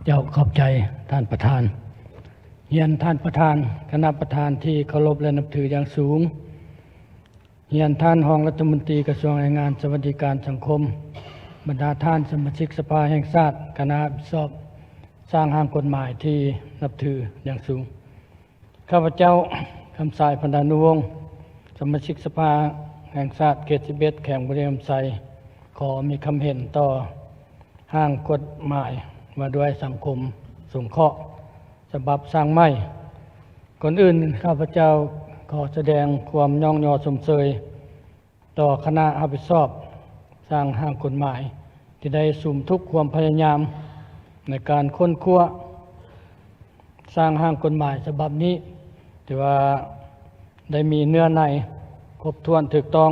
ເຈົ້າ ຂອບໃຈທ່ານປະທານ. ຮຽນທ່ານປະທານ, ຄະນະປະທານທີ່ເຄົາລົບ ແລະ ນັບຖືຢ່າງສູງ. ຮຽນທ່ານຮອງລັດຖະມົນຕີກະຊວງແຮງງານ ສະຫວັດດີການສັງຄົມ, ບັນດາທ່ານສະມາຊິກສະພາແຫ່ງຊາດ, ຄະນະຮັບຜິດຊອບສ້າງຮ່າງກົດໝາຍທີ່ນັບຖືຢ່າງສູງ. ຂ້າພະເຈົ້າ ຄຳສາຍ ພັນດານຸວົງ, ສະມາຊິກສະພາແຫ່ງຊາດເຂດສິບເອັດ ແຂວງບໍລິຄຳໄຊ, ຂໍມີຄຳເຫັນຕໍ່ຮ່າງກົດໝາຍວ່າດ້ວຍສັງຄົມສົງເຄາະ ສະບັບສ້າງໃໝ່. ກ່ອນອື່ນ ຂ້າພະເຈົ້າຂໍສະແດງຄວາມຍ້ອງຍໍຊົມເຊີຍ ຕໍ່ຄະນະຮັບຜິດຊອບສ້າງຮ່າງກົດໝາຍ ທີ່ໄດ້ສຸມທຸກຄວາມພະຍາຍາມໃນການຄົ້ນຄວ້າສ້າງຮ່າງກົດໝາຍສະບັບນີ້ ຖືວ່າໄດ້ມີເນື້ອໃນຄົບຖ້ວນ ຖືກຕ້ອງ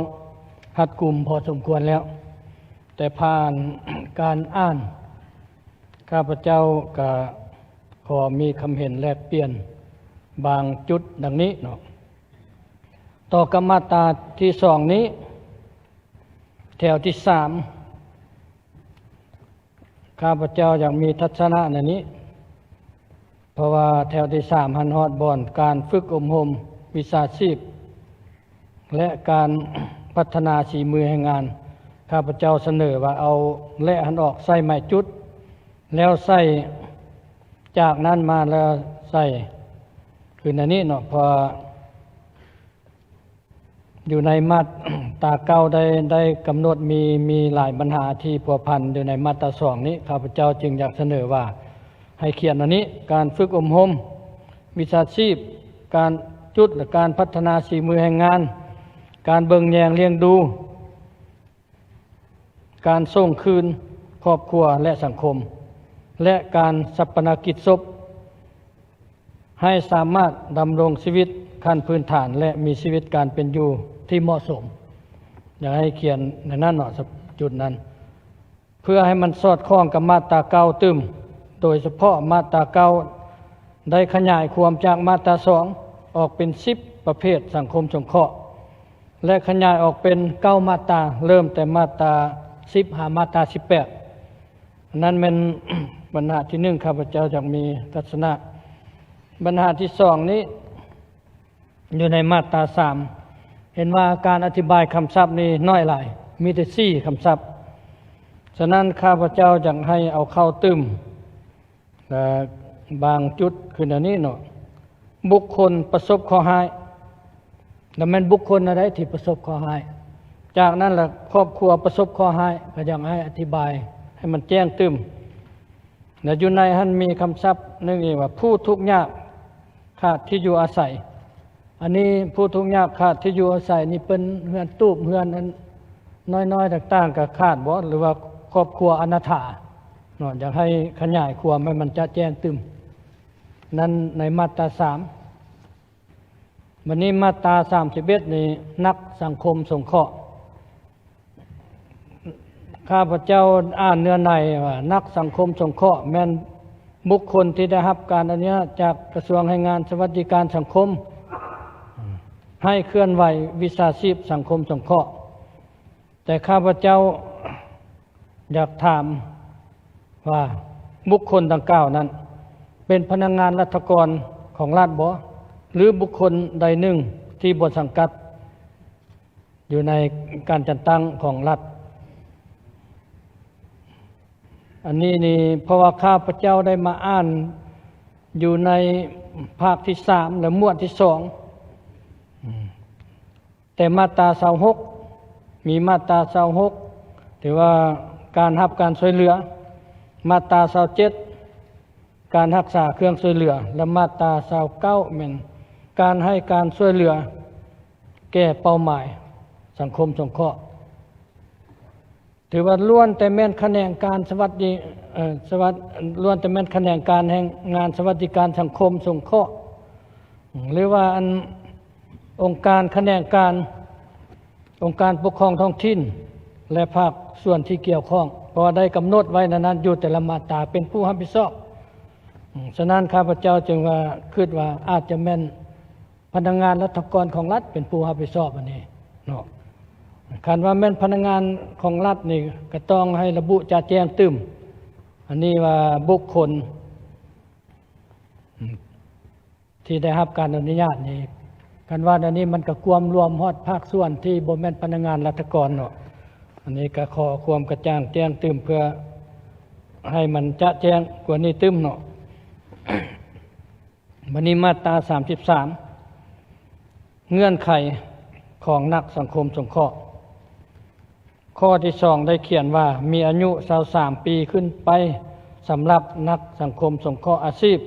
ຮັດກຸມພໍສົມຄວນແລ້ວ. ແຕ່ຜ່ານການອ່ານ ຂ້າພະເຈົ້າກະຂໍມີຄຳເຫັນແລກປ່ຽນບາງຈຸດດັ່ງນີ້ເນາະ. ຕໍ່ກັບມາດຕາທີສອງນີ້ ແຖວທີສາມ ຂ້າພະເຈົ້າຢາກມີທັດສະນະແນວນີ້ ເພາະວ່າແຖວທີສາມຫັ້ນຮອດບ່ອນການຝຶກອົບຮົມວິຊາຊີບ ແລະ ການພັດທະນາສີມືແຮງງານ. ຂ້າພະເຈົ້າສະເໜີວ່າເອົາແລະຫັ້ນອອກໃສ່ໝາຍຈຸດ ແລ້ວໃສ່ຈາກນັ້ນມາແລ້ວໃສ່ຄືນອັນນີ້ເນາະ ເພາະ ຢູ່ໃນມາດຕາເກົ້າໄດ້ ໄດ້ກຳນົດມີ ມີຫຼາຍບັນຫາທີ່ພົວພັນຢູ່ໃນມາດຕາສອງນີ້ ຂ້າພະເຈົ້າຈຶ່ງຢາກສະເໜີວ່າໃຫ້ຂຽນອັນນີ້ ການຝຶກອົບຮົມວິຊາຊີບ, ການຈຸດ ແລະ ການພັດທະນາສີມືແຮງງານ, ການເບິ່ງແຍງລ້ຽງດູ, ການສົ່ງຄືນຄອບຄົວ ແລະ ສັງຄົມ ແລະ ການຊາປະນະກິດສົບ ໃຫ້ສາມາດດຳລົງຊີວິດຂັ້ນພື້ນຖານ ແລະ ມີຊີວິດການເປັນຢູ່ທີ່ເໝາະສົມ. ຢາກໃຫ້ຂຽນໃນນັ້ນເນາະ ຈຸດນັ້ນ ເພື່ອໃຫ້ມັນສອດຄ່ອງກັບມາດຕາເກົ້າຕື່ມ, ໂດຍສະເພາະມາດຕາເກົ້າໄດ້ຂະຫຍາຍຄວາມຈາກມາດຕາສອງອອກເປັນສິບປະເພດສັງຄົມສົງເຄາະ ແລະ ຂະຫຍາຍອອກເປັນເກົ້າມາດຕາ, ເລີ່ມແຕ່ມາດຕາສິບ ຫາມາດຕາສິບແປດ. ອັນນັ້ນແມ່ນບັນຫາທີໜຶ່ງ ຂ້າພະເຈົ້າຢາກມີທັດສະນະ. ບັນຫາທີສອງນີ້ ຢູ່ໃນມາດຕາສາມ ເຫັນວ່າການອະທິບາຍຄຳສັບນີ້ໜ້ອຍຫຼາຍ, ມີແຕ່ສີ່ຄຳສັບ. ສະນັ້ນ ຂ້າພະເຈົ້າຢາກໃຫ້ເອົາເຂົ້າຕື່ມ ແລະ ບາງຈຸດຄືແນວນີ້ເນາະ, ບຸກຄົນປະສົບເຄາະຮ້າຍ ແລະ ແມ່ນບຸກຄົນອັນໃດທີ່ປະສົບເຄາະຮ້າຍ? ຈາກນັ້ນລະຄອບຄົວປະສົບເຄາະຮ້າຍ ກໍຢາກໃຫ້ອະທິບາຍໃຫ້ມັນແຈ້ງຕື່ມ. ແລະ ຢູ່ໃນຫັ້ນມີຄຳສັບໜຶ່ງອີກວ່າ ຜູ້ທຸກຍາກຂາດທີ່ຢູ່ອາໄສ. ອັນນີ້ຜູ້ທຸກຍາກຂາດທີ່ຢູ່ອາໄສນີ້ເປັນເຮືອນຕູບ ເຮືອນອັນນ້ອຍໆຕ່າງໆກໍຂາດບໍ ຫຼືວ່າຄອບຄົວອະນາຖາເນາະ. ຢາກໃຫ້ຂະຫຍາຍຄວາມໃຫ້ມັນຈະແຈ້ງຕື່ມ. ນັ້ນໃນມາດຕາສາມ. ບັດນີ້ມາດຕາສາມສິບເອັດນີ້ ນັກສັງຄົມສົງເຄາະ. ຂ້າພະເຈົ້າອ່ານເນື້ອໃນວ່າ ນັກສັງຄົມສົງເຄາະແມ່ນບຸກຄົນທີ່ໄດ້ຮັບການອະນຸຍາດຈາກກະຊວງແຮງງານ ສະຫວັດດີການສັງຄົມ ໃຫ້ເຄື່ອນໄຫວວິຊາຊີບສັງຄົມສົງເຄາະ. ແຕ່ຂ້າພະເຈົ້າຢາກຖາມວ່າ ບຸກຄົນດັ່ງກ່າວນັ້ນ ເປັນພະນັກງານລັດຖະກອນຂອງລັດບໍ ຫຼື ບຸກຄົນໃດໜຶ່ງທີ່ບໍ່ສັງກັດຢູ່ໃນການຈັດຕັ້ງຂອງລັດ? ອັນນີ້ນີ້ ເພາະວ່າຂ້າພະເຈົ້າໄດ້ມາອ່ານຢູ່ໃນພາກທີສາມ ແລະ ໝວດທີສອງ ແຕ່ມາດຕາຊາວຫົກ ມີມາດຕາຊາວຫົກ ຖືວ່າການຮັບການຊ່ວຍເຫຼືອ, ມາດຕາຊາວເຈັດ ການຮັກສາເຄື່ອງຊ່ວຍເຫຼືອ ແລະ ມາດຕາຊາວເກົ້າ ແມ່ນການໃຫ້ການຊ່ວຍເຫຼືອແກ່ເປົ້າໝາຍສັງຄົມສົງເຄາະ. ຖືວ່າລ້ວນແຕ່ແມ່ນຂະແໜງການສະຫວັດດີ ເອີ ສະຫວັດ ລ້ວນແຕ່ແມ່ນຂະແໜງການແຮງງານສະຫວັດດີການສັງຄົມສົງເຄາະ ຫຼືວ່າອັນ ອົງການຂະແໜງການ ອົງການປົກຄອງທ້ອງຖິ່ນ ແລະ ພາກສ່ວນທີ່ກ່ຽວຂ້ອງ ເພາະວ່າໄດ້ກຳນົດໄວ້ໃນນັ້ນຢູ່ແຕ່ລະມາດຕາເປັນຜູ້ຮັບຜິດຊອບ. ສະນັ້ນ ຂ້າພະເຈົ້າຈຶ່ງວ່າ ຄິດວ່າອາດຈະແມ່ນ ພະນັກງານລັດຖະກອນຂອງລັດເປັນຜູ້ຮັບຜິດຊອບອັນນີ້ເນາະ. ຄັນວ່າແມ່ນພະນັກງານຂອງລັດນີ້ ກໍຕ້ອງໃຫ້ລະບຸຈະແຈ້ງຕື່ມ ອັນນີ້ວ່າບຸກຄົນ ທີ່ໄດ້ຮັບການອະນຸຍາດນີ້ ຄັນວ່າແນວນີ້ມັນກໍກວມລວມຮອດພາກສ່ວນທີ່ບໍ່ແມ່ນພະນັກງານລັດຖະກອນເນາະ. ອັນນີ້ກໍຂໍຄວາມກະຈ່າງແຈ້ງຕື່ມ ເພື່ອໃຫ້ມັນຈະແຈ້ງກວ່ານີ້ຕື່ມເນາະ. ບັດນີ້ມາດຕາສາມສິບສາມ ເງື່ອນໄຂຂອງນັກສັງຄົມສົງເຄາະ. ຂໍ້ທີສອງ ໄດ້ຂຽນວ່າ ມີອາຍຸຊາວສາມປີຂຶ້ນໄປ ສຳລັບນັກສັງຄົມສົງເຄາະອາຊີບ,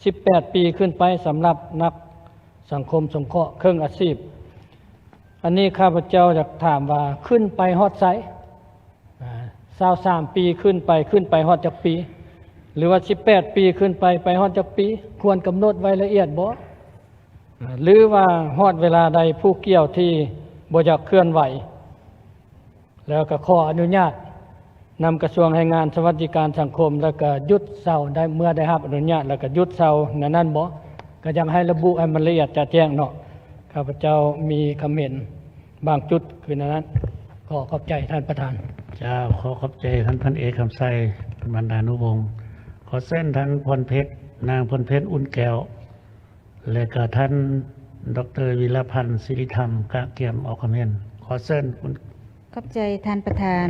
ສິບແປດປີຂຶ້ນໄປ ສຳລັບນັກສັງຄົມສົງເຄາະເຄິ່ງອາຊີບ. ອັນນີ້ຂ້າພະເຈົ້າຢາກຖາມວ່າ ຂຶ້ນໄປຮອດໃສ? ອາ ຊາວສາມປີຂຶ້ນໄປ ຂຶ້ນໄປຮອດຈັກປີ? ຫຼືວ່າສິບແປດປີຂຶ້ນໄປ ໄປຮອດຈັກປີ? ຄວນກຳນົດໄວ້ລະອຽດບໍ່? ອາ ຫຼືວ່າຮອດເວລາໃດຜູ້ກ່ຽວທີ່ບໍ່ຢາກເຄື່ອນໄຫວ ແລ້ວກໍຂໍອະນຸຍາດນຳກະຊວງແຮງງານ ສະຫວັດດີການສັງຄົມ ແລ້ວກໍຢຸດເຊົາໄດ້ ເມື່ອໄດ້ຮັບອະນຸຍາດ ແລ້ວກໍຢຸດເຊົາແນວນັ້ນບໍ່? ກໍຢາກໃຫ້ລະບຸໃຫ້ມັນລະອຽດຈະແຈ້ງເນາະ. ຂ້າພະເຈົ້າມີຄຳເຫັນບາງຈຸດຄືແນວນັ້ນ. ຂໍຂອບໃຈທ່ານປະທານ. ເຈົ້າ ຂໍຂອບໃຈທ່ານພັນເອກຄຳໄຊ, ບັນດານຸວົງ. ຂໍເຊີນທ່ານພອນເພັດ, ນາງພອນເພັດ ອຸ່ນແກ້ວ ແລະກະທ່ານ ດອກເຕີ ວິລະພັນ ສິລິທຳ ກະກຽມອອກຄຳເຫັນ. ຂໍເຊີນ. ຂອບໃຈທ່ານປະທານ.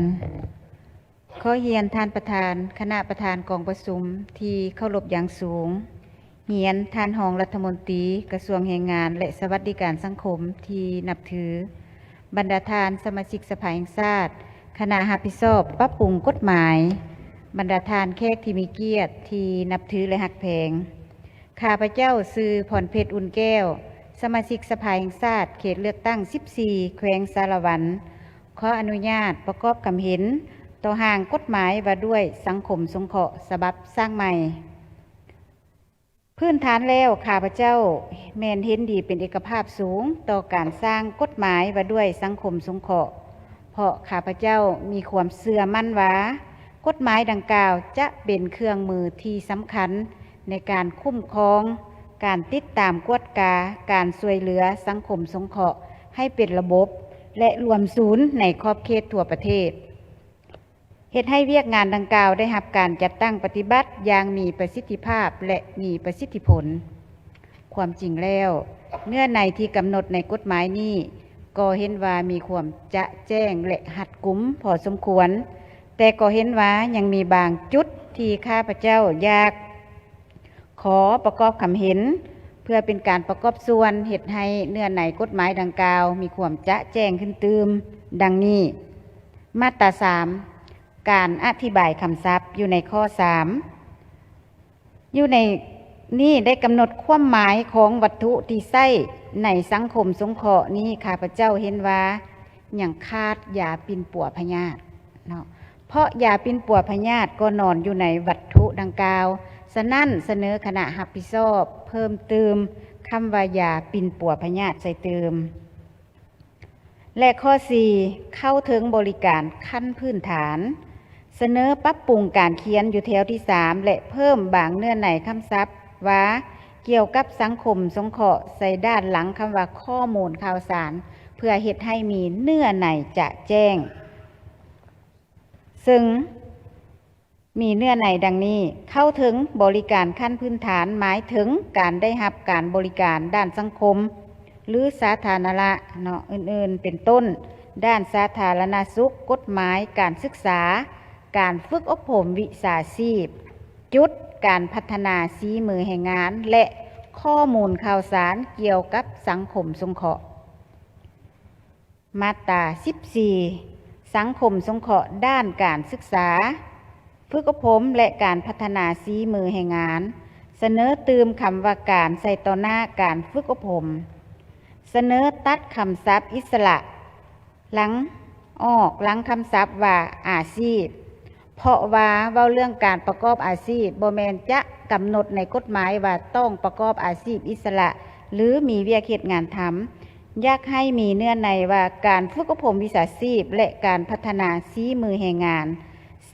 ຂໍຮຽນທ່ານປະທານ, ຄະນະປະທານກອງປະຊຸມທີ່ເຄົາລົບຢ່າງສູງ, ຮຽນທ່ານຮອງລັດຖະມົນຕີກະຊວງແຮງງານ ແລະ ສະຫວັດດີການສັງຄົມທີ່ນັບຖື, ບັນດາທ່ານສະມາຊິກສະພາແຫ່ງຊາດ, ຄະນະຮັບຜິດຊອບປັບປຸງກົດໝາຍ, ບັນດາທ່ານແຂກທີ່ມີກຽດທີ່ນັບຖື ແລະ ຮັກແພງ. ຂ້າພະເຈົ້າຊື່ ພອນເພັດ ອຸ່ນແກ້ວ, ສະມາຊິກສະພາແຫ່ງຊາດ ເຂດເລືອກຕັ້ງສິບສີ່ ແຂວງສາລະວັນ, ຂໍອະນຸຍາດປະກອບຄຳເຫັນຕໍ່ຮ່າງກົດໝາຍວ່າດ້ວຍສັງຄົມສົງເຄາະສະບັບສ້າງໃໝ່. ພື້ນຖານແລ້ວ ຂ້າພະເຈົ້າແມ່ນເຫັນດີເປັນເອກະພາບສູງຕໍ່ການສ້າງກົດໝາຍວ່າດ້ວຍສັງຄົມສົງເຄາະ, ເພາະຂ້າພະເຈົ້າມີຄວາມເຊື່ອໝັ້ນວ່າ ກົດໝາຍດັ່ງກ່າວຈະເປັນເຄື່ອງມືທີ່ສຳຄັນໃນການຄຸ້ມຄອງ, ການຕິດຕາມກວດກາ, ການຊ່ວຍເຫຼືອສັງຄົມສົງເຄາະໃຫ້ເປັນລະບົບ ແລະ ລວມສູນໃນຂອບເຂດທົ່ວປະເທດ. ເຮັດໃຫ້ວຽກງານດັ່ງກ່າວໄດ້ຮັບການຈັດຕັ້ງປະຕິບັດຢ່າງມີປະສິດທິພາບ ແລະ ມີປະສິດທິຜົນ. ຄວາມຈິງແລ້ວ, ເນື້ອໃນທີ່ກຳນົດໃນກົດໝາຍນີ້ ກໍເຫັນວ່າມີຄວາມຈະແຈ້ງ ແລະ ຮັດກຸມພໍສົມຄວນ, ແຕ່ກໍເຫັນວ່າຍັງມີບາງຈຸດທີ່ຂ້າພະເຈົ້າຢາກ ຂໍປະກອບຄຳເຫັນ ເພື່ອເປັນການປະກອບສ່ວນເຮັດໃຫ້ເນື້ອໃນກົດໝາຍດັ່ງກ່າວມີຄວາມຈະແຈ້ງຂຶ້ນຕື່ມ ດັ່ງນີ້. ມາດຕາສາມ ການອະທິບາຍຄຳສັບ ຢູ່ໃນຂໍ້ສາມ ຢູ່ໃນນີ້ໄດ້ກຳນົດຄວາມໝາຍຂອງວັດຖຸທີ່ໃຊ້ໃນສັງຄົມສົງເຄາະນີ້ ຂ້າພະເຈົ້າເຫັນວ່າຍັງຂາດຢາປິ່ນປົວພະຍາດເນາະ. ເພາະຢາປິ່ນປົວພະຍາດກໍນອນຢູ່ໃນວັດຖຸດັ່ງກ່າວ, ສະນັ້ນສະເໜີຄະນະຮັບຜິດຊອບເພີ່ມຕື່ມຄຳວ່າຢາປິ່ນປົວພະຍາດໃສ່ຕື່ມ. ແລະ ຂໍ້ສີ່ ເຂົ້າເຖິງບໍລິການຂັ້ນພື້ນຖານ, ສະເໜີປັບປຸງການຂຽນຢູ່ແຖວທີສາມ ແລະ ເພີ່ມບາງເນື້ອໃນຄຳສັບວ່າ ກ່ຽວກັບສັງຄົມສົງເຄາະ ໃສ່ດ້ານຫຼັງຄຳວ່າ ຂໍ້ມູນຂ່າວສານ ເພື່ອເຮັດໃຫ້ມີເນື້ອໃນຈະແຈ້ງ. ເຊິ່ງມີເນື້ອໃນດັ່ງນີ້, ເຂົ້າເຖິງບໍລິການຂັ້ນພື້ນຖານ ໝາຍເຖິງການໄດ້ຮັບການບໍລິການດ້ານສັງຄົມ ຫຼື ສາທາລະນະເນາະ ອື່ນໆ ເປັນຕົ້ນ ດ້ານສາທາລະນະສຸກ, ກົດໝາຍ, ການສຶກສາ, ການຝຶກອົບຮົມວິຊາຊີບ, ຈຸດການພັດທະນາສີມືແຮງງານ ແລະ ຂໍ້ມູນຂ່າວສານກ່ຽວກັບສັງຄົມສົງເຄາະ. ມາດຕາສິບສີ່ ສັງຄົມສົງເຄາະດ້ານການສຶກສາ, ຝຶກອົບຮົມ ແລະ ການພັດທະນາສີມືແຮງງານ, ສະເໜີຕື່ມຄຳວ່າ ການ ໃສ່ຕໍ່ໜ້າການຝຶກອົບຮົມ, ສະເໜີຕັດຄຳສັບອິດສະຫຼະ ຫຼັງ ອອກຫຼັງຄຳສັບວ່າ ອາຊີບ. ເພາະວ່າເວົ້າເລື່ອງການປະກອບອາຊີບ ບໍ່ແມ່ນຈະກຳນົດໃນກົດໝາຍວ່າຕ້ອງປະກອບອາຊີບອິດສະຫຼະ ຫຼື ມີວຽກເຮັດງານທຳ. ຢາກໃຫ້ມີເນື້ອໃນວ່າ ການຝຶກອົບຮົມວິຊາຊີບ ແລະ ການພັດທະນາສີມືແຮງງານ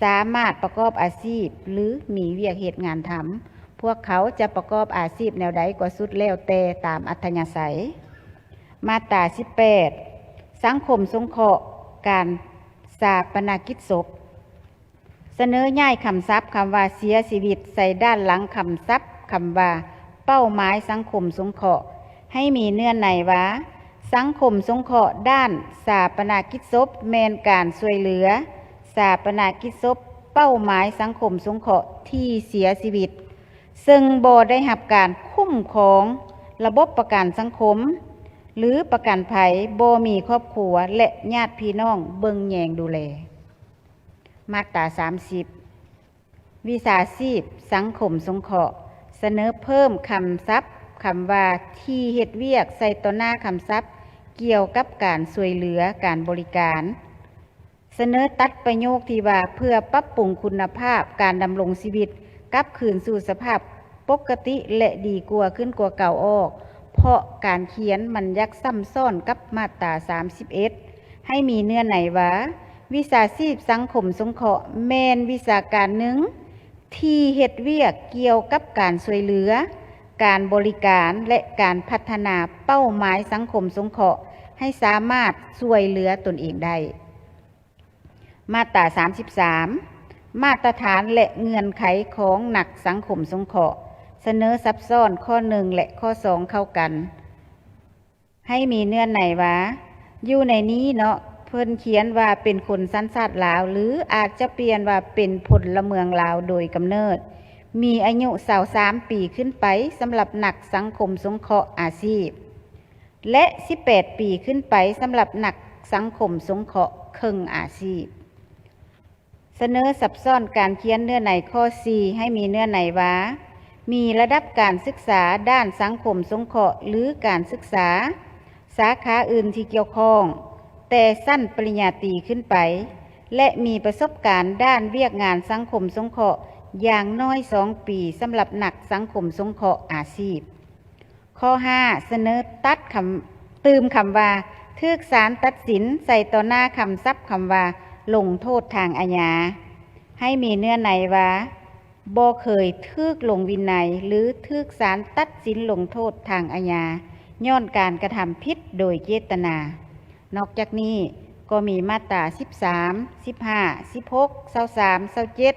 ສາມາດປະກອບອາຊີບ ຫຼື ມີວຽກເຮັດງານທຳ. ພວກເຂົາຈະປະກອບອາຊີບແນວໃດກໍສຸດແລ້ວແຕ່ຕາມອັດທະຍາໄສ. ມາດຕາສິບແປດ ສັງຄົມສົງເຄາະ ການຊາປະນະກິດສົບ. ສະເໜີຍ້າຍຄຳສັບຄຳວ່າ ເສຍຊີວິດ ໃສ່ດ້ານຫຼັງຄຳສັບຄຳວ່າ ເປົ້າໝາຍສັງຄົມສົງເຄາະ ໃຫ້ມີເນື້ອໃນວ່າ ສັງຄົມສົງເຄາະດ້ານຊາປະນະກິດສົບ ແມ່ນການຊ່ວຍເຫຼືອຊາປະນະກິດສົບເປົ້າໝາຍສັງຄົມສົງເຄາະທີ່ເສຍຊີວິດ ເຊິ່ງບໍ່ໄດ້ຮັບການຄຸ້ມຄອງລະບົບປະກັນສັງຄົມ ຫຼື ປະກັນໄພ, ບໍ່ມີຄອບຄົວ ແລະ ຍາດພີ່ນ້ອງເບິ່ງແຍງດູແລ. ມາດຕາສາມສິບ ວິຊາຊີບສັງຄົມສົງເຄາະ ສະເໜີເພີ່ມຄຳສັບຄຳວ່າ ທີ່ເຮັດວຽກໃສ່ຕໍ່ໜ້າຄຳສັບກ່ຽວກັບການຊ່ວຍເຫຼືອການບໍລິການ. ສະເໜີຕັດປະໂຫຍກທີ່ວ່າ ເພື່ອປັບປຸງຄຸນນະພາບການດຳລົງຊີວິດກັບຄືນສູ່ສະພາບປົກກະຕິ ແລະ ດີກວ່າຂຶ້ນກວ່າເກົ່າອອກ, ເພາະການຂຽນມັນຍັກຊ້ຳຊ້ອນກັບມາດຕາສາມສິບເອັດ ໃຫ້ມີເນື້ອໃນວ່າ ວິຊາຊີບສັງຄົມສົງເຄາະ ແມ່ນວິຊາການໜຶ່ງທີ່ເຮັດວຽກກ່ຽວກັບການຊ່ວຍເຫຼືອ, ການບໍລິການ ແລະ ການພັດທະນາເປົ້າໝາຍສັງຄົມສົງເຄາະ ໃຫ້ສາມາດຊ່ວຍເຫຼືອຕົນເອງໄດ້. ມາດຕາສາມສິບສາມ ມາດຕະຖານ ແລະ ເງື່ອນໄຂຂອງນັກສັງຄົມສົງເຄາະ ສະເໜີຊັບຊ້ອນຂໍ້ໜຶ່ງ ແລະ ຂໍ້ສອງເຂົ້າກັນ ໃຫ້ມີເນື້ອໃນວ່າ ຢູ່ໃນນີ້ເນາະ ເພິ່ນຂຽນວ່າເປັນຄົນສັນຊາດລາວ ຫຼື ອາດຈະປ່ຽນວ່າເປັນພົນລະເມືອງລາວໂດຍກຳເນີດ, ມີອາຍຸຊາວສາມປີຂຶ້ນໄປ ສຳລັບນັກສັງຄົມສົງເຄາະອາຊີບ ແລະ ສິບແປດປີຂຶ້ນໄປ ສຳລັບນັກສັງຄົມສົງເຄາະເຄິ່ງອາຊີບ. ສະເໜີຊັບຊ້ອນການຂຽນເນື້ອໃນຂໍ້ສີ່ ໃຫ້ມີເນື້ອໃນວ່າ ມີລະດັບການສຶກສາດ້ານສັງຄົມສົງເຄາະ ຫຼື ການສຶກສາສາຂາອື່ນທີ່ກ່ຽວຂ້ອງ ແຕ່ຊັ້ນປະລິນຍາຕີຂຶ້ນໄປ ແລະ ມີປະສົບການດ້ານວຽກງານສັງຄົມສົງເຄາະຢ່າງໜ້ອຍສອງປີ ສຳລັບນັກສັງຄົມສົງເຄາະອາຊີບ. ຂໍ້ຫ້າ ສະເໜີຕັດຄຳ ຕື່ມຄຳວ່າ ຖືກສານຕັດສິນ ໃສ່ຕໍ່ໜ້າຄຳສັບຄຳວ່າ ລົງໂທດທາງອາຍາ ໃຫ້ມີເນື້ອໃນວ່າ ບໍ່ເຄີຍຖືກລົງວິໄນ ຫຼື ຖືກສານຕັດສິນລົງໂທດທາງອາຍາ ຍ້ອນການກະທຳຜິດໂດຍເຈດຕະນາ. ນອກຈາກນີ້ກໍມີມາດຕາສິບສາມ, ສິບຫ້າ, ສິບຫົກ, ຊາວສາມ, ຊາວເຈັດ,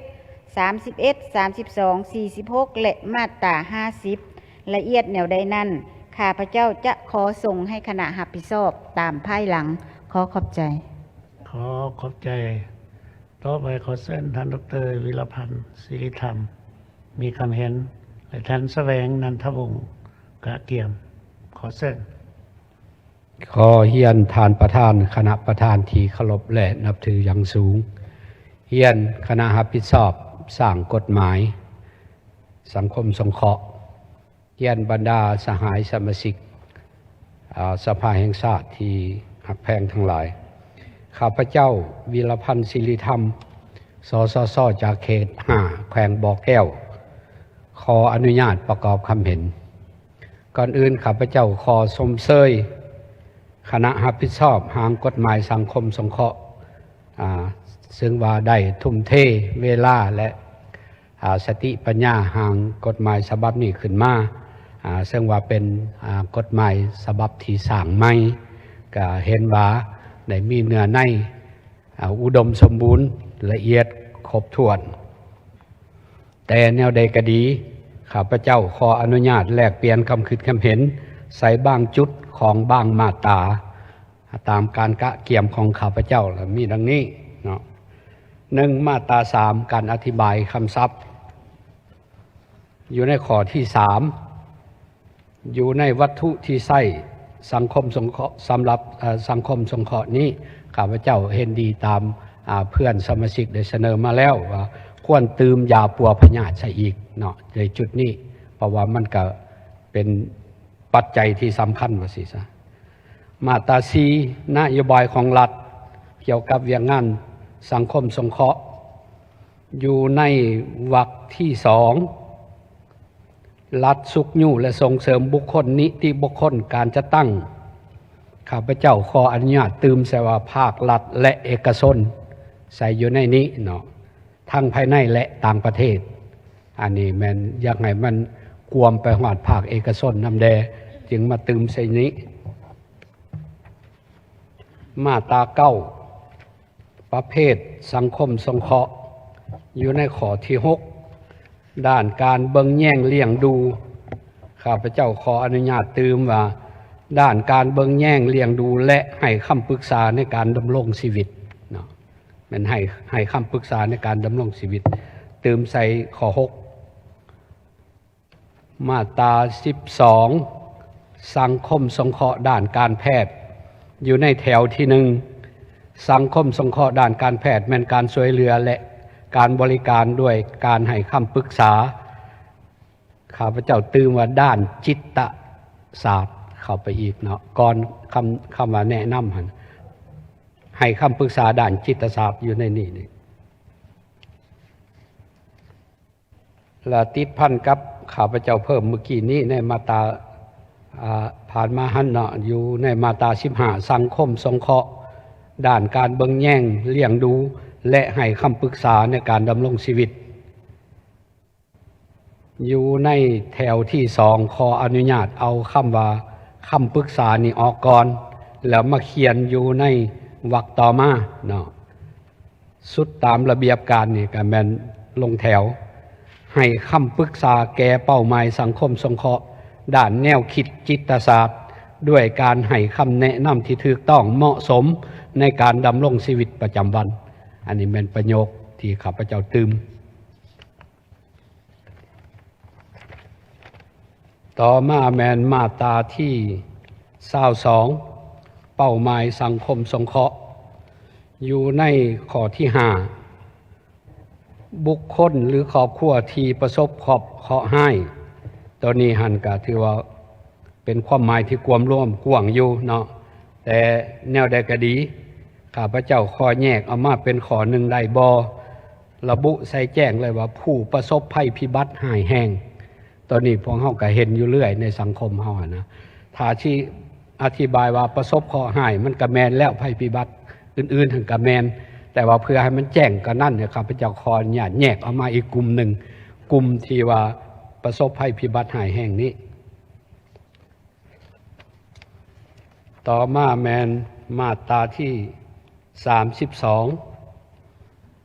ສາມສິບເອັດ, ສາມສິບສອງ, ສີ່ສິບຫົກ ແລະ ມາດຕາຫ້າສິບ ລະອຽດແນວໃດນັ້ນ ຂ້າພະເຈົ້າຈະຂໍສົ່ງໃຫ້ຄະນະຮັບຜິດຊອບຕາມພາຍຫຼັງ. ຂໍຂອບໃຈ. ຂໍຂອບໃຈ. ຕໍ່ໄປຂໍເຊີນທ່ານ ດຣ ວິລະພັນ ສິລິທຳ ມີຄຳເຫັນ ແລະ ທ່ານ ສະແຫວງ ນັນທະວົງ ກະກຽມ. ຂໍເຊີນ. ຂໍຮຽນທ່ານປະທານ, ຄະນະປະທານທີ່ເຄົາລົບ ແລະ ນັບຖືຢ່າງສູງ, ຮຽນຄະນະຮັບຜິດຊອບສ້າງກົດໝາຍສັງຄົມສົງເຄາະ, ຮຽນບັນດາສະຫາຍສະມາຊິກ ອາ ສະພາແຫ່ງຊາດທີ່ຮັກແພງທັງຫຼາຍ, ຂ້າພະເຈົ້າ ວິລະພັນ ສິລິທຳ ສສສ ຈາກເຂດຫ້າ ແຂວງບໍ່ແກ້ວ ຂໍອະນຸຍາດປະກອບຄຳເຫັນ. ກ່ອນອື່ນ ຂ້າພະເຈົ້າຂໍຊົມເຊີຍຄະນະຮັບຜິດຊອບຮ່າງກົດໝາຍສັງຄົມສົງເຄາະ ອາ ເຊິ່ງວ່າໄດ້ທຸ່ມເທເວລາ ແລະ ອາ ສະຕິປັນຍາຮ່າງກົດໝາຍສະບັບນີ້ຂຶ້ນມາ ອາ ເຊິ່ງວ່າເປັນ ອາ ກົດໝາຍສະບັບທີ່ສ້າງໃໝ່ ກະເຫັນວ່າໄດ້ມີເນື້ອໃນ ອາ ອຸດົມສົມບູນ ລະອຽດຄົບຖ້ວນ. ແຕ່ແນວໃດກະດີ, ຂ້າພະເຈົ້າຂໍອະນຸຍາດແລກປ່ຽນຄຳຄິດຄຳເຫັນໃສ່ບາງຈຸດຂອງບາງມາດຕາ ຕາມການກະກຽມຂອງຂ້າພະເຈົ້າ ລະມີດັ່ງນີ້ເນາະ. ໜຶ່ງ ມາດຕາສາມ ການອະທິບາຍຄຳສັບ ຢູ່ໃນຂໍ້ທີສາມ ຢູ່ໃນວັດຖຸທີ່ໃຊ້ສັງຄົມສົງເຄາະ ສຳລັບ ເອີ ສັງຄົມສົງເຄາະນີ້ ຂ້າພະເຈົ້າເຫັນດີຕາມ ອາ ເພື່ອນສະມາຊິກໄດ້ສະເໜີມາແລ້ວວ່າ ຄວນຕື່ມຢາປົວພະຍາດໃສ່ອີກເນາະ ໃນຈຸດນີ້ ເພາະວ່າມັນກະເປັນປັດໄຈທີ່ສຳຄັນວ່າຊີ້ຊະ. ມາດຕາສີ່ ນະໂຍບາຍຂອງລັດກ່ຽວກັບວຽກງານສັງຄົມສົງເຄາະ ຢູ່ໃນວັກທີສອງ ລັດຊຸກຍູ້ ແລະ ສົ່ງເສີມບຸກຄົນ, ນິຕິບຸກຄົນ, ການຈັດຕັ້ງ. ຂ້າພະເຈົ້າຂໍອະນຸຍາດຕື່ມໃສ່ວ່າ ພາກລັດ ແລະ ເອກະຊົນ ໃສ່ຢູ່ໃນນີ້ເນາະ, ທັງພາຍໃນ ແລະ ຕ່າງປະເທດ. ອັນນີ້ແມ່ນຢາກໃຫ້ມັນກວມໄປຮອດພາກເອກະຊົນນຳແດ່ ຈຶ່ງມາຕື່ມໃສ່ນີ້. ມາດຕາເກົ້າ ປະເພດສັງຄົມສົງເຄາະ ຢູ່ໃນຂໍ້ທີຫົກ ດ້ານການເບິ່ງແຍງລ້ຽງດູ, ຂ້ ຂ້າພະເຈົ້າຂໍອະນຸຍາດຕື່ມວ່າ ດ້ານການເບິ່ງແຍງ, ລ້ຽງດູ ແລະ ໃຫ້ຄຳປຶກສາໃນການດຳລົງຊີວິດເນາະ, ແມ່ນໃຫ້, ໃຫ້ຄຳປຶກສາໃນການດຳລົງຊີວິດ, ຕື່ມໃສ່ຂໍ້ຫົກ. ມາດຕາສິບສອງ ສັງຄົມສົງເຄາະດ້ານການແພດ ຢູ່ໃນແຖວທີໜຶ່ງ. ສັງຄົມສົງເຄາະດ້ານການແພດແມ່ນການຊ່ວຍເຫຼືອ ແລະ ການບໍລິການດ້ວຍການໃຫ້ຄຳປຶກສາ. ຂ້າພະເຈົ້າຕື່ມວ່າດ້ານຈິດຕະສາດເຂົ້າໄປອີກເນາະ, ກ່ອນຄຳ, ຄຳວ່າແນະນຳຫັ້ນ, ໃຫ້ຄຳປຶກສາດ້ານຈິດຕະສາດຢູ່ໃນນີ້ນີ້. ແລະ ຕິດພັນກັບຂ້າພະເຈົ້າເພີ່ມມື້ກີ້ນີ້ໃນມາດຕາ, ອາ, ຜ່ານມາຫັ້ນເນາະ, ຢູ່ໃນມາດຕາສິບຫ້າ ສັງຄົມສົງເຄາະດ້ານການເບິ່ງແຍງ, ລ້ຽງດູ ແລະ ໃຫ້ຄຳປຶກສາໃນການດຳລົງຊີວິດ. ຢູ່ໃນແຖວທີສອງ ຂໍອະນຸຍາດເອົາຄຳວ່າຄຳປຶກສານີ້ອອກກ່ອນ ແລ້ວມາຂຽນຢູ່ໃນວັກຕໍ່ມາເນາະ. ສຸດຕາມລະບຽບການນີ້ກໍແມ່ນລົງແຖວ ໃຫ້ຄຳປຶກສາແກ່ເປົ້າໝາຍສັງຄົມສົງເຄາະດ້ານແນວຄິດຈິດຕະສາດ ດ້ວຍການໃຫ້ຄຳແນະນຳທີ່ຖືກຕ້ອງເໝາະສົມໃນການດຳລົງຊີວິດປະຈຳວັນ. ອັນນີ້ແມ່ນປະໂຫຍກທີ່ຂ້າພະເຈົ້າຕື່ມ. ຕໍ່ມາແມ່ນມາດຕາທີຊາວສອງ ເປົ້າໝາຍສັງຄົມສົງເຄາະ ຢູ່ໃນຂໍ້ທີຫ້າ ບຸກຄົນ ຫຼື ຄອບຄົວທີ່ປະສົບເຄາະຮ້າຍ. ໂຕນີ້ຫັ້ນກະຖືວ່າ ເປັນຄວາມໝາຍທີ່ກວມລວມກວ້າງຢູ່ເນາະ, ແຕ່ແນວໃດກໍດີ ຂ້າພະເຈົ້າຂໍແຍກອອກມາເປັນຂໍ້ໜຶ່ງໄດ້ບໍ່? ລະບຸໃສ່ແຈ້ງເລີຍວ່າ ຜູ້ປະສົບໄພພິບັດຮ້າຍແຮງ. ຕອນນີ້ພວກເຮົາກໍເຫັນຢູ່ເລື້ອຍໃນສັງຄົມເຮົາຫັ້ນນະ, ຖ້າຊິອະທິບາຍວ່າປະສົບເຄາະຮ້າຍ ມັນກໍແມ່ນແລ້ວ, ໄພພິບັດອື່ນໆຫັ້ນກໍແມ່ນ, ແຕ່ວ່າເພື່ອໃຫ້ມັນແຈ້ງກວ່ານັ້ນ ຂ້າພະເຈົ້າຂໍອະນຸຍາດແຍກອອກມາອີກກຸ່ມໜຶ່ງ, ກຸ່ມທີ່ວ່າປະສົບໄພພິບັດຮ້າຍແຮງນີ້. ຕໍ່ມາແມ່ນມາດຕາທີສາມສິບສອງ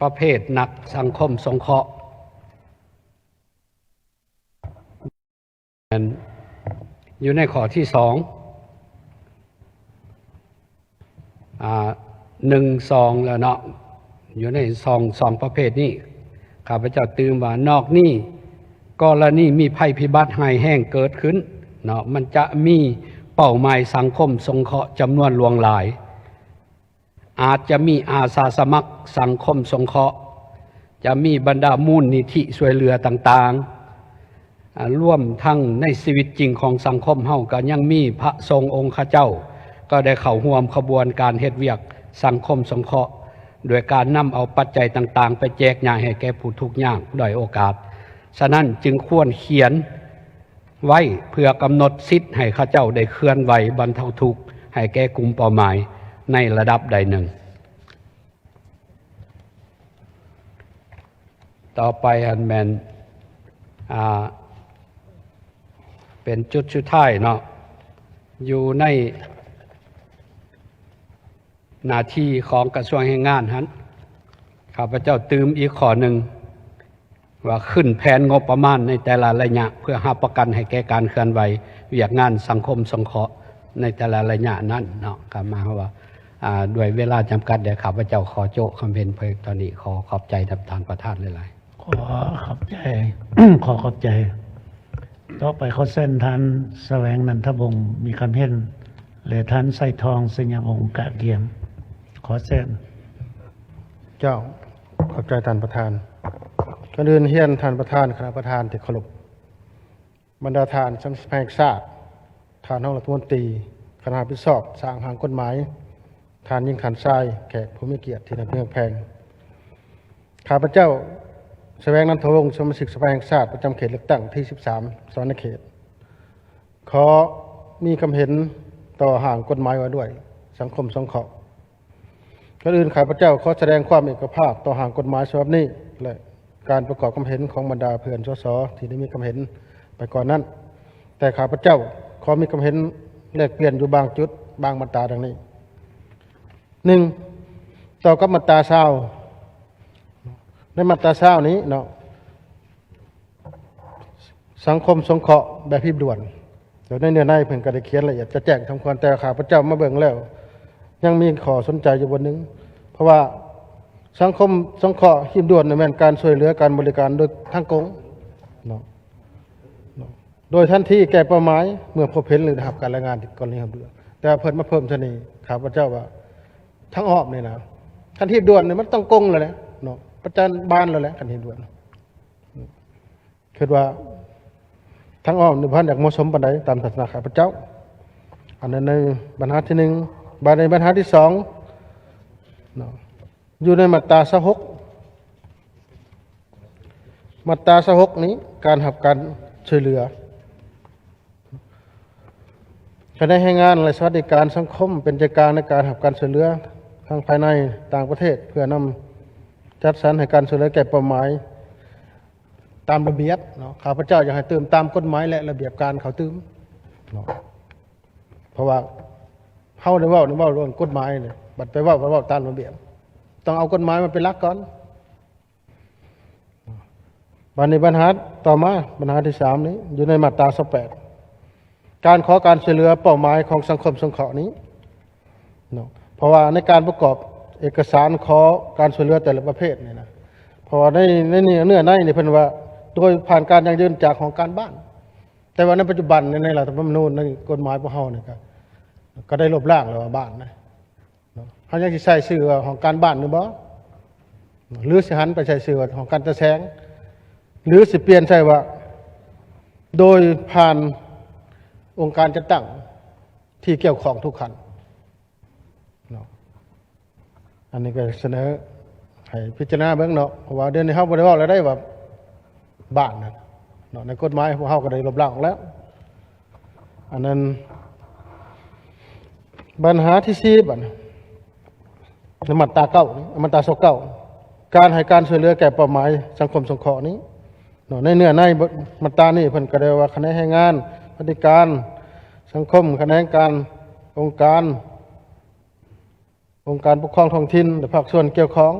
ປະເພດນັກສັງຄົມສົງເຄາະ ແມ່ນຢູ່ໃນຂໍ້ທີສອງ ອາ ໜຶ່ງ ສອງ ແລ້ວເນາະ, ຢູ່ໃນສອງ ສອງປະເພດນີ້ ຂ້າພະເຈົ້າຕື່ມວ່າ ນອກນີ້ ກໍລະນີມີໄພພິບັດຮ້າຍແຮງເກີດຂຶ້ນເນາະ, ມັນຈະມີເປົ້າໝາຍສັງຄົມສົງເຄາະຈຳນວນຫຼວງຫຼາຍ, ອາດຈະມີອາສາສະໝັກສັງຄົມສົງເຄາະ, ຈະມີບັນດາມູນນິທິຊ່ວຍເຫຼືອຕ່າງໆ. ອາ ລວມທັງໃນຊີວິດຈິງຂອງສັງຄົມເຮົາ ກໍຍັງມີພະສົງອົງຄະເຈົ້າ ກໍໄດ້ເຂົ້າຮ່ວມຂະບວນການເຮັດວຽກສັງຄົມສົງເຄາະ ໂດຍການນຳເອົາປັດໄຈຕ່າງໆ ໄປແຈກຢາຍໃຫ້ແກ່ຜູ້ທຸກຍາກດ້ອຍໂອກາດ. ສະນັ້ນຈຶ່ງຄວນຂຽນໄວ້ເພື່ອກຳນົດສິດໃຫ້ເຂົາເຈົ້າໄດ້ເຄື່ອນໄຫວບັນເທົາທຸກໃຫ້ແກ່ກຸ່ມເປົ້າໝາຍໃນລະດັບໃດໜຶ່ງ. ຕໍ່ໄປຫັ້ນແມ່ນ ອາ ເປັນຈຸດສຸດທ້າຍເນາະ, ຢູ່ໃນໜ້າທີ່ຂອງກະຊວງແຮງງານຫັ້ນ ຂ້າພະເຈົ້າຕື່ມອີກຂໍ້ໜຶ່ງ ວ່າຂຶ້ນແຜນງົບປະມານໃນແຕ່ລະໄລຍະ ເພື່ອຮັບປະກັນໃຫ້ແກ່ການເຄື່ອນໄຫວວຽກງານສັງຄົມສົງເຄາະໃນແຕ່ລະໄລຍະນັ້ນເນາະ. ກໍໝາຍຄວາມວ່າ ອາ ດ້ວຍເວລາຈຳກັດ ແລະ ຂ້າພະເຈົ້າຂໍໂຈະຄຳເຫັນພຽງເທົ່ານີ້. ຂໍຂອບໃຈທ່ານປະທານຫຼາຍໆ. ຂໍຂອບໃຈ ຂໍຂອບໃຈ. ຕໍ່ໄປຂໍເຊີນທ່ານສະແຫວງ ນັນທະວົງ ມີຄຳເຫັນ ແລະ ທ່ານໄຊທອງ ໄຊຍະວົງ ກະກຽມ. ຂໍເຊີນ. ເຈົ້າ, ຂອບໃຈທ່ານປະທານ. ກ່ອນອື່ນຮຽນທ່ານປະທານ, ຄະນະປະທານທີ່ເຄົາລົບ, ບັນດາທ່ານສະມາຊິກສະພາແຫ່ງຊາດ, ທ່ານຮອງລັດຖະມົນຕີ, ຄະນະຮັບຜິດຊອບສ້າງຮ່າງກົດໝາຍ, ທ່ານຍິງທ່ານຊາຍ, ແຂກຜູ້ມີກຽດທີ່ນັບຖືຮັກແພງ. ຂ້າພະເຈົ້າ ສະແຫວງ ນັນທະວົງ, ສະມາຊິກສະພາແຫ່ງຊາດ ປະຈຳເຂດເລືອກຕັ້ງທີສິບສາມ ສະຫວັນນະເຂດ, ຂໍມີຄຳເຫັນຕໍ່ຮ່າງກົດໝາຍວ່າດ້ວຍສັງຄົມສົງເຄາະ. ກ່ອນອື່ນ ຂ້າພະເຈົ້າຂໍສະແດງຄວາມເອກະພາບຕໍ່ຮ່າງກົດໝາຍສະບັບນີ້ ແລະ ການປະກອບຄຳເຫັນຂອງບັນດາເພື່ອນ ສສ ທີ່ໄດ້ມີຄຳເຫັນໄປກ່ອນນັ້ນ, ແຕ່ຂ້າພະເຈົ້າຂໍມີຄຳເຫັນແລກປ່ຽນຢູ່ບາງຈຸດ, ບາງມາດຕາດັ່ງນີ້. ໜຶ່ງ, ຕໍ່ກັບມາດຕາຊາວ, ໃນມາດຕາຊາວນີ້ເນາະ, ສັງຄົມສົງເຄາະແບບຮີບດ່ວນ. ແລ້ວໃນເນື້ອໃນເພິ່ນກໍໄດ້ຂຽນລະອຽດຈະແຈ້ງສົມຄວນ, ແຕ່ຂ້າພະເຈົ້າມາເບິ່ງແລ້ວ ຍັງມີຂໍ້ສົນໃຈຢູ່ບ່ອນໜຶ່ງ, ເພາະວ່າສັງຄົມສົງເຄາະຮີບດ່ວນນັ້ນແມ່ນການຊ່ວຍເຫຼືອການບໍລິການໂດຍທາງກົງເນາະ ໂດຍທັນທີແກ່ເປົ້າໝາຍເມື່ອພົບເຫັນ ຫຼື ໄດ້ຮັບການລາຍງານກໍລະນີຮັບເຫຼືອ. ແຕ່ວ່າເພິ່ນມາເພີ່ມເທື່ອນີ້ ຂ້າພະເຈົ້າວ່າທາງອ້ອມນີ້ນະ ຄັນຮີບດ່ວນນີ້ມັນຕ້ອງກົງແລ້ວແຫຼະເນາະ, ປະຈັນບານແລ້ວແຫຼະ ຄັນຮີບດ່ວນ. ຄິດວ່າທາງອ້ອມນີ້ບໍ່ທັນຢາກເໝາະສົມປານໃດ ຕາມທັດສະນະຂ້າພະເຈົ້າ. ອັນນັ້ນໃນບັນຫາທີໜຶ່ງ. ບາດນີ້ບັນຫາທີສອງເນາະ ຢູ່ໃນມາດຕາຊາວຫົກ, ມາດຕາຊາວຫົກນີ້ ການຮັບການຊ່ວຍເຫຼືອ. ຄະແນນແຮງງານ ແລະ ສະຫວັດດີການສັງຄົມ ເປັນໃຈກາງໃນການຮັບການຊ່ວຍເຫຼືອທັງພາຍໃນຕ່າງປະເທດ ເພື່ອນຳຈັດສັນໃຫ້ການຊ່ວຍເຫຼືອແກ່ເປົ້າໝາຍຕາມລະບຽບເນາະ. ຂ້າພະເຈົ້າຢາກໃຫ້ຕື່ມຕາມກົດໝາຍ ແລະ ລະບຽບການເຂົາຕື່ມເນາະ, ເພາະວ່າເຮົາໄດ້ເວົ້າ ໄດ້ເວົ້າເລື່ອງກົດໝາຍນີ້ ບັດໄປເວົ້າ ເວົ້າຕາມລະບຽບ, ຕ້ອງເອົາກົດໝາຍມາເປັນຫຼັກກ່ອນ. ບາດນີ້ບັນຫາຕໍ່ມາ ບັນຫາທີສາມນີ້ ຢູ່ໃນມາດຕາຊາວແປດ ການຂໍການຊ່ວຍເຫຼືອເປົ້າໝາຍຂອງສັງຄົມສົງເຄາະນີ້ເນາະ. ເພາະວ່າໃນການປະກອບເອກະສານຂໍການຊ່ວຍເຫຼືອແຕ່ລະປະເພດນີ້ນະ ເພາະວ່າໃນ ໃນເນື້ອໃນນີ້ເພິ່ນວ່າ ໂດຍຜ່ານການຢັ້ງຢືນຈາກຫ້ອງການບ້ານ, ແຕ່ວ່າໃນປັດຈຸບັນໃນ ໃນລັດຖະທຳມະນູນ ໃນກົດໝາຍພວກເຮົານີ້ ກໍ ກໍໄດ້ລົບລ້າງແລ້ວວ່າບ້ານນະ. ເນາະ ເຮົາຍັງຊິໃຊ້ຊື່ວ່າຫ້ອງການບ້ານຢູ່ບໍ່? ຫຼືຊິຫັນໄປໃຊ້ຊື່ວ່າຫ້ອງການຈັດແສງ? ຫຼືຊິປ່ຽນໃສ່ວ່າ ໂດຍຜ່ານອົງການຈັດຕັ້ງທີ່ກ່ຽວຂ້ອງທຸກຂັ້ນເນາະ? ອັນນີ້ກໍສະເໜີໃຫ້ພິຈາລະນາເບິ່ງເນາະ, ເພາະວ່າດຽວນີ້ເຮົາບໍ່ໄດ້ເວົ້າແລ້ວໄດ໋ວ່າ ບ້ານນະເນາະ, ໃນກົດໝາຍພວກເຮົາກໍໄດ້ລົບລ້າງອອກແລ້ວ. ອັນນັ້ນບັນຫາທີສີ່ ບັດນີ້ ໃນມາດຕາເກົ້າ ມາດຕາຊາວເກົ້າ ການໃຫ້ການຊ່ວຍເຫຼືອແກ່ເປົ້າໝາຍສັງຄົມສົງເຄາະນີ້ເນາະ. ໃນເນື້ອໃນມາດຕານີ້ ເພິ່ນກໍໄດ້ວ່າ ຂະແໜງແຮງງານ, ສະຫວັດດີການສັງຄົມ, ຂະແໜງການ, ອົງການ ອົງການປົກຄອງທ້ອງຖິ່ນ ແລະ ພາກສ່ວນກ່ຽວຂ້ອງ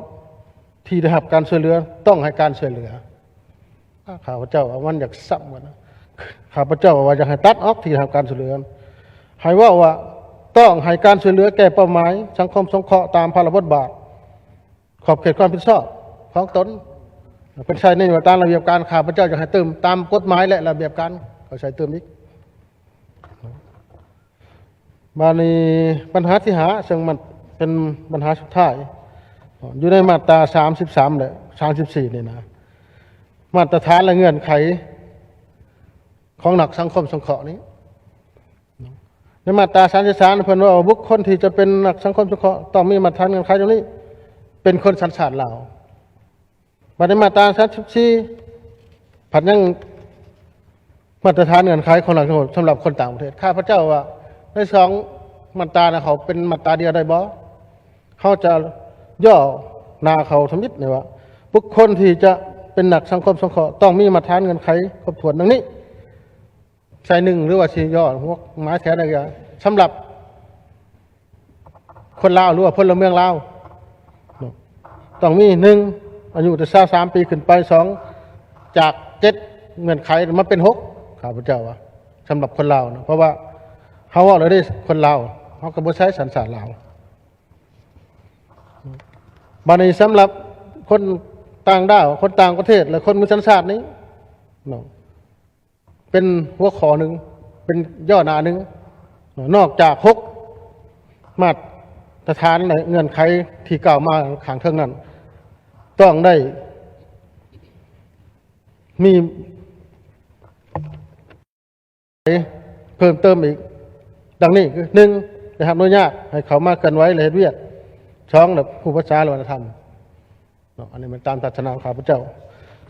ທີ່ໄດ້ຮັບການຊ່ວຍເຫຼືອ ຕ້ອງໃຫ້ການຊ່ວຍເຫຼືອ. ຂ້າພະເຈົ້າວ່າມັນຢາກຊ້ຳກັນນະ, ຂ້າພະເຈົ້າວ່າຢາກໃຫ້ຕັດອອກ ທີ່ໄດ້ຮັບການຊ່ວຍເຫຼືອ, ໃຫ້ເວົ້າວ່າຕ້ອງໃຫ້ການຊ່ວຍເຫຼືອແກ່ເປົ້າໝາຍສັງຄົມສົງເຄາະຕາມພາລະບົດບາດ ຂອບເຂດຄວາມຜິດຊອບຂອງຕົນ. ເພິ່ນໃຊ້ໃນວ່າຕາມລະບຽບການ, ຂ້າພະເຈົ້າຢາກໃຫ້ຕື່ມຕາມກົດໝາຍ ແລະ ລະບຽບການ, ເຂົາໃຊ້ຕື່ມອີກ. ບາດນີ້ບັນຫາທີຫ້າ ເຊິ່ງມັນເປັນບັນຫາສຸດທ້າຍ ຢູ່ໃນມາດຕາສາມສິບສາມ ແລະ ສາມສິບສີ່ ນີ້ນະ, ມາດຕະຖານ ແລະ ເງື່ອນໄຂຂອງນັກສັງຄົມສົງເຄາະນີ້. ໃນມາດຕາສາມສິບສາມ ເພິ່ນເວົ້າວ່າ ບຸກຄົນທີ່ຈະເປັນນັກສັງຄົມສົງເຄາະ ຕ້ອງມີມາດຕະຖານເງື່ອນໄຂດັ່ງນີ້ ເປັນຄົນສັນຊາດລາວ. ບັດໃນມາດຕາສາມສິບສີ່ ພັດຍັງມາດຕະຖານເງື່ອນໄຂຂອງນັກໂທດສຳລັບຄົນຕ່າງປະເທດ. ຂ້າພະເຈົ້າວ່າໃນສອງມາດຕານະ ເຂົາເປັນມາດຕາດຽວໄດ້ບໍ່? ເຮົາຈະຫຍໍ້ໜ້າເຂົາທຳອິດນີ້ວ່າ ບຸກຄົນທີ່ຈະເປັນນັກສັງຄົມສົງເຄາະ ຕ້ອງມີມາດຕະຖານເງື່ອນໄຂຄົບຖ້ວນດັ່ງນີ້. ໃສ່ໜຶ່ງ ຫຼືວ່າຊິຫຍໍ້ຫົວໝາຍແທນນັ້ນກໍ ສຳລັບຄົນລາວ ຫຼືວ່າພົນລະເມືອງລາວເນາະ ຕ້ອງມີ ໜຶ່ງ ອາຍຸແຕ່ຊາວສາມປີຂຶ້ນໄປ, ສອງ ຈາກເຈັດເງື່ອນໄຂມາເປັນຫົກ ຂ້າພະເຈົ້າວ່າ ສຳລັບຄົນລາວນະ, ເພາະວ່າເຮົາເວົ້າແລ້ວເດ້ ຄົນລາວ ເຮົາກໍບໍ່ໃຊ້ສັນຊາດລາວ. ບັດນີ້ສຳລັບຄົນຕ່າງດ້າວ ຄົນຕ່າງປະເທດ ແລະ ຄົນມີສັນຊາດນີ້ເນາະ ເປັນຫົວຂໍ້ໜຶ່ງ ເປັນຫຍໍ້ໜ້າໜຶ່ງ ນອກຈາກຫົກມາດຕະຖານ ແລະ ເງື່ອນໄຂທີ່ກ່າວມາຂ້າງເທິງນັ້ນ ຕ້ອງໄດ້ມີເພີ່ມເຕີມອີກ ດັ່ງນີ້ຄື ໜຶ່ງ ໄດ້ຮັບອະນຸຍາດໃຫ້ເຂົ້າມາເຄື່ອນໄຫວ ແລະ ເຮັດວຽກ, ສອງ ແລະ ຮູ້ພາສາ ແລະ ວັດທະນະທຳ. ເນາະ ອັນນີ້ແມ່ນຕາມທັດສະນະຂອງຂ້າພະເຈົ້າ.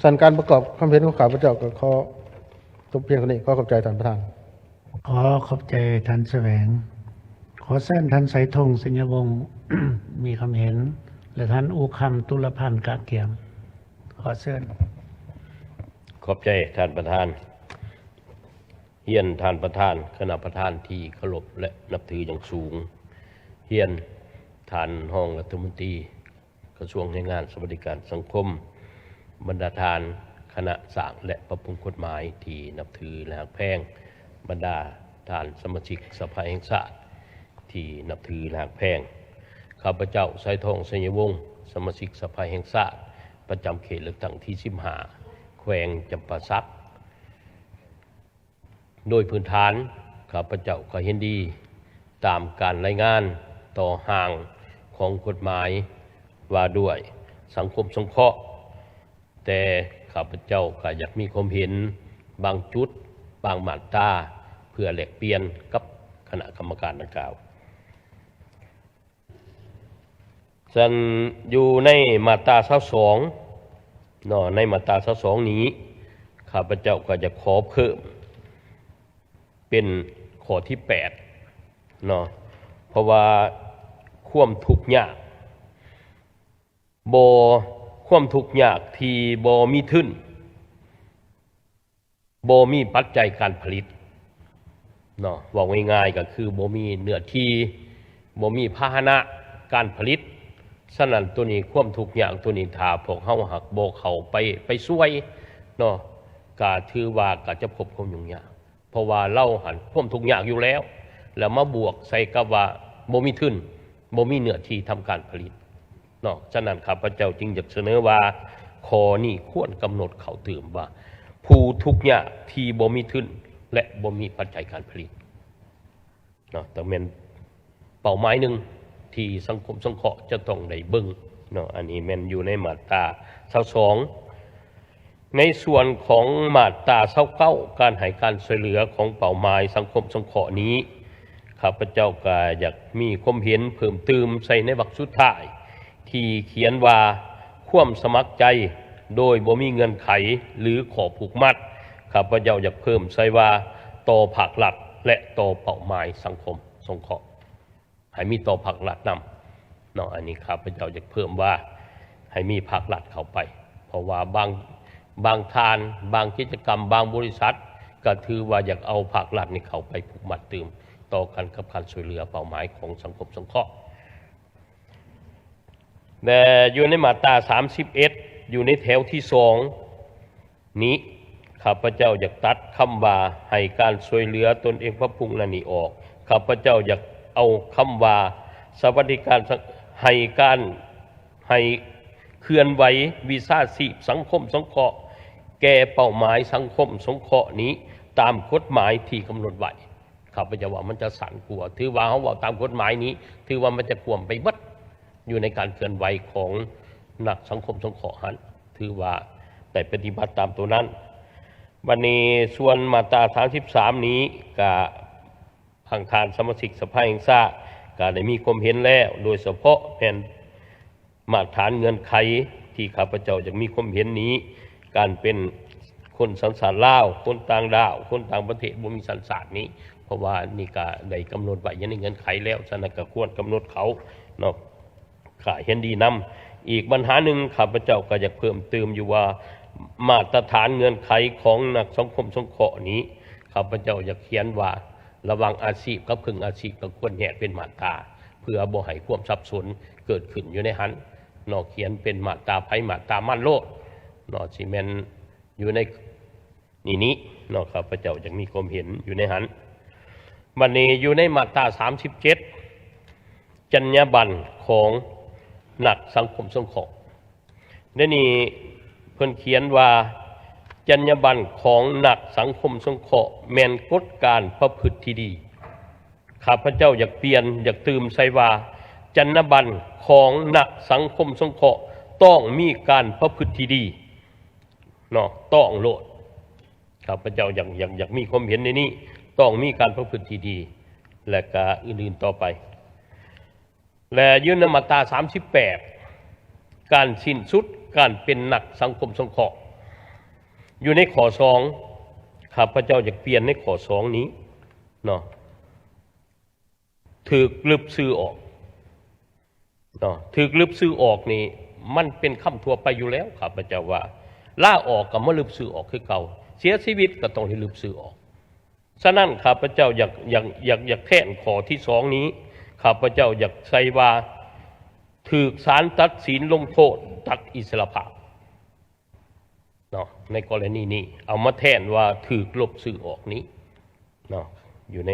ສະນັ້ນ ການປະກອບຄວາມເຫັນຂອງຂ້າພະເຈົ້າກໍຂໍຈົບພຽງເທົ່ານີ້. ຂໍຂອບໃຈທ່ານປະທານ. ຂໍຂອບໃຈທ່ານສະແຫວງ. ຂໍເຊີນທ່ານ ໄຊທົງ ສິນຍະວົງ ມີຄຳເຫັນ ແລະ ທ່ານ ອູຄຳ ຕຸລະພັນ ກະກຽມ. ຂໍເຊີນ. ຂອບໃຈທ່ານປະທານ. ຮຽນທ່ານປະທານ, ຄະນະປະທານທີ່ເຄົາລົບ ແລະ ນັບຖືຢ່າງສູງ, ຮຽນທ່ານຮອງລັດຖະມົນຕີກະຊວງແຮງງານ ສະຫວັດດີການສັງຄົມ, ບັນດາທ່ານ ຄະນະສ້າງ ແລະ ປັບປຸງກົດໝາຍທີ່ນັບຖື ແລະ ຮັກແພງ, ບັນດາທ່ານສະມາຊິກສະພາແຫ່ງຊາດທີ່ນັບຖື ແລະ ຮັກແພງ, ຂ້າພະເຈົ້າ ໄຊທອງ ໄຊຍະວົງ, ສະມາຊິກສະພາແຫ່ງຊາດ ປະຈຳເຂດເລືອກຕັ້ງທີສິບຫ້າ ແຂວງຈຳປາສັກ. ໂດຍພື້ນຖານ, ຂ້າພະເຈົ້າກໍເຫັນດີຕາມການລາຍງານຕໍ່ຮ່າງຂອງກົດໝາຍວ່າດ້ວຍສັງຄົມສົງເຄາະ, ແຕ່ຂ້າພະເຈົ້າກໍຢາກມີຄວາມເຫັນບາງຈຸດ, ບາງມາດຕາ ເພື່ອແລກປ່ຽນກັບຄະນະກຳມະການດັ່ງກ່າວ. ຊັ້ນຢູ່ໃນມາດຕາຊາວສອງເນາະ, ໃນມາດຕາຊາວສອງນີ້ ຂ້າພະເຈົ້າກໍຈະຂໍເພີ່ມເປັນຂໍ້ທີແປດເນາະ, ເພາະວ່າຄວາມທຸກຍາກ ບໍ່ ຄວາມທຸກຍາກທີ່ບໍ່ມີທຶນ ບໍ່ມີປັດໄຈການຜະລິດເນາະ, ເວົ້າງ່າຍໆກໍຄືບໍ່ມີເນື້ອທີ່, ບໍ່ມີພາຫະນະການຜະລິດ. ສະນັ້ນໂຕນີ້ ຄວາມທຸກຍາກໂຕນີ້ ຖ້າພວກເຮົາຫາກບໍ່ເຂົ້າໄປ ໄປຊ່ວຍເນາະ, ກະຖືວ່າກະຈະພົບຄວາມຫຍຸ້ງຍາກ, ເພາະວ່າລາວຫັ້ນຄວາມທຸກຍາກຢູ່ແລ້ວ, ແລ້ວມາບວກໃສ່ກັບວ່າບໍ່ມີທຶນ, ບໍ່ມີເນື້ອທີ່ທຳການຜະລິດ ເນາະ. ສະນັ້ນ ຂ້າພະເຈົ້າຈຶ່ງຢາກສະເໜີວ່າ ຂໍ້ນີ້ຄວນກຳນົດເຂົ້າຕື່ມວ່າ ຜູ້ທຸກຍາກທີ່ບໍ່ມີທຶນ ແລະ ບໍ່ມີປັດໄຈການຜະລິດເນາະ, ຕ້ອງແມ່ນເປົ້າໝາຍໜຶ່ງທີ່ສັງຄົມສົງເຄາະຈະຕ້ອງໄດ້ເບິ່ງເນາະ. ອັນນີ້ແມ່ນຢູ່ໃນມາດຕາຊາວສອງ. ໃນສ່ວນຂອງມາດຕາຊາວເກົ້າ ການໃຫ້ການຊ່ວຍເຫຼືອຂອງເປົ້າໝາຍສັງຄົມສົງເຄາະນີ້, ຂ້າພະເຈົ້າກໍຢາກມີຄວາມເຫັນເພີ່ມຕື່ມໃສ່ໃນວັກສຸດທ້າຍ ທີ່ຂຽນວ່າ ຄວາມສະໝັກໃຈໂດຍບໍ່ມີເງື່ອນໄຂ ຫຼື ຂໍ້ຜູກມັດ, ຂ້າພະເຈົ້າຢາກເພີ່ມໃສ່ວ່າ ຕໍ່ພາກລັດ ແລະ ຕໍ່ເປົ້າໝາຍສັງຄົມສົງເຄາະ. ໃຫ້ມີຕໍ່ພາກລັດນຳເນາະ, ອັນນີ້ຂ້າພະເຈົ້າຢາກເພີ່ມວ່າ ໃຫ້ມີພາກລັດເຂົ້າໄປ, ເພາະວ່າບາງ ບາງທ່ານ, ບາງກິດຈະກຳ, ບາງບໍລິສັດ ກໍຖືວ່າຢາກເອົາພາກລັດນີ້ເຂົ້າໄປຜູກມັດຕື່ມຕໍ່ກັນກັບການຊ່ວຍເຫຼືອເປົ້າໝາຍຂອງສັງຄົມສົງເຄາະ. ແລະ ຢູ່ໃນມາດຕາສາມສິບເອັດ ຢູ່ໃນແຖວທີສອງ ນີ້ ຂ້າພະເຈົ້າຢາກຕັດຄຳວ່າ ໃຫ້ການຊ່ວຍເຫຼືອຕົນເອງປັບປຸງນັ້ນນີ້ອອກ. ຂ້າພະເຈົ້າຢາກເອົາຄຳວ່າ ສະຫວັດດີການ ໃຫ້ການ ໃຫ້ເຄື່ອນໄຫວວິຊາຊີບສັງຄົມສົງເຄາະ ແກ່ເປົ້າໝາຍສັງຄົມສົງເຄາະນີ້ ຕາມກົດໝາຍທີ່ກຳນົດໄວ້. ຂ້າພະເຈົ້າວ່າມັນຈະສັ້ນກວ່າ, ຖືວ່າເຮົາເວົ້າຕາມກົດໝາຍນີ້ ຖືວ່າມັນຈະກວມໄປເບິດ ຢູ່ໃນການເຄື່ອນໄຫວຂອງນັກສັງຄົມສົງເຄາະຫັ້ນ ຖືວ່າໄດ້ປະຕິບັດຕາມໂຕນັ້ນ. ບັດນີ້ສ່ວນມາດຕາສາມສິບສາມນີ້ ກະທາງທ່ານສະມາຊິກສະພາແຫ່ງຊາດ ກະໄດ້ມີຄວາມເຫັນແລ້ວ, ໂດຍສະເພາະແມ່ນມາດຖານເງື່ອນໄຂທີ່ຂ້າພະເຈົ້າຢາກມີຄວາມເຫັນນີ້ ການເປັນຄົນສັນຊາດລາວ, ຄົນຕ່າງດ້າວ, ຄົນຕ່າງປະເທດ, ບໍ່ມີສັນຊາດນີ້, ເພາະວ່ານີ້ກະໄດ້ກຳນົດໄວ້ຢູ່ໃນເງື່ອນໄຂແລ້ວ, ສະນັ້ນກະຄວນກຳນົດເຂົາເນາະ. ຂ້າເຫັນດີນຳ. ອີກບັນຫາໜຶ່ງ ຂ້າພະເຈົ້າກໍຢາກເພີ່ມຕື່ມຢູ່ວ່າ ມາດຕະຖານເງື່ອນໄຂຂອງນັກສັງຄົມສົງເຄາະນີ້ ຂ້າພະເຈົ້າຢາກຂຽນວ່າ ລະຫວ່າງອາຊີບກັບເຄິ່ງອາຊີບ ກໍຄວນແຍກເປັນມາດຕາ ເພື່ອບໍ່ໃຫ້ຄວາມສັບສົນເກີດຂຶ້ນຢູ່ໃນຫັ້ນເນາະ, ຂຽນເປັນມາດຕາໃຜມາດຕາມັນໂລດເນາະ, ຊິແມ່ນຢູ່ໃນ ນີ້ນີ້ເນາະ, ຂ້າພະເຈົ້າຈະມີຄວາມເຫັນຢູ່ໃນຫັ້ນ. ບັດນີ້ຢູ່ໃນມາດຕາສາມສິບເຈັດ ຈັນຍາບັນຂອງນັກສັງຄົມສົງເຄາະ, ໃນນີ້ເພິ່ນຂຽນວ່າ ຈັນຍາບັນຂອງນັກສັງຄົມສົງເຄາະແມ່ນກົດການປະພຶດທີ່ດີ. ຂ້າພະເຈົ້າຢາກປ່ຽນ, ຢາກຕື່ມໃສ່ວ່າ ຈັນຍາບັນຂອງນັກສັງຄົມສົງເຄາະຕ້ອງມີການປະພຶດທີ່ດີ. ເນາະ, ຕ້ອງໂລດ. ຂ້າພະເຈົ້າຢາກ, ຢາກ, ຢາກມີຄວາມເຫັນໃນນີ້, ຕ້ອງມີການປະພຶດທີ່ດີ ແລະ ກະອື່ນໆຕໍ່ໄປ. ແລະ ຢູ່ໃນມາດຕາສາມສິບແປດ ການສິ້ນສຸດການເປັນນັກສັງຄົມສົງເຄາະ, ຢູ່ໃນຂໍ້ສອງ ຂ້າພະເຈົ້າຢາກປ່ຽນໃນຂໍ້ສອງນີ້ເນາະ. ຖືກລຶບຊື່ອອກເນາະ, ຖືກລຶບຊື່ອອກນີ້ ມັນເປັນຄຳທົ່ວໄປຢູ່ແລ້ວ. ຂ້າພະເຈົ້າວ່າ ລາອອກກໍມາລຶບຊື່ອອກຄືເກົ່າ, ເສຍຊີວິດກໍຕ້ອງໄດ້ລຶບຊື່ອອກ. ສະນັ້ນ ຂ້າພະເຈົ້າຢາກ, ຢາກ, ຢາກ, ຢາກແທນຂໍ້ທີສອງນີ້, ຂ້າພະເຈົ້າຢາກໃສ່ວ່າ ຖືກສານຕັດສິນລົງໂທດຕັດອິດສະຫຼະພາບ. ເນາະ ໃນກໍລະນີນີ້ ເອົາມາແທນວ່າຖືກລົບຊື່ອອກນີ້ເນາະ ຢູ່ໃນ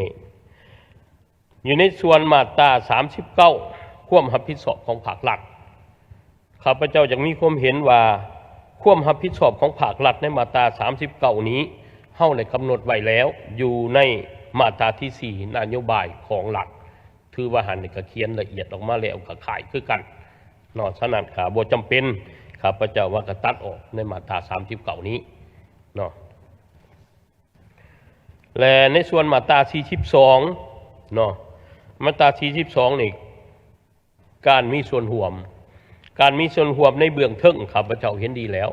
ຢູ່ໃນສ່ວນມາດຕາສາມສິບເກົ້າ ຄວາມຮັບຜິດຊອບຂອງພາກລັດ. ຂ້າພະເຈົ້າຢາກມີຄວາມເຫັນວ່າ ຄວາມຮັບຜິດຊອບຂອງພາກລັດໃນມາດຕາສາມສິບເກົ້ານີ້ ເຮົາໄດ້ກຳນົດໄວ້ແລ້ວ ຢູ່ໃນມາດຕາທີສີ່ ນະໂຍບາຍຂອງລັດ. ຖືວ່າຫັ້ນກໍຂຽນລະອຽດອອກມາແລ້ວ ກໍຄ້າຍຄືກັນເນາະ. ສະນັ້ນກໍບໍ່ຈຳເປັນ ຂ້າພະເຈົ້າວ່າກໍຕັດອອກໃນມາດຕາສາມສິບເກົ້ານີ້ເນາະ. ແລະ ໃນສ່ວນມາດຕາສີ່ສິບສອງເນາະ ມາດຕາສີ່ສິບສອງນີ້ ການມີສ່ວນຮ່ວມ ການມີສ່ວນຮ່ວມໃນເບື້ອງເທິງ ຂ້າພະເຈົ້າເຫັນດີແລ້ວ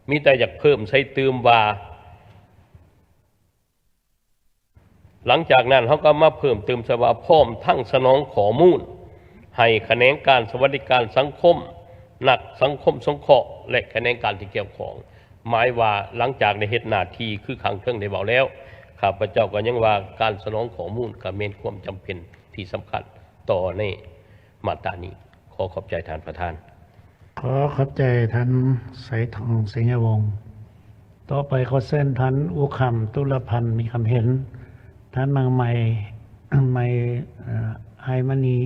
ມີແຕ່ຢາກເພີ່ມໃສ່ຕື່ມວ່າ ຫຼັງຈາກນັ້ນເຮົາກໍມາເພີ່ມຕື່ມໃສ່ວ່າ ພ້ອມທັງສະໜອງຂໍ້ມູນໃຫ້ຂະແໜງການສະຫວັດດີການສັງຄົມ, ນັກສັງຄົມສົງເຄາະ ແລະ ຂະແໜງການທີ່ກ່ຽວຂ້ອງ. ໝາຍວ່າຫຼັງຈາກໄດ້ເຮັດໜ້າທີ່ຄືຂ້າງເທິງໄດ້ເວົ້າແລ້ວ, ຂ້າພະເຈົ້າກໍຍັງວ່າການສະໜອງຂໍ້ມູນກໍແມ່ນຄວາມຈຳເປັນທີ່ສຳຄັນຕໍ່ໃນມາດຕານີ້. ຂໍຂອບໃຈທ່ານປະທານ. ຂໍຂອບໃຈທ່ານ ໄຊທອງ ໄຊຍະວົງ. ຕໍ່ໄປຂໍເຊີນທ່ານ ອຸຄຳ ຕຸລະພັນ ມີຄຳເຫັນ. ທ່ານນາງ ໄມ ໄມ ເອີ ໄຮມະນີ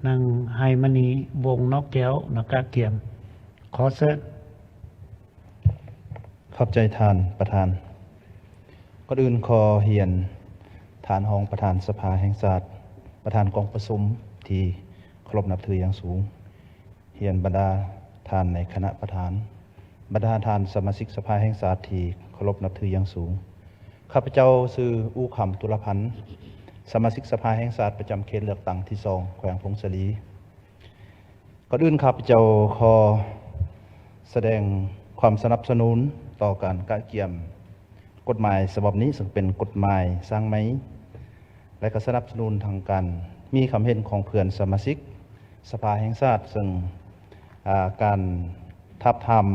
ນາງ ໄຮມະນີ ວົງນອກແກ້ວ ນະກະກຽມ. ຂໍເຊີນ. ຂອບໃຈທ່ານປະທານ. ກ່ອນອື່ນຂໍຮຽນທ່ານຮອງປະທານສະພາແຫ່ງຊາດ, ປະທານກອງປະຊຸມທີ່ເຄົາລົບນັບຖືຢ່າງສູງ, ຮຽນບັນດາທ່ານໃນຄະນະປະທານ, ບັນດາທ່ານສະມາຊິກສະພາແຫ່ງຊາດທີ່ເຄົາລົບນັບຖືຢ່າງສູງ. ຂ້າພະເຈົ້າຊື່ ອູຄຳ ຕຸລະພັນ, ສະມາຊິກສະພາແຫ່ງຊາດປະຈຳເຂດເລືອກຕັ້ງທີສອງ ແຂວງຜົ້ງສາລີ. ກ່ອນອື່ນຂ້າພະເຈົ້າຂໍສະແດງຄວາມສະໜັບສະໜູນຕໍ່ການກະກຽມກົດໝາຍສະບັບນີ້, ເຊິ່ງເປັນກົດໝາຍສ້າງໃໝ່ ແລະ ກໍສະໜັບສະໜູນທາງການມີຄຳເຫັນຂອງເພື່ອນສະມາຊິກສະພາແຫ່ງຊາດ, ເຊິ່ງ ອາ ການທາບທາມ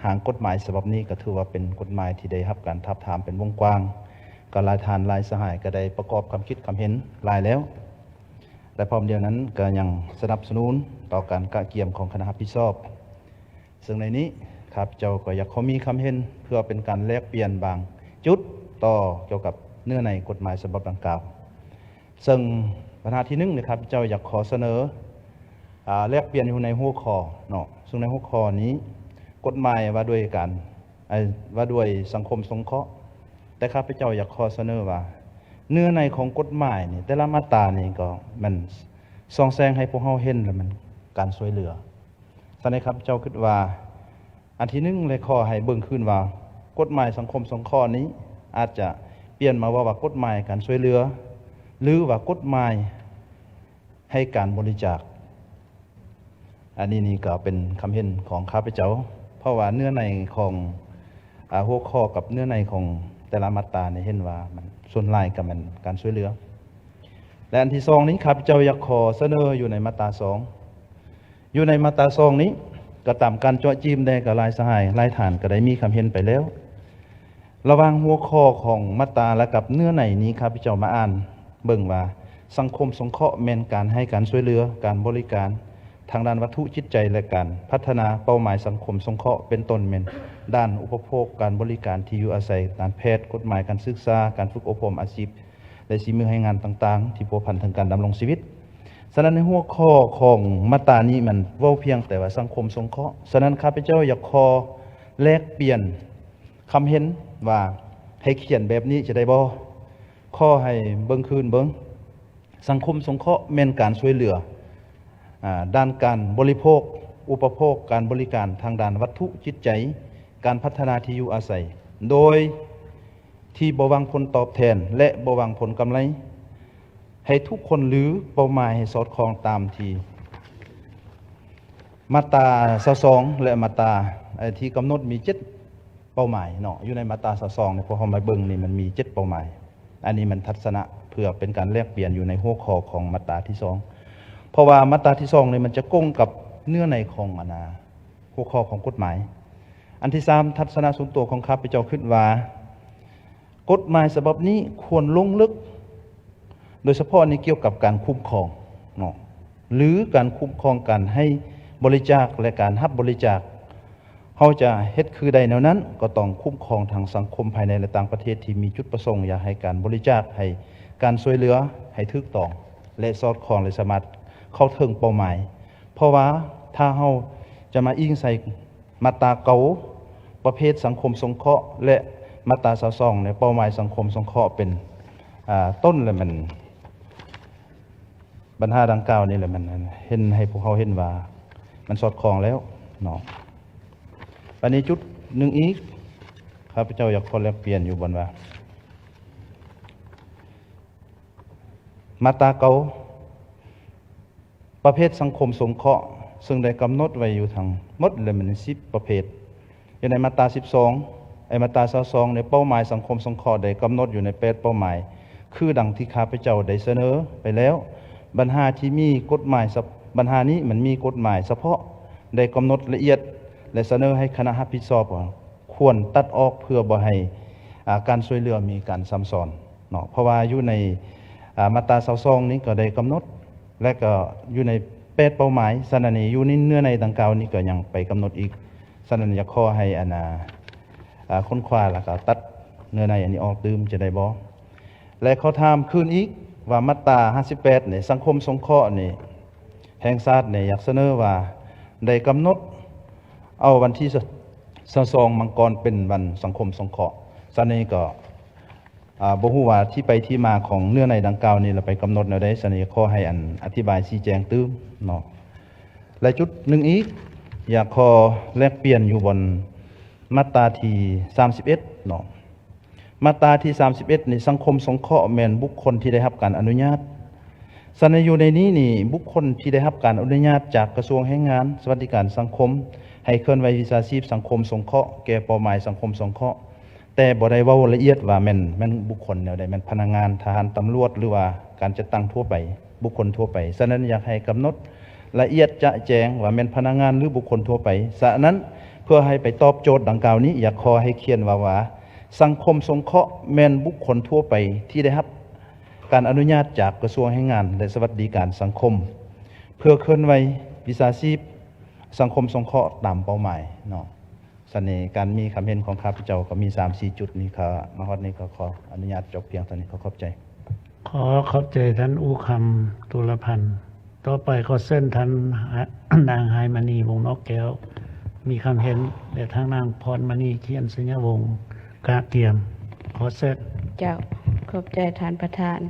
ຮ່າງກົດໝາຍສະບັບນີ້ ກໍຖືວ່າເປັນກົດໝາຍທີ່ໄດ້ຮັບການທາບທາມເປັນວົງກວ້າງ, ກໍຫຼາຍທ່ານຫຼາຍສະຫາຍກໍໄດ້ປະກອບຄຳຄິດຄຳເຫັນຫຼາຍແລ້ວ. ແລະ ພ້ອມດຽວນັ້ນກໍຍັງສະໜັບສະໜູນຕໍ່ການກະກຽມຂອງຄະນະຮັບຜິດຊອບ. ເຊິ່ງໃນນີ້ຂ້າພະເຈົ້າກໍຢາກຂໍມີຄຳເຫັນເພື່ອເປັນການແລກປ່ຽນບາງຈຸດຕໍ່ກ່ຽວກັບເນື້ອໃນກົດໝາຍສະບັບດັ່ງກ່າວ. ເຊິ່ງບັນຫາທີໜຶ່ງນີ້ ຂ້າພະເຈົ້າຢາກຂໍສະເໜີ ອາ ແລກປ່ຽນຢູ່ໃນຫົວຂໍ້ເນາະ, ເຊິ່ງໃນຫົວຂໍ້ນີ້ ກົດໝາຍວ່າດ້ວຍການ ອາ ວ່າດ້ວຍສັງຄົມສົງເຄາະ, ແຕ່ຂ້າພະເຈົ້າຢາກຂໍສະເໜີວ່າ ເນື້ອໃນຂອງກົດໝາຍນີ້ ແຕ່ລະມາດຕານີ້ກໍມັນສ່ອງແສງໃຫ້ພວກເຮົາເຫັນ ແລະ ມັນການຊ່ວຍເຫຼືອ. ສະນັ້ນ ຂ້າພະເຈົ້າຄິດວ່າ ອັນທີໜຶ່ງ ແລະ ຂໍໃຫ້ເບິ່ງຄືນວ່າ ກົດໝາຍສັງຄົມສົງເຄາະນີ້ ອາດຈະປ່ຽນມາເວົ້າວ່າ ກົດໝາຍການຊ່ວຍເຫຼືອ ຫຼືວ່າ ກົດໝາຍ ໃຫ້ການບໍລິຈາກ. ອັນນີ້ນີ້ກໍເປັນຄຳເຫັນຂອງຂ້າພະເຈົ້າ, ເພາະວ່າເນື້ອໃນຂອງ ອາ ຫົວຂໍ້ກັບເນື້ອໃນຂອງແຕ່ລະມາດຕານີ້ ເຫັນວ່າມັນສ່ວນຫຼາຍກໍແມ່ນການຊ່ວຍເຫຼືອ. ແລະ ອັນທີສອງນີ້ ຂ້າພະເຈົ້າຢາກຂໍສະເໜີຢູ່ໃນມາດຕາສອງ, ຢູ່ໃນມາດຕາສອງນີ້ ກໍຕາມການເຈາະຈີ້ມແດ່ ກໍຫຼາຍສະຫາຍຫຼາຍທ່ານກໍໄດ້ມີຄຳເຫັນໄປແລ້ວ. ລະຫວ່າງຫົວຂໍ້ຂອງມາດຕາ ແລະ ກັບເນື້ອໃນນີ້ ຂ້າພະເຈົ້າມາອ່ານເບິ່ງວ່າ ສັງຄົມສົງເຄາະແມ່ນການໃຫ້ການຊ່ວຍເຫຼືອ, ການບໍລິການທາງດ້ານວັດຖຸຈິດໃຈ ແລະ ການພັດທະນາເປົ້າໝາຍສັງຄົມສົງເຄາະ ເປັນຕົ້ນແມ່ນດ້ານອຸປະໂພກ, ການບໍລິການທີ່ຢູ່ອາໄສ, ການແພດ, ກົດໝາຍ, ການສຶກສາ, ການຝຶກອົບຮົມອາຊີບ ແລະ ສີມືແຮງງານຕ່າງໆ ທີ່ພົວພັນເຖິງການດຳລົງຊີວິດ. ສະນັ້ນ ໃນຫົວຂໍ້ຂອງມາດຕານີ້ ມັນເວົ້າພຽງແຕ່ວ່າສັງຄົມສົງເຄາະ. ສະນັ້ນ ຂ້າພະເຈົ້າຢາກຂໍແລກປ່ຽນ ຄຳເຫັນວ່າໃຫ້ຂຽນແບບນີ້ຈະໄດ້ບໍ່? ຂໍໃຫ້ເບິ່ງຄືນເບິ່ງ. ສັງຄົມສົງເຄາະແມ່ນການຊ່ວຍເຫຼືອ ອາ ດ້ານການບໍລິໂພກ, ອຸປະໂພກ, ການບໍລິການທາງດ້ານວັດຖຸຈິດໃຈ, ການພັດທະນາທີ່ຢູ່ອາໄສ ໂດຍທີ່ບໍ່ຫວັງຜົນຕອບແທນ ແລະ ບໍ່ຫວັງຜົນກຳໄລ ໃຫ້ທຸກຄົນ ຫຼື ເປົ້າໝາຍໃຫ້ສອດຄ່ອງຕາມທີ່ມາດຕາຊາວສອງ ແລະ ມາດຕາ ເອີ ທີ່ກຳນົດມີເຈັດເປົ້າໝາຍເນາະ. ຢູ່ໃນມາດຕາຊາວສອງນີ້ ພວກເຮົາມາເບິ່ງນີ້ ມັນມີເຈັດເປົ້າໝາຍ. ອັນນີ້ມັນທັດສະນະເພື່ອເປັນການແລກປ່ຽນຢູ່ໃນຫົວຂໍ້ຂອງມາດຕາທີສອງ ເພາະວ່າມາດຕາທີສອງນີ້ ມັນຈະກົງກັບເນື້ອໃນຂອງ ອັນນາ ຫົວຂໍ້ຂອງກົດໝາຍ. ອັນທີສາມ ທັດສະນະສ່ວນຕົວຂອງຂ້າພະເຈົ້າຄິດວ່າ ກົດໝາຍສະບັບນີ້ຄວນລົງເລິກ ໂດຍສະເພາະໃນກ່ຽວກັບການຄຸ້ມຄອງເນາະ ຫຼື ການຄຸ້ມຄອງການໃຫ້ບໍລິຈາກ ແລະ ການຮັບບໍລິຈາກ ເຮົາຈະເຮັດຄືໄດ້ແນວນັ້ນ ກໍຕ້ອງຄຸ້ມຄອງທັງສັງຄົມພາຍໃນ ແລະ ຕ່າງປະເທດທີ່ມີຈຸດປະສົງຢາກໃຫ້ການບໍລິຈາກ, ໃຫ້ການຊ່ວຍເຫຼືອໃຫ້ຖືກຕ້ອງ ແລະ ສອດຄ່ອງ ແລະ ສາມາດເຂົ້າເຖິງເປົ້າໝາຍ. ເພາະວ່າຖ້າເຮົາຈະມາອີງໃສ່ມາດຕາເກົ້າ ປະເພດສັງຄົມສົງເຄາະ ແລະ ມາດຕາຊາວສອງ ໃນເປົ້າໝາຍສັງຄົມສົງເຄາະເປັນ ອາ ຕົ້ນ ແລະ ມັນ ບັນຫາດັ່ງກ່າວນີ້ແຫຼະ ມັນເຫັນໃຫ້ພວກເຮົາເຫັນວ່າມັນສອດຄ່ອງແລ້ວເນາະ. ບາດນີ້ຈຸດໜຶ່ງອີກ ຂ້າພະເຈົ້າຢາກຂໍແລກປ່ຽນຢູ່ບ່ອນວ່າ ມາດຕາເກົ້າ ປະເພດສັງຄົມສົງເຄາະ ເຊິ່ງໄດ້ກຳນົດໄວ້ຢູ່ທັງໝົດແລ້ວແມ່ນສິບປະເພດ. ຢູ່ໃນມາດຕາສິບສອງ ໄອ້ມາດຕາຊາວສອງ ໃນເປົ້າໝາຍສັງຄົມສົງເຄາະໄດ້ກຳນົດຢູ່ໃນແປດເປົ້າໝາຍ ຄືດັ່ງທີ່ຂ້າພະເຈົ້າໄດ້ສະເໜີໄປແລ້ວ. ບັນຫາທີ່ມີກົດໝາຍສະ ບັນຫານີ້ມັນມີກົດໝາຍສະເພາະ ໄດ້ກຳນົດລະອຽດ ແລະ ສະເໜີໃຫ້ຄະນະຮັບຜິດຊອບວ່າ ຄວນຕັດອອກເພື່ອບໍ່ໃຫ້ ອາ ການຊ່ວຍເຫຼືອມີການຊ້ຳຊ້ອນເນາະ. ເພາະວ່າຢູ່ໃນ ອາ ມາດຕາຊາວສອງນີ້ກໍໄດ້ກຳນົດ ແລະ ກໍຢູ່ໃນແປດເປົ້າໝາຍ. ສະນັ້ນນີ້ ຢູ່ໃນເນື້ອໃນດັ່ງກ່າວນີ້ກໍຍັງໄປກຳນົດອີກ. ສະນັ້ນຢາກຂໍໃຫ້ອັນ ອາ ອາ ຄົ້ນຄວ້າ ແລ້ວກໍຕັດເນື້ອໃນອັນນີ້ອອກຕື່ມ ຈະໄດ້ບໍ່? ແລະ ຂໍຖາມຄືນອີກວ່າ ມາດຕາຫ້າສິບແປດນີ້ ສັງຄົມສົງເຄາະນີ້ ແຫ່ງຊາດນີ້ ຢາກສະເໜີວ່າໄດ້ກຳນົດເອົາວັນທີຊາວສອງມັງກອນເປັນວັນສັງຄົມສົງເຄາະ. ສະນັ້ນນີ້ກໍ ອາ ບໍ່ຮູ້ວ່າທີ່ໄປທີ່ມາຂອງເນື້ອໃນດັ່ງກ່າວນີ້ ລະໄປກຳນົດແນວໃດ? ສະນັ້ນນີ້ຂໍໃຫ້ອັນ ອະທິບາຍຊີ້ແຈງຕື່ມເນາະ. ແລະ ຈຸດໜຶ່ງອີກ ຢາກຂໍແລກປ່ຽນຢູ່ບ່ອນມາດຕາທີສາມສິບເອັດເນາະ. ມາດຕາທີສາມສິບເອັດນີ້ ສັງຄົມສົງເຄາະແມ່ນບຸກຄົນທີ່ໄດ້ຮັບການອະນຸຍາດ. ສະນັ້ນຢູ່ໃນນີ້ນີ້ ບຸກຄົນທີ່ໄດ້ຮັບການອະນຸຍາດຈາກກະຊວງແຮງງານ ສະຫວັດດີການສັງຄົມ ໃຫ້ເຄື່ອນໄຫວວິຊາຊີບສັງຄົມສົງເຄາະ ແກ່ເປົ້າໝາຍສັງຄົມສົງເຄາະ. ແຕ່ບໍ່ໄດ້ເວົ້າລະອຽດວ່າແມ່ນ ແມ່ນບຸກຄົນແນວໃດ, ແມ່ນພະນັກງານ, ທະຫານ, ຕຳຫຼວດ ຫຼືວ່າການຈັດຕັ້ງທົ່ວໄປ, ບຸກຄົນທົ່ວໄປ. ສະນັ້ນ ຢາກໃຫ້ກຳນົດລະອຽດຈະແຈ້ງວ່າແມ່ນພະນັກງານ ຫຼື ບຸກຄົນທົ່ວໄປ. ສະນັ້ນ ເພື່ອໃຫ້ໄປຕອບໂຈດດັ່ງກ່າວນີ້, ຢາກຂໍໃຫ້ຂຽນວ່າ ວ່າ ສັງຄົມສົງເຄາະແມ່ນບຸກຄົນທົ່ວໄປທີ່ໄດ້ຮັບການອະນຸຍາດຈາກກະຊວງແຮງງານ ແລະ ສະຫວັດດີການສັງຄົມ ເພື່ອເຄື່ອນໄຫວວິຊາຊີບສັງຄົມສົງເຄາະຕາມເປົ້າໝາຍເນາະ. ສະເໜ່ ການມີຄຳເຫັນຂອງຂ້າພະເຈົ້າກໍມີສາມສີ່ຈຸດນີ້ ຂ້າມາຮອດນີ້ກໍຂໍອະນຸຍາດຈົບພຽງເທົ່ານີ້. ຂໍຂອບໃຈ. ຂໍຂອບໃຈທ່ານອູຄຳ ຕຸລະພັນ. ຕໍ່ໄປຂໍເຊີນທ່ານ ນາງ ໄຮມະນີ ວົງນອກແກ້ວ ມີຄຳເຫັນ ແລະ ທາງນາງ ພອນມະນີ ຂຽນໄຊຍະວົງ ກະກຽມ. ຂໍເຊີນ. ເຈົ້າ, ຂອບໃຈທ່ານປະທານ.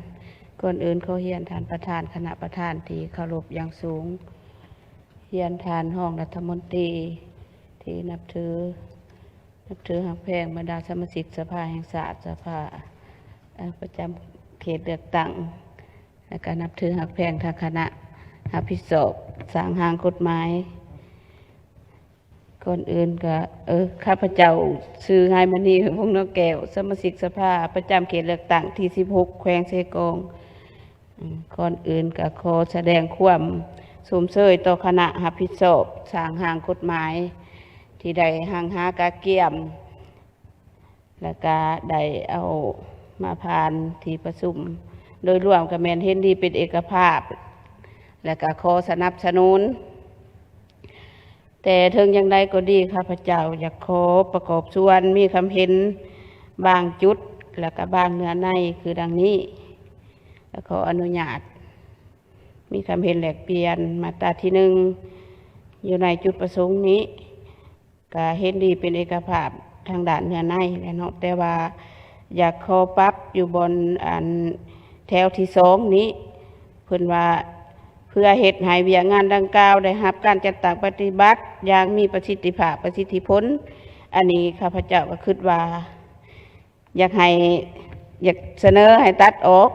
ກ່ອນອື່ນຂໍຮຽນທ່ານປະທານ, ຄະນະປະທານທີ່ເຄົາລົບຢ່າງສູງ. ຮຽນທ່ານຮອງລັດຖະມົນຕີທີ່ນັບຖື, ນັບຖືຮັກແພງບັນດາສະມາຊິກສະພາແຫ່ງຊາດ, ສະພາ ເອີ ປະຈຳເຂດເລືອກຕັ້ງ, ແລະ ກະນັບຖືຮັກແພງທາງຄະນະຮັບຜິດຊອບສ້າງຮ່າງກົດໝາຍ. ກ່ອນອື່ນກະ ເອີ ຂ້າພະເຈົ້າຊື່ ໄຮມະນີ ວົງນອກແກ້ວ, ສະມາຊິກສະພາປະຈຳເຂດເລືອກຕັ້ງທີສິບຫົກ ແຂວງເຊກອງ. ອືມ ກ່ອນອື່ນກໍຂໍສະແດງຄວາມຊົມເຊີຍຕໍ່ຄະນະຮັບຜິດຊອບສ້າງຮ່າງກົດໝາຍ ທີ່ໄດ້ຮັ່ງຫາກະກຽມ ແລະກະໄດ້ເອົາມາຜ່ານທີ່ປະຊຸມ. ໂດຍລວມກໍແມ່ນເຫັນດີເປັນເອກະພາບ ແລະກະຂໍສະໜັບສະໜູນ. ແຕ່ເຖິງຢ່າງໃດກໍດີ, ຂ້າພະເຈົ້າຢາກຂໍປະກອບສ່ວນມີຄຳເຫັນບາງຈຸດ ແລະກະບາງເນື້ອໃນ ຄືດັ່ງນີ້. ແລະຂໍອະນຸຍາດມີຄຳເຫັນແລກປ່ຽນ. ມາດຕາທີໜຶ່ງ ຢູ່ໃນຈຸດປະສົງນີ້ ກະເຫັນດີເປັນເອກະພາບທາງດ້ານເນື້ອໃນແຫຼະເນາະ, ແຕ່ວ່າຢາກຂໍປັບຢູ່ບ່ອນ ອັນ ແຖວທີສອງນີ້ ເພິ່ນວ່າ ເພື່ອເຮັດໃຫ້ວຽກງານດັ່ງກ່າວໄດ້ຮັບການຈັດຕັ້ງປະຕິບັດຢ່າງມີປະສິດທິພາບ, ປະສິດທິຜົນ. ອັນນີ້ຂ້າພະເຈົ້າກໍຄິດວ່າ ຢາກໃຫ້ ຢາກສະເໜີໃຫ້ຕັດອອກ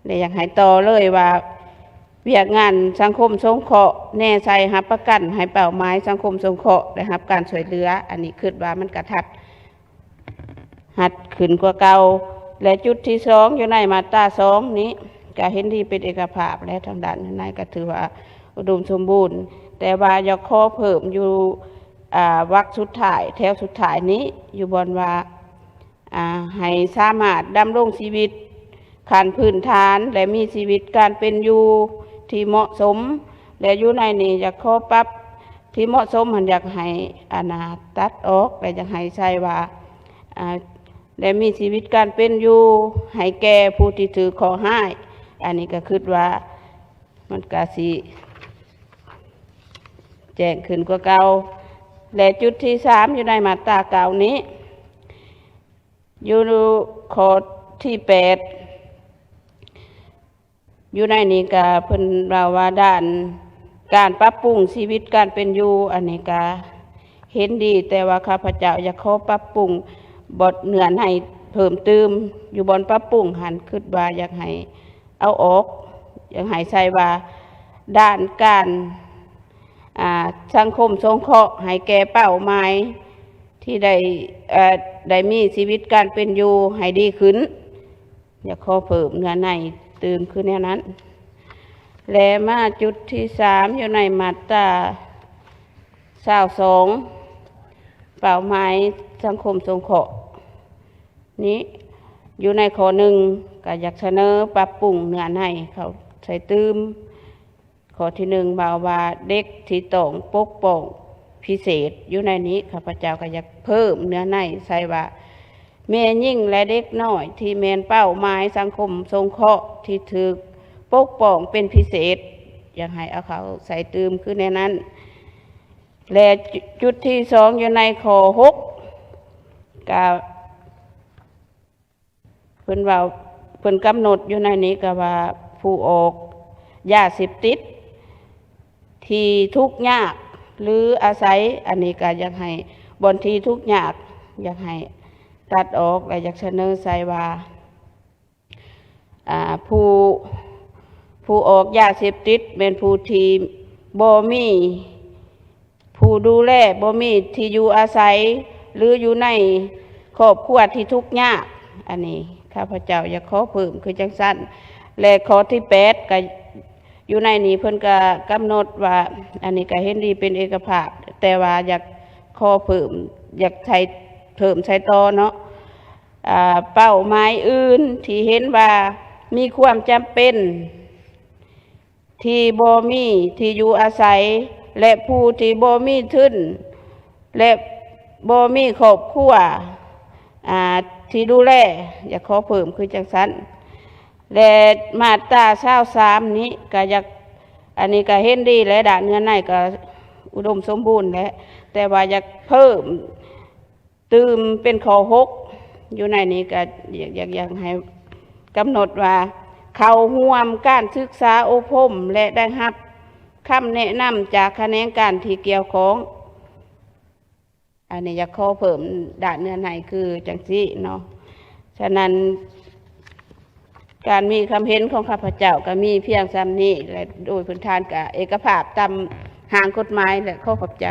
ແລະ ຢາກໃຫ້ຕໍ່ເລີຍວ່າ ວຽກງານສັງຄົມສົງເຄາະ ແນໃສ່ຮັບປະກັນໃຫ້ເປົ້າໝາຍສັງຄົມສົງເຄາະໄດ້ຮັບການຊ່ວຍເຫຼືອ. ອັນນີ້ຄິດວ່າມັນກະທັດ ຮັດຂຶ້ນກວ່າເກົ່າ. ແລະ ຈຸດທີສອງ ຢູ່ໃນມາດຕາສອງນີ້ ກະເຫັນດີເປັນເອກະພາບ ແລະ ທາງດ້ານໃນກໍຖືວ່າອຸດົມສົມບູນ, ແຕ່ວ່າຢາກຂໍເພີ່ມຢູ່ ອາ ວັກສຸດທ້າຍ ແຖວສຸດທ້າຍນີ້ ຢູ່ບ່ອນວ່າ ອາ ໃຫ້ສາມາດດຳລົງຊີວິດຂັ້ນພື້ນຖານ ແລະ ມີຊີວິດການເປັນຢູ່ທີ່ເໝາະສົມ. ແລະ ຢູ່ໃນນີ້ຢາກຂໍປັບ ທີ່ເໝາະສົມຫັ້ນ ຢາກໃຫ້ ອັນນ່າ ຕັດອອກ ແລະ ຢາກໃຫ້ໃສ່ວ່າ ອ່າ ແລະ ມີຊີວິດການເປັນຢູ່ໃຫ້ແກ່ຜູ້ທີ່ຖືກເຄາະຮ້າຍ. ອັນນີ້ກໍຄິດວ່າມັນກະຊິແຈ້ງຂຶ້ນກວ່າເກົ່າ. ແລະ ຈຸດທີສາມ ຢູ່ໃນມາດຕາເກົ້ານີ້ ຢູ່ຂໍ້ທີແປດ ຢູ່ໃນນີ້ກະເພິ່ນເວົ້າວ່າ ດ້ານການປັບປຸງຊີວິດການເປັນຢູ່ ອັນນີ້ກະເຫັນດີ, ແຕ່ວ່າຂ້າພະເຈົ້າຢາກຂໍປັບປຸງບ່ອນເນື້ອໃນເພີ່ມຕື່ມ. ຢູ່ບ່ອນປັບປຸງຫັ້ນ ຄິດວ່າຢາກໃຫ້ເອົາອອກ, ຢາກໃຫ້ໃສ່ວ່າ ດ້ານການ ອ່າ ສັງຄົມສົງເຄາະໃຫ້ແກ່ເປົ້າໝາຍທີ່ໄດ້ ເອີ ໄດ້ມີຊີວິດການເປັນຢູ່ໃຫ້ດີຂຶ້ນ. ຢາກຂໍເພີ່ມເນື້ອໃນຕື່ມຄືແນວນັ້ນ. ແລະ ມາຈຸດທີສາມ ຢູ່ໃນມາດຕາຊາວສອງ ເປົ້າໝາຍສັງຄົມສົງເຄາະນີ້ ຢູ່ໃນຂໍ້ໜຶ່ງ ກໍຢາກສະເໜີປັບປຸງເນື້ອໃນເຂົ້າໃສ່ຕື່ມ. ຂໍ້ທີໜຶ່ງ ເວົ້າວ່າເດັກທີ່ຕ້ອງປົກປ້ອງພິເສດ. ຢູ່ໃນນີ້ ຂ້າພະເຈົ້າກໍຢາກເພີ່ມເນື້ອໃນໃສ່ວ່າ ແມ່ຍິງ ແລະ ເດັກນ້ອຍທີ່ແມ່ນເປົ້າໝາຍສັງຄົມສົງເຄາະທີ່ຖືກປົກປ້ອງເປັນພິເສດ. ຢາກໃຫ້ເອົາເຂົ້າໃສ່ຕື່ມຄືແນວນັ້ນ. ແລະ ຈຸດທີສອງ ຢູ່ໃນຂໍ້ຫົກ ກໍ ເພິ່ນເວົ້າ ເພິ່ນກຳນົດຢູ່ໃນນີ້ກໍວ່າ ຜູ້ອອກຢາເສບຕິດທີ່ທຸກຍາກ ຫຼື ອາໄສ, ອັນນີ້ກໍຢາກໃຫ້ ບ່ອນທີ່ທຸກຍາກ ຢາກໃຫ້ຕັດອອກ ແລະ ຢາກສະເໜີໃສ່ວ່າ ອ່າ ຜູ້ ຜູ້ອອກຢາເສບຕິດແມ່ນຜູ້ທີ່ບໍ່ມີ ຜູ້ດູແລ ບໍ່ມີທີ່ຢູ່ອາໄສ ຫຼື ຢູ່ໃນຄອບຄົວທີ່ທຸກຍາກ. ອັນນີ້ຂ້າພະເຈົ້າຢາກຂໍເພີ່ມຄືຈັ່ງຊັ້ນ. ແລະ ຂໍ້ທີແປດ ກໍຢູ່ໃນນີ້ເພິ່ນກໍກຳນົດວ່າ ອັນນີ້ກໍເຫັນດີເປັນເອກະພາບ, ແຕ່ວ່າຢາກຂໍເພີ່ມ ຢາກໃສ່ເພີ່ມໃສ່ຕໍ່ເນາະ. ອ່າ ເປົ້າໝາຍອື່ນທີ່ເຫັນວ່າມີຄວາມຈຳເປັນ ທີ່ບໍ່ມີທີ່ຢູ່ອາໄສ ແລະ ຜູ້ທີ່ບໍ່ມີທຶນ ແລະ ບໍ່ມີຄອບຄົວ ອ່າ ທີ່ດູແລ, ຢາກຂໍເພີ່ມຄືຈັ່ງຊັ້ນ. ແລະ ມາດຕາຊາວສາມນີ້ກໍຢາກ ອັນນີ້ກໍເຫັນດີແຫຼະ, ດ້ານເນື້ອໃນກໍອຸດົມສົມບູນແຫຼະ, ແຕ່ວ່າຢາກເພີ່ມ ຕື່ມເປັນຂໍ້ຫົກ ຢູ່ໃນນີ້ກໍຢາກ ຢາກ ຢາກໃຫ້ກຳນົດວ່າ ເຂົ້າຮ່ວມການສຶກສາອົບຮົມ ແລະ ໄດ້ຮັບຄຳແນະນຳຈາກຂະແໜງການທີ່ກ່ຽວຂ້ອງ. ອັນນີ້ຢາກຂໍເພີ່ມດ້ານເນື້ອໃນຄືຈັ່ງຊີ້ເນາະ. ສະນັ້ນ ການມີຄຳເຫັນຂອງຂ້າພະເຈົ້າກໍມີພຽງສ່ຳນີ້ ແລະ ໂດຍພື້ນຖານກໍເອກະພາບຕາມຮ່າງກົດໝາຍ ແລະ ຂໍຂອບໃຈ.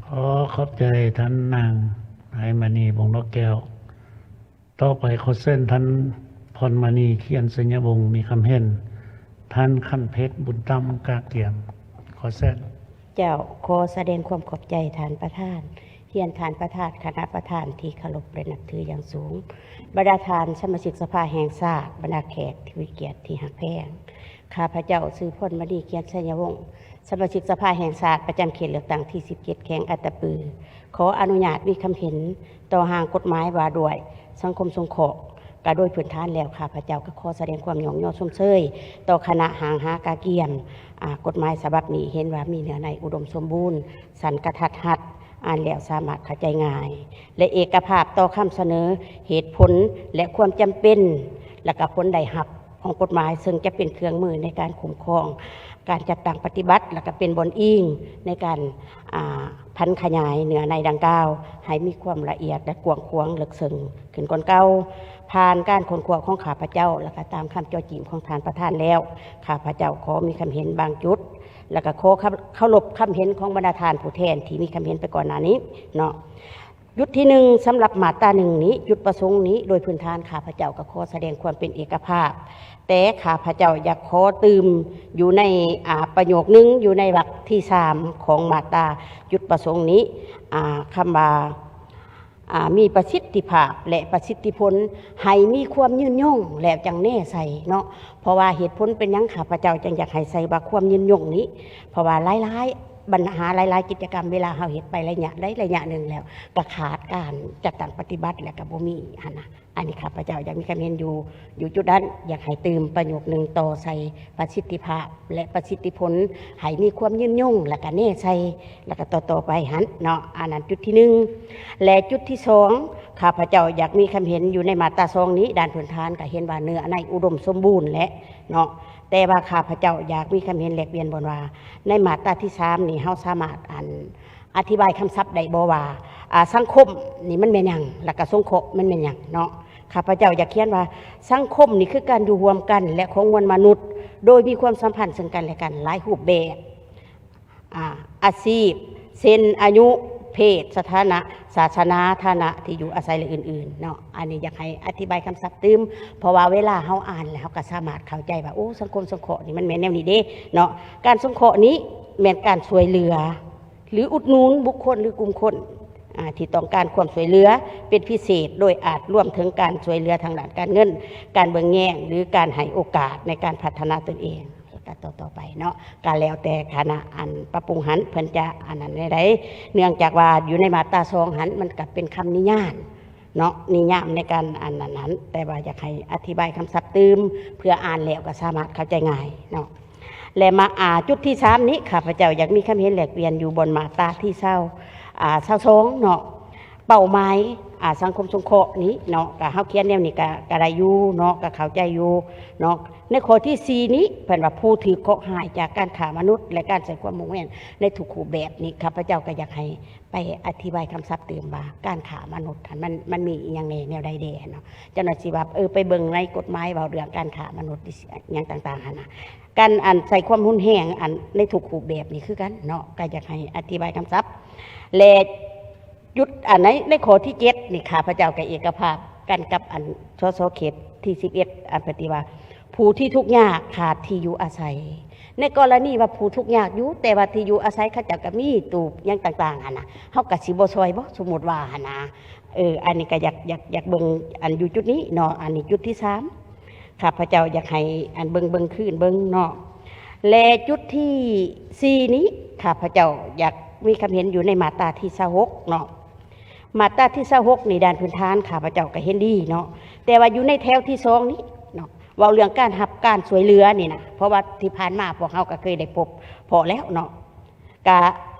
ຂໍຂອບໃຈທ່ານນາງໄພມະນີ ວົງດອກແກ້ວ. ຕໍ່ໄປຂໍເຊີນທ່ານພອນມະນີ ຂຽນໄຊຍະວົງ ມີຄຳເຫັນ. ທ່ານຂັນເພັດ ບຸນຕຳ ກະກຽມ. ຂໍເຊີນ. ເຈົ້າ, ຂໍສະແດງຄວາມຂອບໃຈທ່ານປະທານ, ຮຽນທ່ານປະທານ, ຄະນະປະທານທີ່ເຄົາລົບ ແລະ ນັບຖືຢ່າງສູງ, ບັນດາທ່ານສະມາຊິກສະພາແຫ່ງຊາດ, ບັນດາແຂກທີ່ມີກຽດທີ່ຮັກແພງ. ຂ້າພະເຈົ້າຊື່ພອນມະນີ ຂຽນໄຊຍະວົງ, ສະມາຊິກສະພາແຫ່ງຊາດປະຈຳເຂດເລືອກຕັ້ງທີສິບເຈັດ ແຂວງອັດຕະປື, ຂໍອະນຸຍາດມີຄຳເຫັນຕໍ່ຮ່າງກົດໝາຍວ່າດ້ວຍສັງຄົມສົງເຄາະ. ກະໂດຍພື້ນຖານແລ້ວ ຂ້າພະເຈົ້າກໍຂໍສະແດງຄວາມຍ້ອງຍໍຊົມເຊີຍຕໍ່ຄະນະຮ່າງຫາກະກຽມ ອາ ກົດໝາຍສະບັບນີ້. ເຫັນວ່າມີເນື້ອໃນອຸດົມສົມບູນ, ສັ້ນກະທັດຮັດ, ອ່ານແລ້ວສາມາດເຂົ້າໃຈງ່າຍ ແລະ ເອກະພາບຕໍ່ຄຳສະເໜີ, ເຫດຜົນ ແລະ ຄວາມຈຳເປັນ ແລະ ກະຜົນໄດ້ຮັບຂອງກົດໝາຍ, ເຊິ່ງຈະເປັນເຄື່ອງມືໃນການຄຸ້ມຄອງການຈັດຕັ້ງປະຕິບັດ ແລະ ກະເປັນບ່ອນອີງໃນການ ອາ ຜັນຂະຫຍາຍເນື້ອໃນດັ່ງກ່າວໃຫ້ມີຄວາມລະອຽດ ແລະ ກວ້າງຂວາງເລິກເຊິ່ງຂຶ້ນກວ່າເກົ່າ. ຜ່ານການຄົ້ນຄວ້າຂອງຂ້າພະເຈົ້າ ແລະ ກະຕາມຄຳຈໍ້ຈີ້ມຂອງທ່ານປະທານແລ້ວ, ຂ້າພະເຈົ້າຂໍມີຄຳເຫັນບາງຈຸດ ແລະ ກະຂໍເຄົາລົບຄຳເຫັນຂອງບັນດາທ່ານຜູ້ແທນທີ່ມີຄຳເຫັນໄປກ່ອນໜ້ານີ້ເນາະ. ຈຸດທີໜຶ່ງ ສຳລັບມາດຕາໜຶ່ງນີ້, ຈຸດປະສົງນີ້ ໂດຍພື້ນຖານຂ້າພະເຈົ້າກໍຂໍສະແດງຄວາມເປັນເອກະພາບ, ແຕ່ຂ້າພະເຈົ້າຢາກຂໍຕື່ມຢູ່ໃນ ອາ ປະໂຫຍກໜຶ່ງ ຢູ່ໃນວັກທີສາມຂອງມາດຕາຈຸດປະສົງນີ້, ອາ ຄຳວ່າ ອາ ມີປະສິດທິພາບ ແລະ ປະສິດທິຜົນ ໃຫ້ມີຄວາມຍືນຍົງ ແລ້ວຈັ່ງແນໃສ່ເນາະ. ເພາະວ່າເຫດຜົນເປັນຫຍັງຂ້າພະເຈົ້າຈຶ່ງຢາກໃຫ້ໃສ່ວ່າຄວາມຍືນຍົງນີ້? ເພາະວ່າຫຼາຍໆ ບັນຫາຫຼາຍໆກິດຈະກຳ ເວລາເຮົາເຮັດໄປໄລຍະໃດໄລຍະໜຶ່ງແລ້ວ ກໍຂາດການຈັດຕັ້ງປະຕິບັດ ແລ້ວກໍບໍ່ມີຫັ້ນນະ. ອັນນີ້ຂ້າພະເຈົ້າຢາກມີຄຳເຫັນຢູ່ ຢູ່ຈຸດນັ້ນ ຢາກໃຫ້ຕື່ມປະໂຫຍກໜຶ່ງຕໍ່ໃສ່ປະສິດທິພາບ ແລະ ປະສິດທິຜົນ ໃຫ້ມີຄວາມຍືນຍົງ ແລ້ວກໍແນໃສ່ ແລ້ວກໍຕໍ່ໆໄປຫັ້ນເນາະ. ອັນນັ້ນຈຸດທີໜຶ່ງ ແລະ ຈຸດທີສອງ ຂ້າພະເຈົ້າຢາກມີຄຳເຫັນຢູ່ໃນມາດຕາສອງນີ້ ດ້ານພື້ນຖານກໍເຫັນວ່າເນື້ອໃນອຸດົມສົມບູນແຫຼະເນາະ ແຕ່ວ່າຂ້າພະເຈົ້າຢາກມີຄຳເຫັນແລກປ່ຽນບ່ອນວ່າ ໃນມາດຕາທີສາມນີ້ ເຮົາສາມາດ ອັນ ອະທິບາຍຄຳສັບໄດ້ບໍ່ວ່າ ອາ ສັງຄົມນີ້ມັນແມ່ນຫຍັງ ແລ້ວກໍສົງເຄາະມັນແມ່ນຫຍັງເນາະ? ຂ້າພະເຈົ້າຢາກຂຽນວ່າ ສັງຄົມນີ້ຄືການຢູ່ຮ່ວມກັນ ແລະ ຂອງມວນມະນຸດ ໂດຍມີຄວາມສຳພັນເຊິ່ງກັນແລະກັນຫຼາຍຮູບແບບ ອາ ອາຊີບ ເຊັ່ນ ອາຍຸ ເພດ ສະຖານະ ສາສະໜາ ຖານະ ທີ່ຢູ່ອາໄສ ແລະ ອື່ນໆເນາະ. ອັນນີ້ຢາກໃຫ້ອະທິບາຍຄຳສັບຕື່ມ ເພາະວ່າເວລາເຮົາອ່ານແລ້ວ ເຮົາກໍສາມາດເຂົ້າໃຈວ່າ ໂອ້ ສັງຄົມສົງເຄາະນີ້ມັນແມ່ນແນວນີ້ເດ້ເນາະ. ການສົງເຄາະນີ້ແມ່ນການຊ່ວຍເຫຼືອ ຫຼື ອຸດໜູນບຸກຄົນ ຫຼື ກຸ່ມຄົນ ອາ ທີ່ຕ້ອງການຄວາມຊ່ວຍເຫຼືອເປັນພິເສດ ໂດຍອາດລວມເຖິງການຊ່ວຍເຫຼືອທາງດ້ານການເງິນ, ການເບິ່ງແຍງ ຫຼື ການໃຫ້ໂອກາດໃນການພັດທະນາຕົນເອງ ແລະ ກໍຕໍ່ໆໄປເນາະ. ກໍແລ້ວແຕ່ຄະນະອັນປັບປຸງຫັ້ນ ເພິ່ນຈະອັນນັ້ນແນວໃດ, ເນື່ອງຈາກວ່າຢູ່ໃນມາດຕາສອງຫັ້ນ ມັນກໍເປັນຄຳນິຍາມເນາະ, ນິຍາມໃນການອັນນັ້ນຫັ້ນ, ແຕ່ວ່າຢາກໃຫ້ອະທິບາຍຄຳສັບຕື່ມ ເພື່ອອ່ານແລ້ວກໍສາມາດເຂົ້າໃຈງ່າຍເນາະ. ແລະ ມາ ອາ ຈຸດທີສາມນີ້ ຂ້າພະເຈົ້າຢາກມີຄຳເຫັນແລກປ່ຽນຢູ່ບ່ອນມາດຕາທີຊາວ ອາ ຊາວສອງເນາະ. ເປົ້າໝາຍ ອາ ສັງຄົມສົງເຄາະນີ້ເນາະ ກະເຮົາຂຽນແນວນີ້ກະ ກະໄດ້ຢູ່ເນາະ ກະເຂົ້າໃຈຢູ່ເນາະ. ໃນຂໍ້ທີສີ່ນີ້ ເພິ່ນວ່າຜູ້ຖືກເຄາະຮ້າຍຈາກການຄ້າມະນຸດ ແລະ ການໃຊ້ຄວາມຮຸນແຮງໃນທຸກຮູບແບບນີ້ ຂ້າພະເຈົ້າກະຢາກໃຫ້ ໄປອະທິບາຍຄຳສັບຕື່ມວ່າ ການຄ້າມະນຸດຫັ້ນ ມັນ ມັນມີອີ່ຫຍັງແດ່ ແນວໃດແດ່ເນາະ. ເຈົ້າໜ້າທີ່ວ່າ ເອີ ໄປເບິ່ງໃນກົດໝາຍເວົ້າເລື່ອງການຄ້າມະນຸດ ອີ່ຫຍັງຕ່າງໆຫັ້ນນະ. ການອັນໃຊ້ຄວາມຮຸນແຮງ ອັນໃນທຸກຮູບແບບນີ້ຄືກັນເນາະ ກໍຢາກໃຫ້ອະທິບາຍຄຳສັບ ແລະ ຈຸດອັນໃນ ໃນຂໍ້ທີເຈັດນີ້ ຂ້າພະເຈົ້າກໍເອກະພາບກັນກັບອັນ ສສ ເຂດທີສິບເອັດ ອັນເພິ່ນທີ່ວ່າ ຜູ້ທີ່ທຸກຍາກຂາດທີ່ຢູ່ອາໄສ. ໃນກໍລະນີວ່າຜູ້ທຸກຍາກຢູ່ ແຕ່ວ່າທີ່ຢູ່ອາໄສເຂົາເຈົ້າກໍມີຕູບຫຍັງຕ່າງໆຫັ້ນນະ ເຮົາກໍຊິບໍ່ຊ່ອຍບໍ່ ສົມມຸດວ່າຫັ້ນນະ. ເອີ ອັນນີ້ກໍຢາກ ຢາກ ຢາກເບິ່ງອັນຢູ່ຈຸດນີ້ເນາະ. ອັນນີ້ຈຸດທີສາມ ຂ້າພະເຈົ້າຢາກໃຫ້ອັນເບິ່ງ ເບິ່ງຄືນເບິ່ງເນາະ. ແລະ ຈຸດທີສີ່ນີ້ ຂ້າພະເຈົ້າຢາກມີຄຳເຫັນຢູ່ໃນມາດຕາທີຊາວຫົກເນາະ. ມາດຕາທີຊາວຫົກນີ້ ດ້ານພື້ນຖານຂ້າພະເຈົ້າກໍເຫັນດີເນາະ ແຕ່ວ່າຢູ່ໃນແຖວທີສອງນີ້ເນາະ ເວົ້າເລື່ອງການຮັບການຊ່ວຍເຫຼືອນີ້ນະ ເພາະວ່າທີ່ຜ່ານມາພວກເຮົາກໍເຄີຍໄດ້ພົບພໍ້ແລ້ວເນາະ. ກະ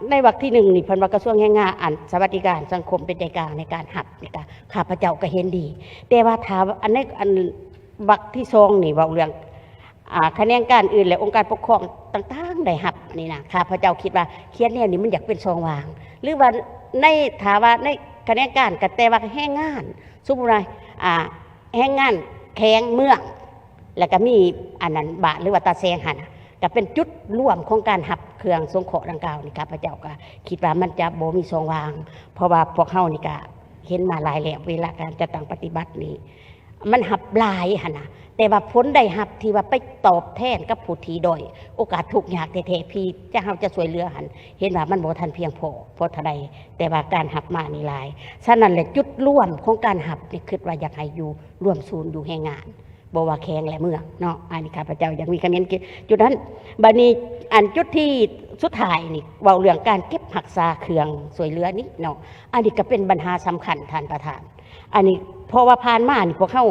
ໃນວັກທີໜຶ່ງນີ້ ເພິ່ນວ່າກະຊວງແຮງງານ ອັນ ສະຫວັດດີການສັງຄົມເປັນໃຈກາງໃນການຮັບນີ້ກະ ຂ້າພະເຈົ້າກະເຫັນດີ. ແຕ່ວ່າຖ້າອັນໃນ ອັນວັກທີສອງນີ້ ເວົ້າເລື່ອງ ອາ ຂະແໜງການອື່ນ ແລະ ອົງການປົກຄອງຕ່າງໆໄດ້ຮັບນີ້ນະ ຂ້າພະເຈົ້າຄິດວ່າຂຽນແນວນີ້ມັນຢາກເປັນຊ່ອງວ່າງ ຫຼືວ່າໃນ ຖ້າວ່າໃນຂະແໜງການ ກະແຕ່ວ່າແຮງງານ ສົມມຸດວ່າ ອາ ແຮງງານແຂວງເມືອງ ແລ້ວກະມີອັນນັ້ນບ້ານ ຫຼືວ່າຕາແສງຫັ້ນນະ ກະເປັນຈຸດລວມຂອງການຮັບເຄື່ອງສົງເຄາະດັ່ງກ່າວນີ້ ຂ້າພະເຈົ້າກະຄິດວ່າມັນຈະບໍ່ມີຊ່ອງວ່າງ ເພາະວ່າພວກເຮົານີ້ກະເຫັນມາຫຼາຍແລ້ວ ເວລາການຈັດຕັ້ງປະຕິບັດນີ້ ມັນຮັບຫຼາຍຫັ້ນນະ ແຕ່ວ່າຜົນໄດ້ຮັບທີ່ວ່າໄປຕອບແທນກັບຜູ້ທີ່ດ້ອຍໂອກາດທຸກຍາກແທ້ໆ ທີ່ຈະ ເຮົາຈະຊ່ວຍເຫຼືອຫັ້ນ ເຫັນວ່າມັນບໍ່ທັນພຽງພໍ ພໍເທົ່າໃດ ແຕ່ວ່າການຮັບມານີ້ຫຼາຍ. ສະນັ້ນແຫຼະ ຈຸດລວມຂອງການຮັບນີ້ ຄິດວ່າຢາກໃຫ້ຢູ່ລວມສູນຢູ່ແຮງງານ ບໍ່ວ່າແຂວງ ແລະ ເມືອງເນາະ. ອັນນີ້ຂ້າພະເຈົ້າຢາກມີຄຳເຫັນຈຸດນັ້ນ. ບາດນີ້ ອັນຈຸດທີ່ສຸດທ້າຍນີ້ ເວົ້າເລື່ອງການເກັບຮັກສາເຄື່ອງຊ່ວຍເຫຼືອນີ້ເນາະ ອັນນີ້ກະເປັນບັນຫາສຳຄັນທ່ານປະທານ. ອັນນີ້ ເພາະວ່າຜ່ານມານີ້ພວກເຮົາ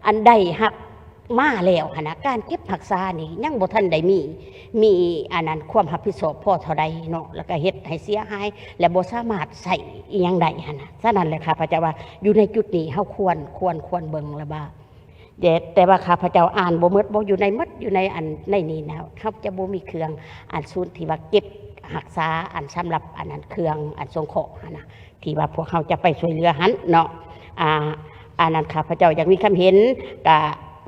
ອັນໄດ້ຮັບມາແລ້ວຫັ້ນນະ ການເກັບຮັກສານີ້ຍັງບໍ່ທັນໄດ້ມີ ມີອັນນັ້ນ ຄວາມຮັບຜິດຊອບພໍເທົ່າໃດເນາະ ແລ້ວກະເຮັດໃຫ້ເສຍຫາຍ ແລະ ບໍ່ສາມາດໃຊ້ອີ່ຫຍັງໄດ້ຫັ້ນນະ. ສະນັ້ນແຫຼະ ຂ້າພະເຈົ້າວ່າຢູ່ໃນຈຸດນີ້ເຮົາຄວນ ຄວນ ຄວນເບິ່ງລະວ່າ ແຕ່ ແຕ່ວ່າຂ້າພະເຈົ້າອ່ານບໍ່ໝົດ ບໍ່ຢູ່ໃນໝົດ ຢູ່ໃນອັນ ໃນນີ້ນະ ເຮົາຈະບໍ່ມີເຄື່ອງອັນສູນທີ່ວ່າເກັບຮັກສາ ອັນສຳລັບອັນນັ້ນ ເຄື່ອງອັນສົງເຄາະຫັ້ນນະ ທີ່ວ່າພວກເຮົາຈະໄປຊ່ວຍເຫຼືອຫັ້ນເນາະ. ອາ ອັນນັ້ນຂ້າພະເຈົ້າຢາກມີຄຳເຫັນ ກະ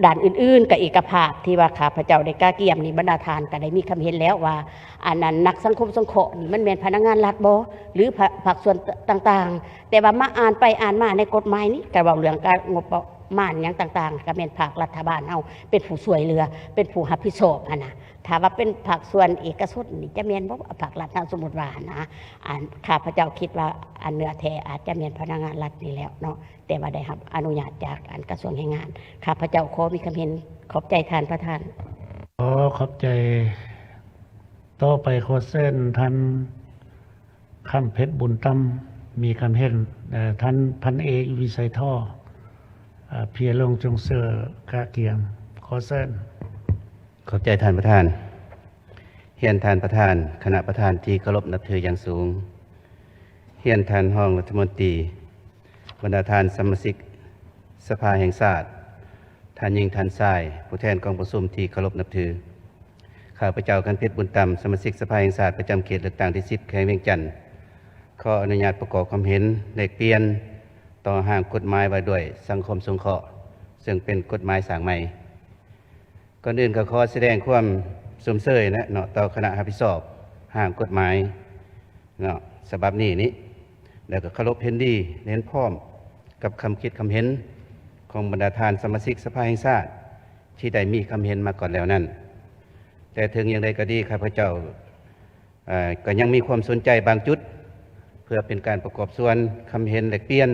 ດ້ານອື່ນໆ ກະເອກະພາບທີ່ວ່າຂ້າພະເຈົ້າໄດ້ກະກຽມນີ້ ບັນດາທ່ານກະໄດ້ມີຄຳເຫັນແລ້ວວ່າ ອັນນັ້ນນັກສັງຄົມສົງເຄາະນີ້ ມັນແມ່ນພະນັກງານລັດບໍ່ ຫຼື ພາ ພາກສ່ວນຕ່າງໆ? ແຕ່ວ່າມາອ່ານໄປອ່ານມາໃນກົດໝາຍນີ້ ກະເວົ້າເລື່ອງການງົບປະມານຫຍັງຕ່າງໆ ກະແມ່ນພາກລັດຖະບານເຮົາເປັນຜູ້ຊ່ວຍເຫຼືອ ເປັນຜູ້ຮັບຜິດຊອບຫັ້ນນະ. ຖ້າວ່າເປັນພາກສ່ວນເອກະຊົນນີ້ ຈະແມ່ນບໍ່ ພາກລັດເຮົາ ສົມມຸດວ່າຫັ້ນນະ. ອັນ ຂ້າພະເຈົ້າຄິດວ່າ ອັນເນື້ອແທ້ອາດຈະແມ່ນພະນັກງານລັດນີ້ແລ້ວເນາະ ແຕ່ວ່າໄດ້ຮັບອະນຸຍາດຈາກອັນກະຊວງແຮງງານ. ຂ້າພະເຈົ້າຂໍມີຄຳເຫັນ. ຂອບໃຈທ່ານປະທານ. ຂໍຂອບໃຈ ຕໍ່ໄປຂໍເຊີນທ່ານ ຄຳເພັດ ບຸນຕຳ ມີຄຳເຫັນ. ເອີ ທ່ານ ພັນເອກ ວິໄຊທໍ ເອີ ເພຍລົງຈົງເຊີກະກຽມ ຂໍເຊີນ. ຂອບໃຈທ່ານປະທານ. ຮຽນທ່ານປະທານ, ຄະນະປະທານທີ່ເຄົາລົບນັບຖືຢ່າງສູງ, ຮຽນທ່ານຮອງລັດຖະມົນຕີ, ບັນດາທ່ານສະມາຊິກສະພາແຫ່ງຊາດ, ທ່ານຍິງທ່ານຊາຍ, ຜູ້ແທນກອງປະຊຸມທີ່ເຄົາລົບນັບຖື. ຂ້າພະເຈົ້າ ຄຳເພັດ ບຸນຕຳ, ສະມາຊິກສະພາແຫ່ງຊາດປະຈຳເຂດເລືອກຕັ້ງທີສິບ ແຂວງວຽງຈັນ, ຂໍອະນຸຍາດປະກອບຄວາມເຫັນແລກປ່ຽນຕໍ່ຮ່າງກົດໝາຍວ່າດ້ວຍສັງຄົມສົງເຄາະ, ເຊິ່ງເປັນກົດໝາຍສ້າງໃໝ່. ກ່ອນອື່ນກໍຂໍສະແດງຄວາມຊົມເຊີຍນະເນາະ ຕໍ່ຄະນະຮັບຜິດຊອບຮ່າງກົດໝາຍເນາະ ສະບັບນີ້ນີ້ ແລ້ວກໍເຄົາລົບເຫັນດີ ເຫັນພ້ອມກັບຄຳຄິດຄຳເຫັນຂອງບັນດາທ່ານສະມາຊິກສະພາແຫ່ງຊາດ ທີ່ໄດ້ມີຄຳເຫັນມາກ່ອນແລ້ວນັ້ນ. ແຕ່ເຖິງຢ່າງໃດກໍດີ ຂ້າພະເຈົ້າ ເອີ ກໍຍັງມີຄວາມສົນໃຈບາງຈຸດ ເພື່ອເປັນການປະກອບສ່ວນຄຳເຫັນແລກປ່ຽນ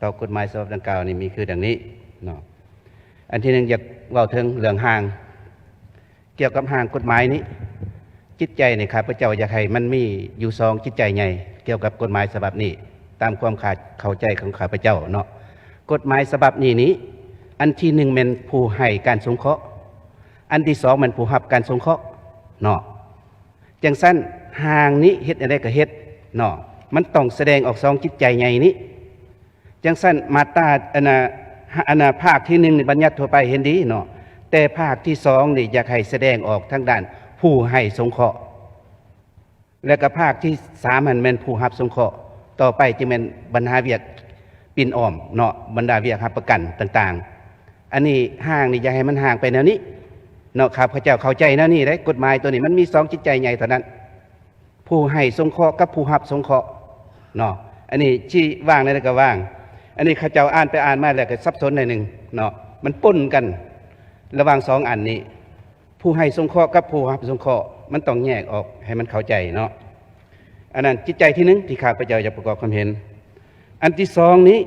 ຕໍ່ກົດໝາຍສະບັບດັ່ງກ່າວນີ້ ມີຄືດັ່ງນີ້ເນາະ. ອັນທີໜຶ່ງ ຢາກເວົ້າເຖິງເລື່ອງຮ່າງ, ກ່ຽວກັບຮ່າງກົດໝາຍນີ້ ຈິດໃຈນີ້ ຂ້າພະເຈົ້າຢາກໃຫ້ມັນມີຢູ່ສອງຈິດໃຈໃຫຍ່ ກ່ຽວກັບກົດໝາຍສະບັບນີ້ ຕາມຄວາມເຂົ້າໃຈຂອງຂ້າພະເຈົ້າເນາະ. ກົດໝາຍສະບັບນີ້ນີ້ ອັນທີໜຶ່ງແມ່ນຜູ້ໃຫ້ການສົງເຄາະ, ອັນທີສອງແມ່ນຜູ້ຮັບການສົງເຄາະເນາະ. ຈັ່ງຊັ້ນ ຮ່າງນີ້ເຮັດແນວໃດກໍເຮັດເນາະ ມັນຕ້ອງສະແດງອອກສອງຈິດໃຈໃຫຍ່ນີ້. ຈັ່ງຊັ້ນ ມາດຕາ ອັນນ່າ ອັນນ່າ ພາກທີໜຶ່ງນີ້ບັນຍັດທົ່ວໄປເຫັນດີເນາະ, ແຕ່ພາກທີສອງນີ້ຢາກໃຫ້ສະແດງອອກທາງດ້ານຜູ້ໃຫ້ສົງເຄາະ ແລ້ວກໍພາກທີສາມຫັ້ນແມ່ນຜູ້ຮັບສົງເຄາະ, ຕໍ່ໄປຈຶ່ງແມ່ນບັນຫາວຽກປິ່ນອ້ອມເນາະ, ບັນດາວຽກຮັບປະກັນຕ່າງໆ. ອັນນີ້ຮ່າງນີ້ຢາກໃຫ້ມັນຮ່າງໄປແນວນີ້ເນາະ, ຂ້າພະເຈົ້າເຂົ້າໃຈແນວນີ້ເດ້. ກົດໝາຍຕົວນີ້ມັນມີສອງຈິດໃຈໃຫຍ່ເທົ່ານັ້ນ, ຜູ້ໃຫ້ສົງເຄາະກັບຜູ້ຮັບສົງເຄາະເນາະ. ອັນນີ້ຊີ້ວາງແນວໃດກໍວາງ, ອັນນີ້ເຂົາເຈົ້າອ່ານໄປອ່ານມາແລ້ວກໍສັບສົນໜ້ອຍໜຶ່ງເນາະ, ມັນປົນກັນລະຫວ່າງສອງອັນນີ້. ຜູ້ໃຫ້ສົງເຄາະກັບຜູ້ຮັບສົງເຄາະ ມັນຕ້ອງແຍກອອກໃຫ້ມັນເຂົ້າໃຈເນາະ. ອັນນັ້ນຈິດໃຈທີໜຶ່ງທີ່ຂ້າພະເຈົ້າຢາກປະກອບຄວາມເຫັນ. ອັນທີສອງນີ້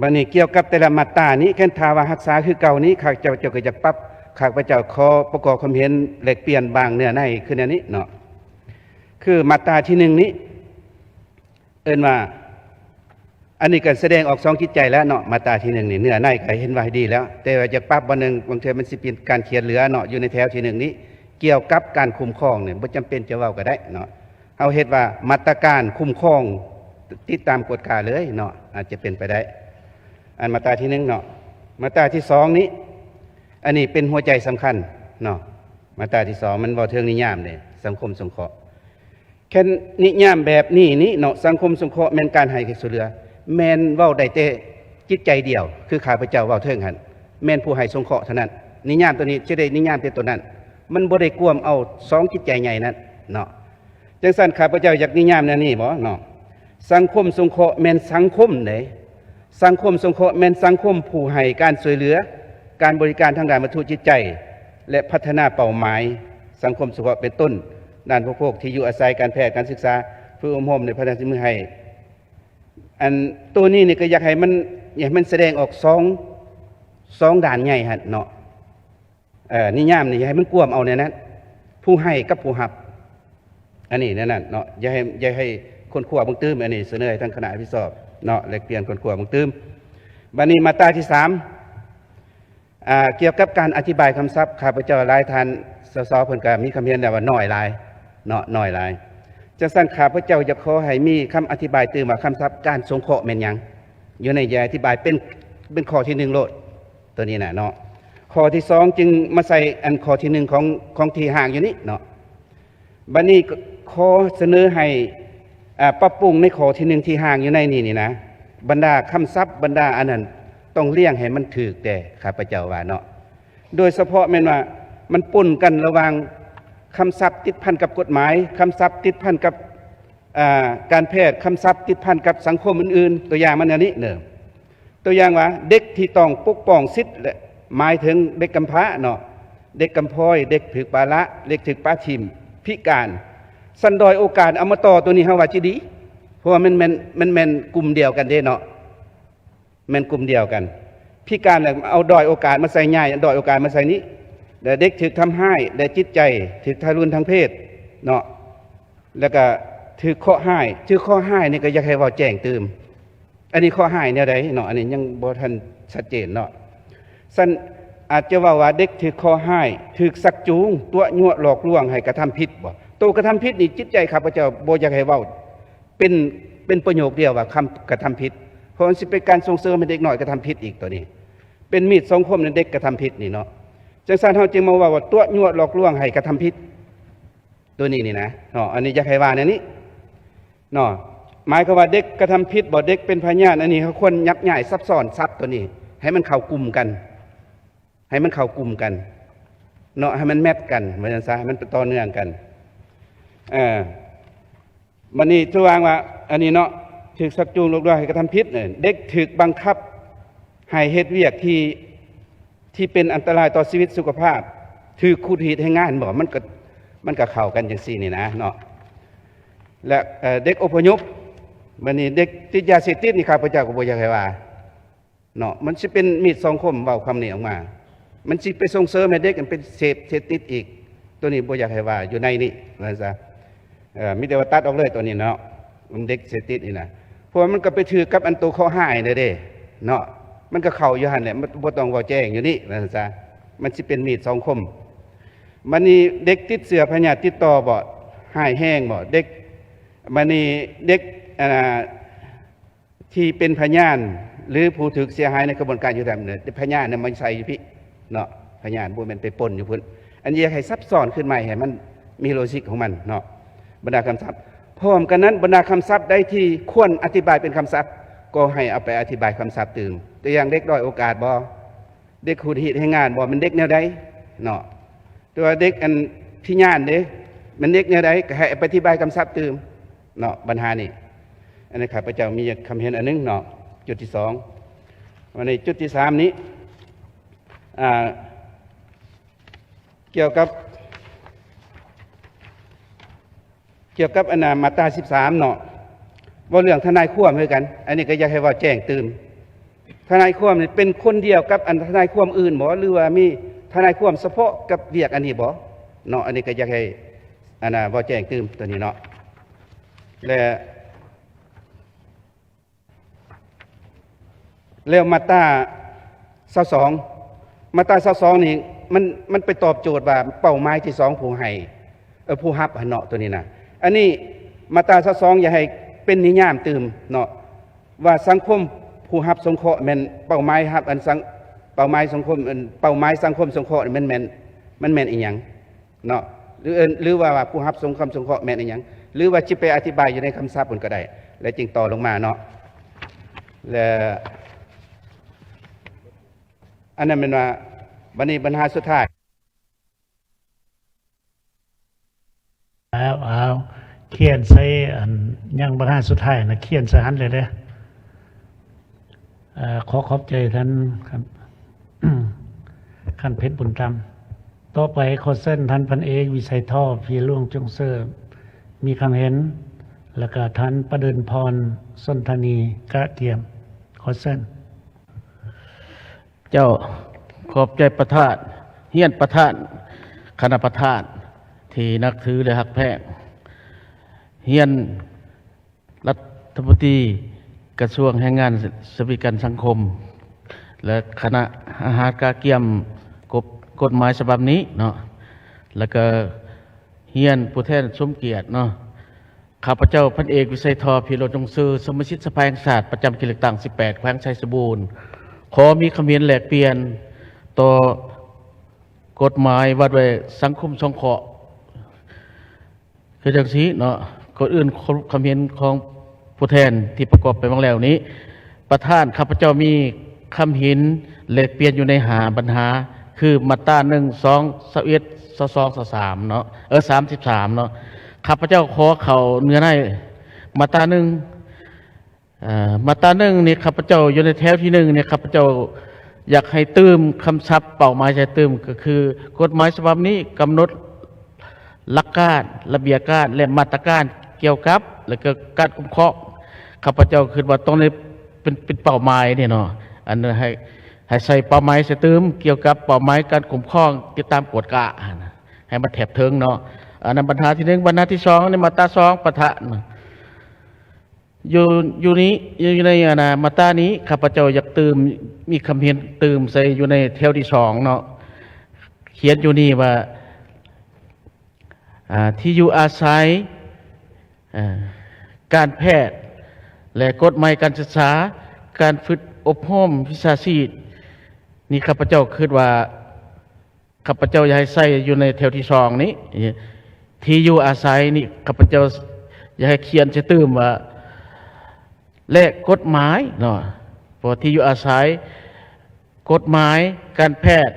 ບັດນີ້ກ່ຽວກັບແຕ່ລະມາດຕານີ້ ຄັນຖ້າວ່າຮັກສາຄືເກົ່ານີ້ ຂ້າພະເຈົ້າກໍຢາກປັບ, ຂ້າພະເຈົ້າຂໍປະກອບຄວາມເຫັນແລກປ່ຽນບາງເນື້ອໃນຄືແນວນີ້ເນາະ. ຄືມາດຕາທີໜຶ່ງນີ້ ເອີ້ນວ່າ ອັນນີ້ກໍສະແດງອອກສອງຈິດໃຈແລ້ວເນາະ. ມາດຕາທີໜຶ່ງນີ້ ເນື້ອໃນກໍເຫັນວ່າດີແລ້ວ, ແຕ່ວ່າຢາກປັບບ່ອນໜຶ່ງ, ບາງເທື່ອມັນຊິເປັນການຂຽນເຫຼືອເນາະ. ຢູ່ໃນແຖວທີໜຶ່ງນີ້ ກ່ຽວກັບການຄຸ້ມຄອງນີ້ ບໍ່ຈຳເປັນຈະເວົ້າກໍໄດ້ເນາະ, ເຮົາເຮັດວ່າມາດຕະການຄຸ້ມຄອງຕິດຕາມກວດກາເລີຍເນາະ, ອາດຈະເປັນໄປໄດ້. ອັນມາດຕາທີໜຶ່ງເນາະ. ມາດຕາທີສອງນີ້ ອັນນີ້ເປັນຫົວໃຈສຳຄັນເນາະ. ມາດຕາທີສອງມັນເວົ້າເຖິງນິຍາມເດ້ ສັງຄົມສົງເຄາະ. ແຄ່ນນິຍາມແບບນີ້ນີ້ເນາະ, ສັງຄົມສົງເຄາະແມ່ນການໃຫ້ການຊ່ວຍເຫຼືອ, ແມ່ນເວົ້າໄດ້ແຕ່ຈິດໃຈດຽວ ຄືຂ້າພະເຈົ້າເວົ້າເຖິງຫັ້ນ, ແມ່ນຜູ້ໃຫ້ສົງເຄາະເທົ່ານັ້ນ. ນິຍາມຕົວນີ້ຈະໄດ້ນິຍາມແຕ່ຕົວນັ້ນ, ມັນບໍ່ໄດ້ກວມເອົາສອງຈິດໃຈໃຫຍ່ນັ້ນເນາະ. ຈັ່ງຊັ້ນ ຂ້າພະເຈົ້າຢາກນິຍາມແນວນີ້ບໍເນາະ, ສັງຄົມສົງເຄາະແມ່ນສັງຄົມເດ້. ສັງຄົມສົງເຄາະແມ່ນສັງຄົມຜູ້ໃຫ້ການຊ່ວຍເຫຼືອ, ການບໍລິການທາງດ້ານວັດຖຸຈິດໃຈ ແລະ ພັດທະນາເປົ້າໝາຍສັງຄົມສົງເຄາະ ເປັນຕົ້ນ ດ້ານອຸປະໂພກ, ທີ່ຢູ່ອາໄສ, ການແພດ, ການສຶກສາ, ຝຶກອົບຮົມ ແລະ ພັດທະນາສີມືໃຫ້. ອັນໂຕນີ້ນີ້ກໍຢາກໃຫ້ມັນ, ຢາກໃຫ້ມັນສະແດງອອກສອງ, ສອງດ້ານໃຫຍ່ຫັ້ນເນາະ. ເອີ ນິຍາມນີ້ໃຫ້ມັນກວມເອົາແນວນັ້ນ, ຜູ້ໃຫ້ກັບຜູ້ຮັບ, ອັນນີ້ແນວນັ້ນເນາະ. ຢ່າໃຫ້, ຢ່າໃຫ້ຄົ້ນຄວ້າເບິ່ງຕື່ມ, ອັນນີ້ສະເໜີໃຫ້ທາງຄະນະຮັບຜິດຊອບເນາະ, ແລກປ່ຽນຄົ້ນຄວ້າເບິ່ງຕື່ມ. ບັດນີ້ມາດຕາທີສາມ ອ່າ ກ່ຽວກັບການອະທິບາຍຄຳສັບ, ຂ້າພະເຈົ້າ ຫຼາຍທ່ານ ສສ ເພິ່ນກໍມີຄຳເຫັນແລ້ວວ່ານ້ອຍຫຼາຍເນາະ, ນ້ອຍຫຼາຍ. ຈັ່ງຊັ້ນ ຂ້າພະເຈົ້າຢາກຂໍໃຫ້ມີຄຳອະທິບາຍຕື່ມວ່າ ຄຳສັບການສົງເຄາະແມ່ນຫຍັງ? ຢູ່ໃນ ຢ່າອະທິບາຍເປັນ, ເປັນຂໍ້ທີໜຶ່ງໂລດ. ໂຕນີ້ນະເນາະ, ຂໍ້ທີສອງຈຶ່ງມາໃສ່ອັນຂໍ້ທີໜຶ່ງຂອງ, ຂອງທີ່ຮ່າງຢູ່ນີ້ເນາະ. ບັດນີ້ກໍຂໍສະເໜີໃຫ້, ອາ, ປັບປຸງໃນຂໍ້ທີໜຶ່ງທີ່ຮ່າງຢູ່ໃນນີ້ນີ້ນະ, ບັນດາຄຳສັບ, ບັນດາອັນນັ້ນ ຕ້ອງລຽງໃຫ້ມັນຖືກແດ່, ຂ້າພະເຈົ້າວ່າເນາະ. ໂດຍສະເພາະແມ່ນວ່າມັນປົນກັນລະຫວ່າງຄຳສັບຕິດພັນກັບກົດໝາຍ, ຄຳສັບຕິດພັນກັບ, ອາ, ການແພດ, ຄຳສັບຕິດພັນກັບສັງຄົມອື່ນໆ. ຕົວຢ່າງມັນແນວນີ້ເດີ. ຕົວຢ່າງວ່າ ເດັກທີ່ຕ້ອງປົກປ້ອງສິດ ແລະ ໝາຍເຖິງເດັກກຳພ້າເນາະ, ເດັກກຳພ້ອຍ, ເດັກຖືກປະລະ, ເດັກຖືກປະຖິ້ມ, ພິການ, ຊັ້ນດ້ອຍໂອກາດ. ເອົາມາຕໍ່ຕົວນີ້ ເຮົາວ່າຊິດີ, ເພາະວ່າມັນແມ່ນ, ມັນແມ່ນກຸ່ມດຽວກັນເດ້ເນາະ, ແມ່ນກຸ່ມດຽວກັນ. ພິການແລ້ວເອົາດ້ອຍໂອກາດມາໃສ່, ຍ້າຍດ້ອຍໂອກາດມາໃສ່ນີ້. ແລະເດັກຖືກທຳຮ້າຍ ແລະຈິດໃຈຖືກທາຣຸນທາງເພດເນາະ ແລ້ວກະຖືກເຄາະຮ້າຍ. ຖືກເຄາະຮ້າຍນີ້ກໍຢາກໃຫ້ເວົ້າແຈ້ງຕື່ມ. ອັນນີ້ເຄາະຮ້າຍແນວໃດເນາະ? ອັນນີ້ຍັງບໍ່ທັນຊັດເຈນເນາະ. ຊັ້ນອາດຈະເວົ້າວ່າເດັກຖືກເຄາະຮ້າຍ, ຖືກຊັກຈູງ, ຕົວະຍົວະຫຼອກລວງໃຫ້ກະທຳຜິດບໍ? ໂຕກະທຳຜິດນີ້ ຈິດໃຈຂ້າພະເຈົ້າບໍ່ຢາກໃຫ້ເວົ້າ ເປັນ ເປັນປະໂຫຍກດຽວວ່າຄຳກະທຳຜິດ, ເພາະມັນຊິເປັນການສົ່ງເສີມໃຫ້ເດັກນ້ອຍກະທຳຜິດອີກ. ໂຕນີ້ເປັນມີດສອງຄົມໃນເດັກກະທຳຜິດນີ້ເນາະ. ຈັ່ງຊັ້ນເຮົາຈຶ່ງມາເວົ້າວ່າຕົວະຍົວະຫຼອກລວງໃຫ້ກະທຳຜິດ ໂຕນີ້ນີ້ນະເນາະ. ອັນນີ້ຢາກໃຫ້ວ່າແນວນີ້ເນາະ. ໝາຍຄວາມວ່າເດັກກະທຳຜິດບໍ? ເດັກເປັນພະຍານ? ອັນນີ້ເຮົາຄວນຫຍັບຍ້າຍສັບຊ້ອນສັບໂຕນີ້ໃຫ້ມັນເຂົ້າກຸ່ມກັນ ໃຫ້ມັນເຂົ້າກຸ່ມກັນເນາະ, ໃຫ້ມັນແມັດກັນ ວ່າຊັ້ນຊະ, ໃຫ້ມັນຕໍ່ເນື່ອງກັນ. ເອີ ບັດນີ້ຖືວ່າ ອັນນີ້ເນາະ ຖືກຊັກຈູງຫຼອກລວງໃຫ້ກະທຳຜິດ, ເດັກຖືກບັງຄັບໃຫ້ເຮັດວຽກທີ່ ທີ່ເປັນອັນຕະລາຍຕໍ່ຊີວິດສຸຂະພາບ, ຖືກຂູດຮີດແຮງງານບໍ? ມັນກໍ ມັນກໍເຂົ້າກັນຈັ່ງຊີ້ນີ້ນະເນາະ. ແລະ ເອີ ເດັກອົບພະຍົບ, ບັດນີ້ເດັກຕິດຢາເສບຕິດນີ້ ຂ້າພະເຈົ້າກໍບໍ່ຢາກໃຫ້ວ່າ ເນາະ. ມັນຊິເປັນມີດສອງຄົມ ເວົ້າຄຳນີ້ອອກມາ, ມັນຊິໄປສົ່ງເສີມໃຫ້ເດັກໄປເສບ ເສບຕິດອີກ. ໂຕນີ້ບໍ່ຢາກໃຫ້ວ່າຢູ່ໃນນີ້ ວ່າຊັ້ນຊະ. ເອີ ມີແຕ່ວ່າຕັດອອກເລີຍໂຕນີ້ເນາະ, ມັນເດັກເສບຕິດນີ້ນະ, ເພາະວ່າມັນກໍໄປຖືກກັບອັນໂຕເຄາະຮ້າຍເດ້ເນາະ, ມັນກໍເຂົ້າຢູ່ຫັ້ນແຫຼະ, ມັນບໍ່ຕ້ອງເວົ້າແຈ້ງຢູ່ນີ້ ວ່າຊັ້ນຊະ. ມັນຊິເປັນມີດສອງຄົມ. ບັດນີ້ເດັກຕິດເຊື້ອພະຍາດຕິດຕໍ່ບໍ? ຮ້າຍແຮງບໍ? ເດັກ ບັດນີ້ເດັກ ອັນນ່າ ທີ່ເປັນພະຍານ ຫຼື ຜູ້ຖືກເສຍຫາຍໃນຂະບວນການຍຸຕິທຳເນາະ, ພະຍານນະມັນໃສ່ຢູ່ພີ້ເນາະ, ພະຍານບໍ່ແມ່ນໄປປົນຢູ່ພຸ້ນ. ອັນນີ້ຢາກໃຫ້ຊັບຊ້ອນຂຶ້ນໃໝ່ ໃຫ້ມັນມີໂລຈິກຂອງມັນເນາະ. ບັນດາຄຳສັບ ພ້ອມກັນນັ້ນ ບັນດາຄຳສັບໃດທີ່ຄວນອະທິບາຍເປັນຄຳສັບ ກໍໃຫ້ເອົາໄປອະທິບາຍຄຳສັບຕື່ມ. ຕົວຢ່າງ ເດັກດ້ອຍໂອກາດບໍ? ເດັກຂູດຮີດແຮງງານບໍ? ແມ່ນເດັກແນວໃດເນາະ? ແຕ່ວ່າເດັກອັນພິຍານເດ້ ແມ່ນເດັກແນວໃດ ກໍໃຫ້ໄປອະທິບາຍຄຳສັບຕື່ມເນາະ ບັນຫານີ້. ອັນນີ້ຂ້າພະເຈົ້າມີຄຳເຫັນອັນໜຶ່ງເນາະ, ຈຸດທີສອງ. ບັດນີ້ຈຸດທີສາມນີ້ ອ່າ ກ່ຽວກັບ ກ່ຽວກັບອັນນ່າ ມາດຕາສິບສາມເນາະ ເວົ້າເລື່ອງທະນາຍຄວາມຄືກັນ, ອັນນີ້ກໍຢາກໃຫ້ເວົ້າແຈ້ງຕື່ມ. ທະນາຍຄວາມນີ້ເປັນຄົນດຽວກັບອັນທະນາຍຄວາມອື່ນບໍ ຫຼືວ່າມີທະນາຍຄວາມສະເພາະກັບວຽກອັນນີ້ບໍເນາະ? ອັນນີ້ກໍຢາກໃຫ້ອັນນ່າ ເວົ້າແຈ້ງຕື່ມໂຕນີ້ເນາະ. ແລະ ແລ້ວມາດຕາຊາວສອງ ມາດຕາຊາວສອງນີ້ ມັນ ມັນໄປຕອບໂຈດວ່າເປົ້າໝາຍທີສອງ ຜູ້ໃຫ້ ເອີ ຜູ້ຮັບຫັ້ນເນາະ ໂຕນີ້ນະ. ອັນນີ້ມາດຕາຊາວສອງ ຢາກໃຫ້ເປັນນິຍາມຕື່ມເນາະ ວ່າສັງຄົມຜູ້ຮັບສົງເຄາະແມ່ນເປົ້າໝາຍຮັບ ອັນສັງ ເປົ້າໝາຍສັງຄົມ ອັນເປົ້າໝາຍສັງຄົມສົງເຄາະແມ່ນ ແມ່ນ ມັນແມ່ນອີຫຍັງ ເນາະ ຫຼື ເອີ້ນ ຫຼືວ່າ ວ່າຜູ້ຮັບສົງ ຄຳສົງເຄາະແມ່ນອີຫຍັງ ຫຼືວ່າຊິໄປອະທິບາຍຢູ່ໃນຄຳສັບພຸ້ນກໍໄດ້ ແລ້ວຈຶ່ງຕໍ່ລົງມາເນາະ. ແລະ ອັນນັ້ນແມ່ນວ່າ ບັດນີ້ບັນຫາສຸດທ້າຍ. ເອົາ ເອົາ ຂຽນໃສ່ ອັນ ຍັງບັນຫາສຸດທ້າຍນະ ຂຽນໃສ່ຫັ້ນເລີຍເດີ້. ເອີ ຂໍຂອບໃຈທ່ານ ທ່ານເພັດບຸນທຳ. ຕໍ່ໄປຂໍເຊີນທ່ານພັນເອກ ວິໄສທໍ ພີຫຼວງຈົງເຊີ ມີຄຳເຫັນ ແລ້ວກະທ່ານປະເດີນພອນ ສົນທະນີ ກະຕຽມ. ຂໍເຊີນ. ເຈົ້າ ຂອບໃຈປະທານ ຮຽນປະທານ ຄະນະປະທານທີ່ນັບຖື ແລະ ຮັກແພງ, ຮຽນ ລັດຖະມົນຕີກະຊວງແຮງງານ ສະຫວັດດີການສັງຄົມ ແລະ ຄະນະອາຫານກະກຽມ ກົດ ກົດໝາຍສະບັບນີ້ເນາະ ແລ້ວກະຮຽນຜູ້ແທນສົມກຽດເນາະ. ຂ້າພະເຈົ້າ ພັນເອກ ວິໄສທໍ ພີໂລຈົງຊື່ ສະມາຊິກສະພາແຫ່ງຊາດ ປະຈຳເຂດເລືອກຕັ້ງສິບແປດ ແຂວງໄຊສົມບູນ ຂໍມີຄຳເຫັນແລກປ່ຽນຕໍ່ກົດໝາຍວ່າດ້ວຍສັງຄົມສົງເຄາະ ຄືຈັ່ງຊີ້ເນາະ, ກ່ອນອື່ນ ຄ- ຄຳເຫັນຂອງຜູ້ແທນທີ່ປະກອບໄປຫວ່າງແລ້ວນີ້, ປະທານ ຂ້າພະເຈົ້າມີຄຳເຫັນແລກປ່ຽນຢູ່ໃນຫ້າບັນຫາ ຄືມາດຕາ ໜຶ່ງ ສອງ ຊາວເອັດ ຊາວສອງ ຊາວສາມເນາະ ເອີ ສາມສິບສາມເນາະ. ຂ້າພະເຈົ້າຂໍເຂົ້າເນື້ອໃນມາດຕາ ໜຶ່ງ ເອີ ມາດຕາ ໜຶ່ງ ນີ້ ຂ້າພະເຈົ້າຢູ່ໃນແຖວທີ ໜຶ່ງ ນີ້ ຂ້າພະເຈົ້າຢາກໃຫ້ຕື່ມຄຳສັບເປົ້າໝາຍໃສ່ຕື່ມ ກໍຄື ກົດໝາຍສະບັບນີ້ກຳນົດຫຼັກການ, ລະບຽບການ ແລະ ມາດຕະການກ່ຽວກັບ ແລະ ກໍການຄຸ້ມຄອງ. ຂ້າພະເຈົ້າຄິດວ່າຕ້ອງໄດ້ເປັນ ເປັນເປົ້າໝາຍນີ້ເນາະ ອັນໃຫ້ ໃຫ້ໃສ່ເປົ້າໝາຍໃສ່ຕື່ມກ່ຽວກັບເປົ້າໝາຍການຄຸ້ມຄອງ ຕິດຕາມກວດກາຫັ້ນນະ ໃຫ້ມັນແທບເຖິງເນາະ. ອັນນັ້ນບັນຫາທີໜຶ່ງ. ບັນຫາທີສອງ ໃນມາດຕາສອງ ປະທານ ຢູ່ ຢູ່ນີ້ ຢູ່ໃນ ອັນນະ ມາດຕານີ້ ຂ້າພະເຈົ້າຢາກຕື່ມ ມີຄຳເຫັນຕື່ມໃສ່ຢູ່ໃນແຖວທີສອງເນາະ ຂຽນຢູ່ນີ້ວ່າ ອ່າ ທີ່ຢູ່ອາໄສ ອ່າ ການແພດ ແລະ ກົດໝາຍການສຶກສາ, ການຝຶກອົບຮົມວິຊາຊີບ ນີ້ຂ້າພະເຈົ້າຄິດວ່າ ຂ້າພະເຈົ້າຢາກໃຫ້ໃສ່ຢູ່ໃນແຖວທີສອງນີ້ ທີ່ຢູ່ອາໄສນີ້ ຂ້າພະເຈົ້າຢາກໃຫ້ຂຽນໃສ່ຕື່ມວ່າ ແລະ ກົດໝາຍເນາະ ເພາະທີ່ຢູ່ອາໄສ ກົດໝາຍ ການແພດ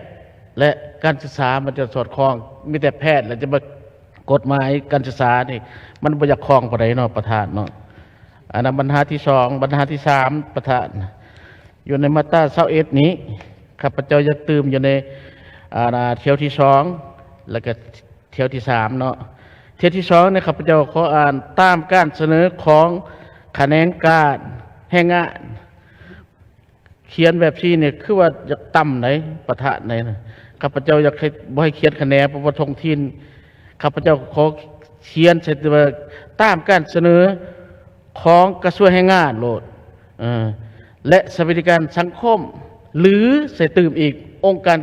ແລະ ການສຶກສາ ມັນຈະສອດຄ່ອງ. ມີແຕ່ແພດ ແລ້ວຈະມາກົດໝາຍການສຶກສານີ້ ມັນບໍ່ຢາກຄ່ອງປານໃດເນາະ ປະທານເນາະ. ອັນນັ້ນບັນຫາທີສອງ. ບັນຫາທີສາມ ປະທານ ຢູ່ໃນມາດຕາຊາວເອັດນີ້ ຂ້າພະເຈົ້າຢາກຕື່ມຢູ່ໃນ ອ່າ ແຖວທີສອງ ແລ້ວກໍແຖວທີສາມເນາະ. ແຖວທີສອງນີ້ ຂ້າພະເຈົ້າຂໍອ່ານຕາມການສະເໜີຂອງຂະແໜງການແຮງງານ. ຂຽນແບບຊີ້ນີ້ຄືວ່າຢາກຕ່ຳໃດ໋ ປະທານໃດ໋ນະ. ຂ້າພະເຈົ້າຢາກໃຫ້ ບໍ່ໃຫ້ຂຽນຂະແໜງ ເພາະວ່າທ້ອງຖິ່ນ. ຂ້າພະເຈົ້າຂໍຂຽນໃສ່ວ່າ ຕາມການສະເໜີຂອງກະຊວງແຮງງານໂລດ ເອີ ແລະ ສະຫວັດດີການສັງຄົມ ຫຼື ໃສ່ຕື່ມອີກ ອົງການ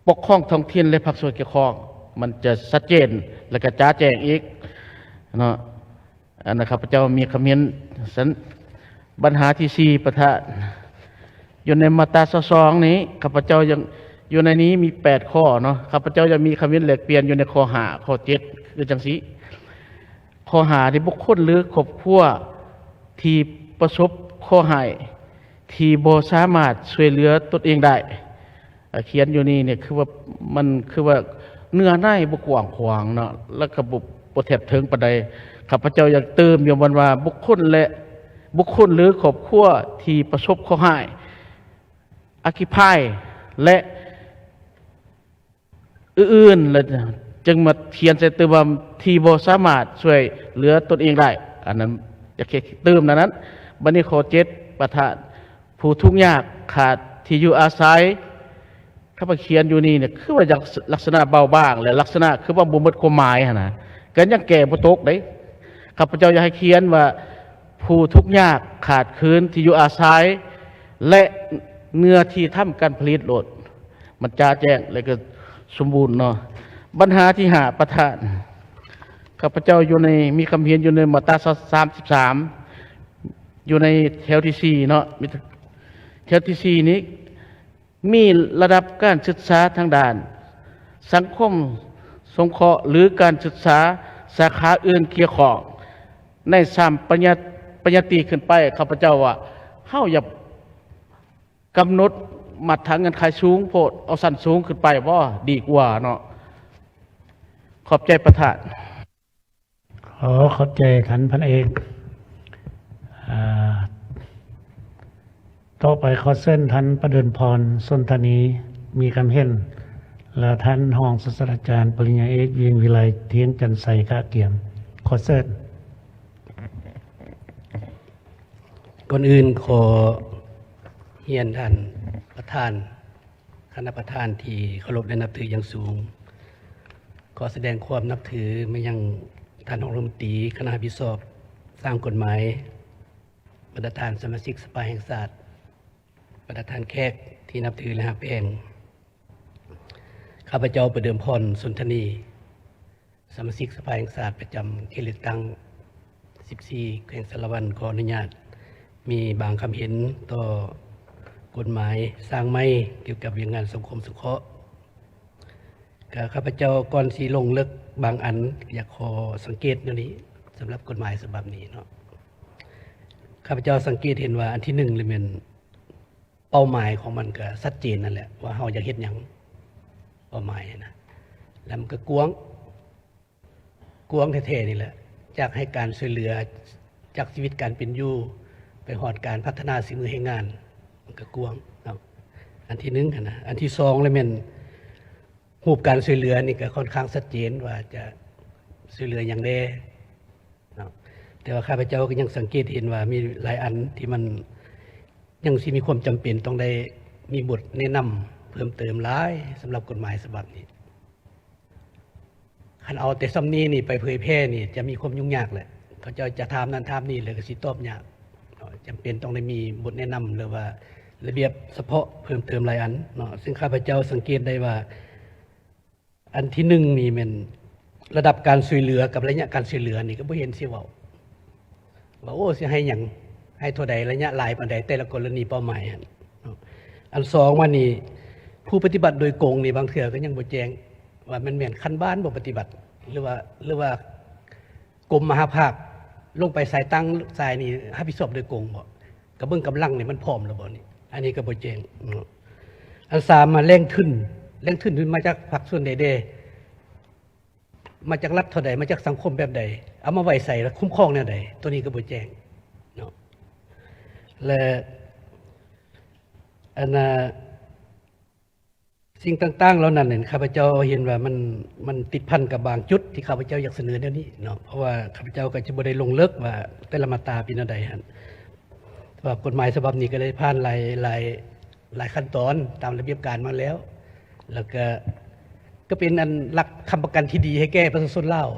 ປົກຄອງທ້ອງຖິ່ນ ແລະ ພາກສ່ວນກ່ຽວຂ້ອງ. ມັນຈະຊັດເຈນ ແລະ ກະຈະແຈ້ງອີກເນາະ. ອັນນັ້ນ ຂ້າພະເຈົ້າມີຄຳເຫັນຊັ້ນ. ບັນຫາທີສີ່ ປະທານ ຢູ່ໃນມາດຕາຊາວສອງນີ້ ຂ້າພະເຈົ້າຍັງ ຢູ່ໃນນີ້ມີແປດຂໍ້ເນາະ. ຂ້າພະເຈົ້າຍັງມີຄຳເຫັນແລກປ່ຽນຢູ່ໃນຂໍ້ຫ້າ ຂໍ້ເຈັດ ຄືຈັ່ງຊີ້. ຂໍ້ຫ້ານີ້ ບຸກຄົນ ຫຼື ຄອບຄົວທີ່ປະສົບເຄາະຮ້າຍ ທີ່ບໍ່ສາມາດຊ່ວຍເຫຼືອຕົນເອງໄດ້. ອ່າ ຂຽນຢູ່ນີ້ນີ້ຄືວ່າ ມັນຄືວ່າເນື້ອໃນບໍ່ກວ້າງຂວາງເນາະ ແລ້ວກໍບໍ່ ບໍ່ແທບເຖິງປານໃດ. ຂ້າພະເຈົ້າຢາກຕື່ມຢູ່ມັນວ່າ ບຸກຄົນ ແລະ ບຸກຄົນ ຫຼື ຄອບຄົວທີ່ປະສົບເຄາະຮ້າຍ ອັກຄີພາຍ ແລະ ອື່ນໆ ແລ້ວຈຶ່ງມາຂຽນໃສ່ຕື່ມວ່າ ທີ່ບໍ່ສາມາດຊ່ວຍເຫຼືອຕົນເອງໄດ້. ອັນນັ້ນຢາກໃຫ້ຕື່ມນັ້ນ. ບັດນີ້ຂໍ້ເຈັດ ປະທານ ຜູ້ທຸກຍາກຂາດທີ່ຢູ່ອາໄສ. ຂ້າພະເຈົ້າຂຽນຢູ່ນີ້ນີ້ ຄືວ່າຢາກ ລັກສະນະເບົາບາງ ແລະ ລັກສະນະຄືວ່າບໍ່ໝົດຄວາມໝາຍຫັ້ນນະ ກໍຍັງແກ້ບໍ່ຕົກເດ້. ຂ້າພະເຈົ້າຢາກໃຫ້ຂຽນວ່າ ຜູ້ທຸກຍາກຂາດເຂີນທີ່ຢູ່ອາໄສ ແລະ ເນື້ອທີ່ທຳການຜະລິດໂລດ ມັນຈະແຈ້ງ ແລະ ກໍສົມບູນເນາະ. ບັນຫາທີຫ້າ ປະທານ ຂ້າພະເຈົ້າຢູ່ໃນ ມີຄຳເຫັນຢູ່ໃນມາດຕາສາມສິບສາມ ຢູ່ໃນແຖວທີສີ່ເນາະ ມີແຖວທີສີ່ນີ້ ມີລະດັບການສຶກສາທາງດ້ານສັງຄົມສົງເຄາະ ຫຼື ການສຶກສາສາຂາອື່ນກ່ຽວຂ້ອງໃນຊັ້ນປະລິນຍາ ປະລິນຍາຕີຂຶ້ນໄປ. ຂ້າພະເຈົ້າວ່າ ເຮົາຢ່າກຳນົດມາດຕະເງື່ອນໄຂສູງໂພດ ເອົາຊັ້ນສູງຂຶ້ນໄປບໍ່ດີກວ່າເນາະ? ຂອບໃຈປະທານ. ຂໍຂອບໃຈທ່ານພັນເອກ. ອາ ຕໍ່ໄປຂໍເຊີນທ່ານປະເດີນພອນ ສົນທະນີ ມີຄຳເຫັນ ແລະ ທ່ານຮອງສາດສະດາຈານປະລິນຍາເອກ ວິທະຍາໄລ ທຽນຈັນໄຊ ກະກຽມ. ຂໍເຊີນ. ກ່ອນອື່ນຂໍຮຽນທ່ານປະທານ ຄະນະປະທານທີ່ເຄົາລົບ ແລະ ນັບຖືຢ່າງສູງ. ຂໍສະແດງຄວາມນັບຖືມາຍັງທ່ານຮອງລັດຖະມົນຕີ, ຄະນະຮັບຜິດຊອບສ້າງກົດໝາຍ, ບັນດາທ່ານສະມາຊິກສະພາແຫ່ງຊາດ, ບັນດາທ່ານແຂກທີ່ນັບຖື ແລະ ຮັກແພງ. ຂ້າພະເຈົ້າປະເດີມພອນ ສົນທະນີ ສະມາຊິກສະພາແຫ່ງຊາດປະຈຳເຂດເລືອກຕັ້ງສິບສີ່ ແຂວງສາລະວັນ ຂໍອະນຸຍາດມີບາງຄຳເຫັນຕໍ່ກົດໝາຍສ້າງໃໝ່ກ່ຽວກັບວຽກງານສັງຄົມສົງເຄາະ. ກະຂ້າພະເຈົ້າກ່ອນຊິລົງເລິກບາງອັນ ຢາກຂໍສັງເກດແນວນີ້ ສຳລັບກົດໝາຍສະບັບນີ້ເນາະ. ຂ້າພະເຈົ້າສັງເກດເຫັນວ່າອັນທີໜຶ່ງລະແມ່ນ ເປົ້າໝາຍຂອງມັນກໍຊັດເຈນນັ້ນແຫຼະ ວ່າເຮົາຢາກເຮັດຫຍັງ ເປົ້າໝາຍນະ ແລ້ວມັນກໍກວ້າງ ກວ້າງແທ້ໆນີ້ແຫຼະ ຈາກໃຫ້ການຊ່ວຍເຫຼືອ ຈາກຊີວິດການເປັນຢູ່ ໄປຮອດການພັດທະນາສີມືແຮງງານ ມັນກໍກວ້າງເນາະ ອັນທີໜຶ່ງຫັ້ນນະ. ອັນທີສອງລະແມ່ນ ຮູບການຊ່ວຍເຫຼືອນີ້ກໍຄ່ອນຂ້າງຊັດເຈນວ່າຈະຊ່ວຍເຫຼືອຫຍັງແດ່ເນາະ ແຕ່ວ່າຂ້າພະເຈົ້າກໍຍັງສັງເກດເຫັນວ່າມີຫຼາຍອັນທີ່ມັນຍັງຊິມີຄວາມຈຳເປັນຕ້ອງໄດ້ ມີບົດແນະນຳເພີ່ມເຕີມຫຼາຍສຳລັບກົດໝາຍສະບັບນີ້. ຄັນເອົາແຕ່ຊ່ຳນີ້ນີ້ໄປເຜີຍແຜ່ນີ້ຈະມີຄວາມຫຍຸ້ງຍາກແຫຼະ. ເຂົາເຈົ້າຈະຖາມນັ້ນຖາມນີ້ ແລ້ວກໍຊິຕອບຍາກເນາະ. ຈຳເປັນຕ້ອງໄດ້ມີບົດແນະນຳ ຫຼືວ່າລະບຽບສະເພາະເພີ່ມເຕີມຫຼາຍອັນເນາະ. ຊຶ່ງຂ້າພະເຈົ້າສັງເກດໄດ້ວ່າ ອັນທີໜຶ່ງນີ້ແມ່ນລະດັບການຊ່ວຍເຫຼືອກັບໄລຍະການຊ່ວຍເຫຼືອນີ້ກໍບໍ່ເຫັນຊິເວົ້າ ວ່າ ໂອ້ ຊິໃຫ້ຫຍັງ ໃຫ້ເທົ່າໃດ ໄລຍະຫຼາຍປານໃດ ແຕ່ລະກໍລະນີເປົ້າໝາຍຫັ້ນເນາະ. ອັນສອງມານີ້ ຜູ້ປະຕິບັດໂດຍກົງນີ້ບາງເທື່ອກໍຍັງບໍ່ແຈ້ງວ່າແມ່ນ ແມ່ນຂັ້ນບ້ານບໍ່ປະຕິບັດ ຫຼືວ່າ ຫຼືວ່າກົມມະຫາພາກລົງໄປສາຍຕ່າງສາຍນີ້ຮັບຜິດຊອບໂດຍກົງບໍ່ ກະເບິ່ງກຳລັງນີ້ມັນພ້ອມແລ້ວບໍ່ນີ້ ອັນນີ້ກໍບໍ່ແຈ້ງເນາະ. ອັນສາມມາແຫຼ່ງທຶນ ແຫຼ່ງທຶນມາຈາກພາກສ່ວນໃດແດ່ ມາຈາກລັດເທົ່າໃດ ມາຈາກສັງຄົມແບບໃດ ເອົາມາໄວ້ໃສ ແລະຄຸ້ມຄອງແນວໃດ ໂຕນີ້ກໍບໍ່ແຈ້ງເນາະ. ແລະ ອັນນ່າ ສິ່ງຕ່າງໆເຫຼົ່ານັ້ນ ຂ້າພະເຈົ້າເຫັນວ່າມັນ ມັນຕິດພັນກັບບາງຈຸດທີ່ຂ້າພະເຈົ້າຢາກສະເໜີແນວນີ້ເນາະ ເພາະວ່າຂ້າພະເຈົ້າກໍຈະບໍ່ໄດ້ລົງເລິກວ່າແຕ່ລະມາດຕາເປັນແນວໃດຫັ້ນ. ແຕ່ວ່າກົດໝາຍສະບັບນີ້ກໍໄດ້ຜ່ານຫຼາຍ ຫຼາຍ ຫຼາຍຂັ້ນຕອນຕາມລະບຽບການມາແລ້ວ ແລ້ວກໍ ກໍເປັນອັນຫຼັກຄ້ຳປະກັນທີ່ດີໃຫ້ແກ່ປະຊາຊົນລາວ.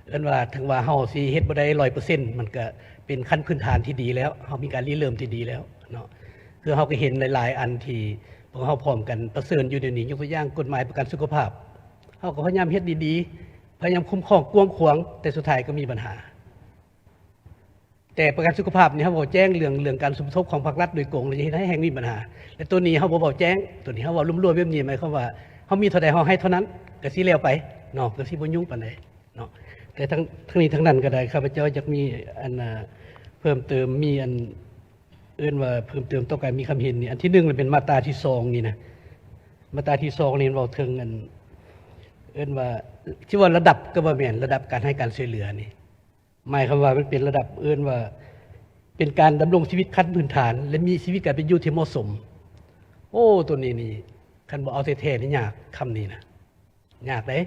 ເອີ້ນວ່າເຖິງວ່າເຮົາຊິເຮັດບໍ່ໄດ້ຮ້ອຍເປີເຊັນ ມັນກະເປັນຂັ້ນພື້ນຖານທີ່ດີແລ້ວ ເຮົາມີການລິເລີ່ມທີ່ດີແລ້ວເນາະ. ຄືເຮົາກໍເຫັນຫຼາຍໆອັນທີ່ພວກເຮົາພ້ອມກັນປະເຊີນຢູ່ດຽວນີ້ ຍົກຕົວຢ່າງກົດໝາຍປະກັນສຸຂະພາບ ເຮົາກໍພະຍາຍາມເຮັດດີໆ ພະຍາຍາມຄຸ້ມຄອງກວ້າງຂວາງ ແຕ່ສຸດທ້າຍກໍມີບັນຫາ. ແຕ່ປະກັນສຸຂະພາບນີ້ ເຮົາເວົ້າແຈ້ງເລື່ອງ ເລື່ອງການສົມທົບຂອງພາກລັດໂດຍກົງ ແລ້ວຈະເຮັດໃຫ້ແຮ່ງມີບັນຫາ ແລະໂຕນີ້ເຮົາບໍ່ເວົ້າແຈ້ງ ໂຕນີ້ເຮົາເວົ້າລວມໆແບບນີ້ ໝາຍຄວາມວ່າເຮົາມີເທົ່າໃດເຮົາໃຫ້ເທົ່ານັ້ນ ກະຊິແລ້ວໄປເນາະ ກະຊິບໍ່ຫຍຸ້ງປານໃດເນາະ. ແຕ່ທັງ ທັງນີ້ທັງນັ້ນກໍໄດ້ ຂ້າພະເຈົ້າຢາກມີອັນ ເພີ່ມເຕີມ ມີອັນ ເອີ້ນວ່າເພີ່ມເຕີມຕໍ່ການມີຄວາມເຫັນນີ້ ອັນທີໜຶ່ງແມ່ນມາດຕາທີສອງນີ້ນະ ມາດຕາທີສອງນີ້ເວົ້າເຖິງອັນ ເອີ້ນວ່າ ຊິວ່າລະດັບກໍບໍ່ແມ່ນ ລະດັບການໃຫ້ການຊ່ວຍເຫຼືອນີ້ ໝາຍຄວາມວ່າມັນເປັນລະດັບ ເອີ້ນວ່າເປັນການດຳລົງຊີວິດຂັ້ນພື້ນຖານ ແລະ ມີຊີວິດການເປັນຢູ່ທີ່ເໝາະສົມ. ໂອ້ ໂຕນີ້ນີ້ ຄັນບໍ່ເອົາແທ້ໆນີ້ຍາກ ຄຳນີ້ນະ ຍາກເດ້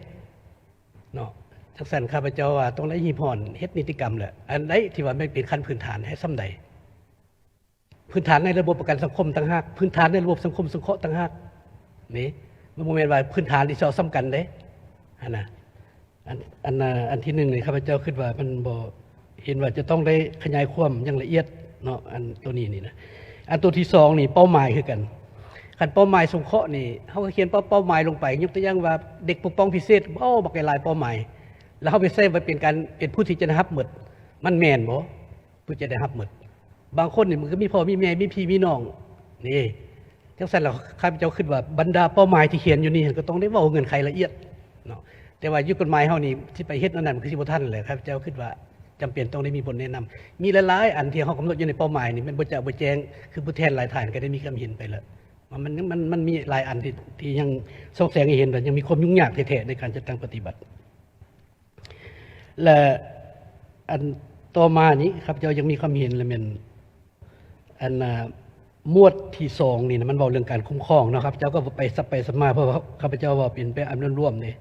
ເນາະ. ຈັ່ງຊັ້ນຂ້າພະເຈົ້າວ່າຕ້ອງໄດ້ຮີບຮ້ອນເຮັດນິຕິກຳແຫຼະ ອັນໃດທີ່ວ່າແມ່ນເປັນຂັ້ນພື້ນຖານໃຫ້ສ່ຳໃດ ພື້ນຖານໃນລະບົບປະກັນສັງຄົມຕ່າງຫາກ ພື້ນຖານໃນລະບົບສັງຄົມສົງເຄາະຕ່າງຫາກນີ້ ມັນບໍ່ແມ່ນວ່າພື້ນຖານທີ່ເຈົ້າສ່ຳກັນເດ້ ຫັ້ນນະ. ອັນ ອັນ ອັນທີໜຶ່ງນີ້ ຂ້າພະເຈົ້າຄິດວ່າມັນບໍ່ ເຫັນວ່າຈະຕ້ອງໄດ້ຂະຫຍາຍຄວາມຢ່າງລະອຽດເນາະ ອັນໂຕນີ້ນີ້ນະ. ອັນໂຕທີສອງນີ້ເປົ້າໝາຍຄືກັນ ຄັນເປົ້າໝາຍສົງເຄາະນີ້ ເຮົາກໍຂຽນເປົ້າ ເປົ້າໝາຍລົງໄປ ຍົກຕົວຢ່າງວ່າເດັກປົກປ້ອງພິເສດ ໂອ້ ບັກຫຼາຍເປົ້າໝາຍ ແລ້ວເຮົາໄປໃສ່ວ່າເປັນການ ເປັນຜູ້ທີ່ຈະໄດ້ຮັບໝົດ ມັນແມ່ນບໍ່? ຜູ້ຈະໄດ້ຮັບໝົດ. ບາງຄົນນີ້ມັນກໍມີພໍ່ມີແມ່ ມີພີ່ມີນ້ອງນີ້. ຈັ່ງຊັ້ນແລ້ວ ຂ້າພະເຈົ້າຄິດວ່າບັນດາເປົ້າໝາຍທີ່ຂຽນຢູ່ນີ້ ກໍຕ້ອງໄດ້ເວົ້າເງື່ອນໄຂລະອຽດເນາະ. ແຕ່ວ່າຢູ່ກົດໝາຍເຮົານີ້ ຊິໄປເຮັດອັນນັ້ນ ມັນຄືຊິບໍ່ທັນແຫຼະ. ຂ້າພະເຈົ້າຄິດວ່າຈຳເປັນຕ້ອງໄດ້ມີບົດແນະນຳ. ມີຫຼາຍໆອັນທີ່ເຮົາກຳນົດຢູ່ໃນເປົ້າໝາຍນີ້ ແມ່ນບໍ່ຈະບໍ່ແຈ້ງ ຄືຜູ້ແທນຫຼາຍທ່ານກໍໄດ້ມີຄຳເຫັນໄປແລ້ວ ວ່າມັນ ມັນ ມັນມີຫຼາຍອັນທີ່ ທີ່ຍັງສ່ອງແສງໃຫ້ເຫັນວ່າຍັງມີຄວາມຫຍຸ້ງຍາກແທ້ໆໃນການຈັດຕັ້ງປະຕິບັດ. ແລະ ອັນຕໍ່ມານີ້ ຂ້າພະເຈົ້າຍັງມີຄວາມເຫັນ ລະແມ່ນ ອັນ ອາ ໝວດທີສອງນີ້ນະ ມັນເວົ້າເລື່ອງການຄຸ້ມຄອງເນາະ. ຂ້າພະເຈົ້າກໍໄປສັບໄປສັບມາ ເພາະວ່າຂ້າພະເຈົ້າເວົ້າເປັນໄປອານລວມໆເດ້.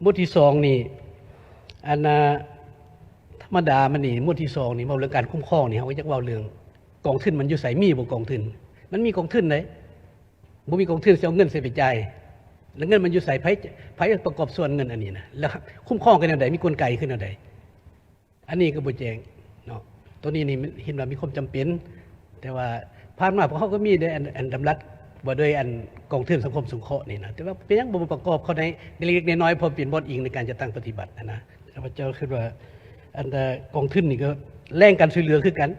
ໝວດທີສອງນີ້ ອັນ ອາ ທຳມະດາມັນນີ້ ໝວດທີສອງນີ້ເວົ້າເລື່ອງການຄຸ້ມຄອງນີ້ ເຮົາກໍຢາກເວົ້າເລື່ອງກອງທຶນມັນຢູ່ໃສ ມີບໍ່ກອງທຶນ? ມັນມີກອງທຶນເດ້. ບໍ່ມີກອງທຶນຊິເອົາເງິນໃສໄປຈ່າຍ ແລ້ວເງິນມັນຢູ່ໃສ? ໃຜ ໃຜປະກອບສ່ວນເງິນອັນນີ້ນະ ແລ້ວຄຸ້ມຄອງກັນແນວໃດ? ມີກົນໄກຄືແນວໃດ? ອັນນີ້ກໍບໍ່ແຈ້ງເນາະ. ໂຕນີ້ນີ້ເຫັນວ່າມີຄວາມຈຳເປັນ ແຕ່ວ່າຜ່ານມາພວກເຮົາກໍມີໃນອັນ ອັນດຳລັດວ່າດ້ວຍອັນກອງທຶນສັງຄົມສົງເຄາະນີ້ນະ ແຕ່ວ່າເປັນຫຍັງບໍ່ມາປະກອບເຂົ້າໃນເລັກໆນ້ອຍໆ ເພາະເປັນບ່ອນອີງໃນການຈັດຕັ້ງປະຕິບັດຫັ້ນນະ. ຂ້າພະເຈົ້າຄິດວ່າອັນກອງທຶນນີ້ກໍແຫຼ່ງການຊ່ວຍເຫຼືອຄືກັນ.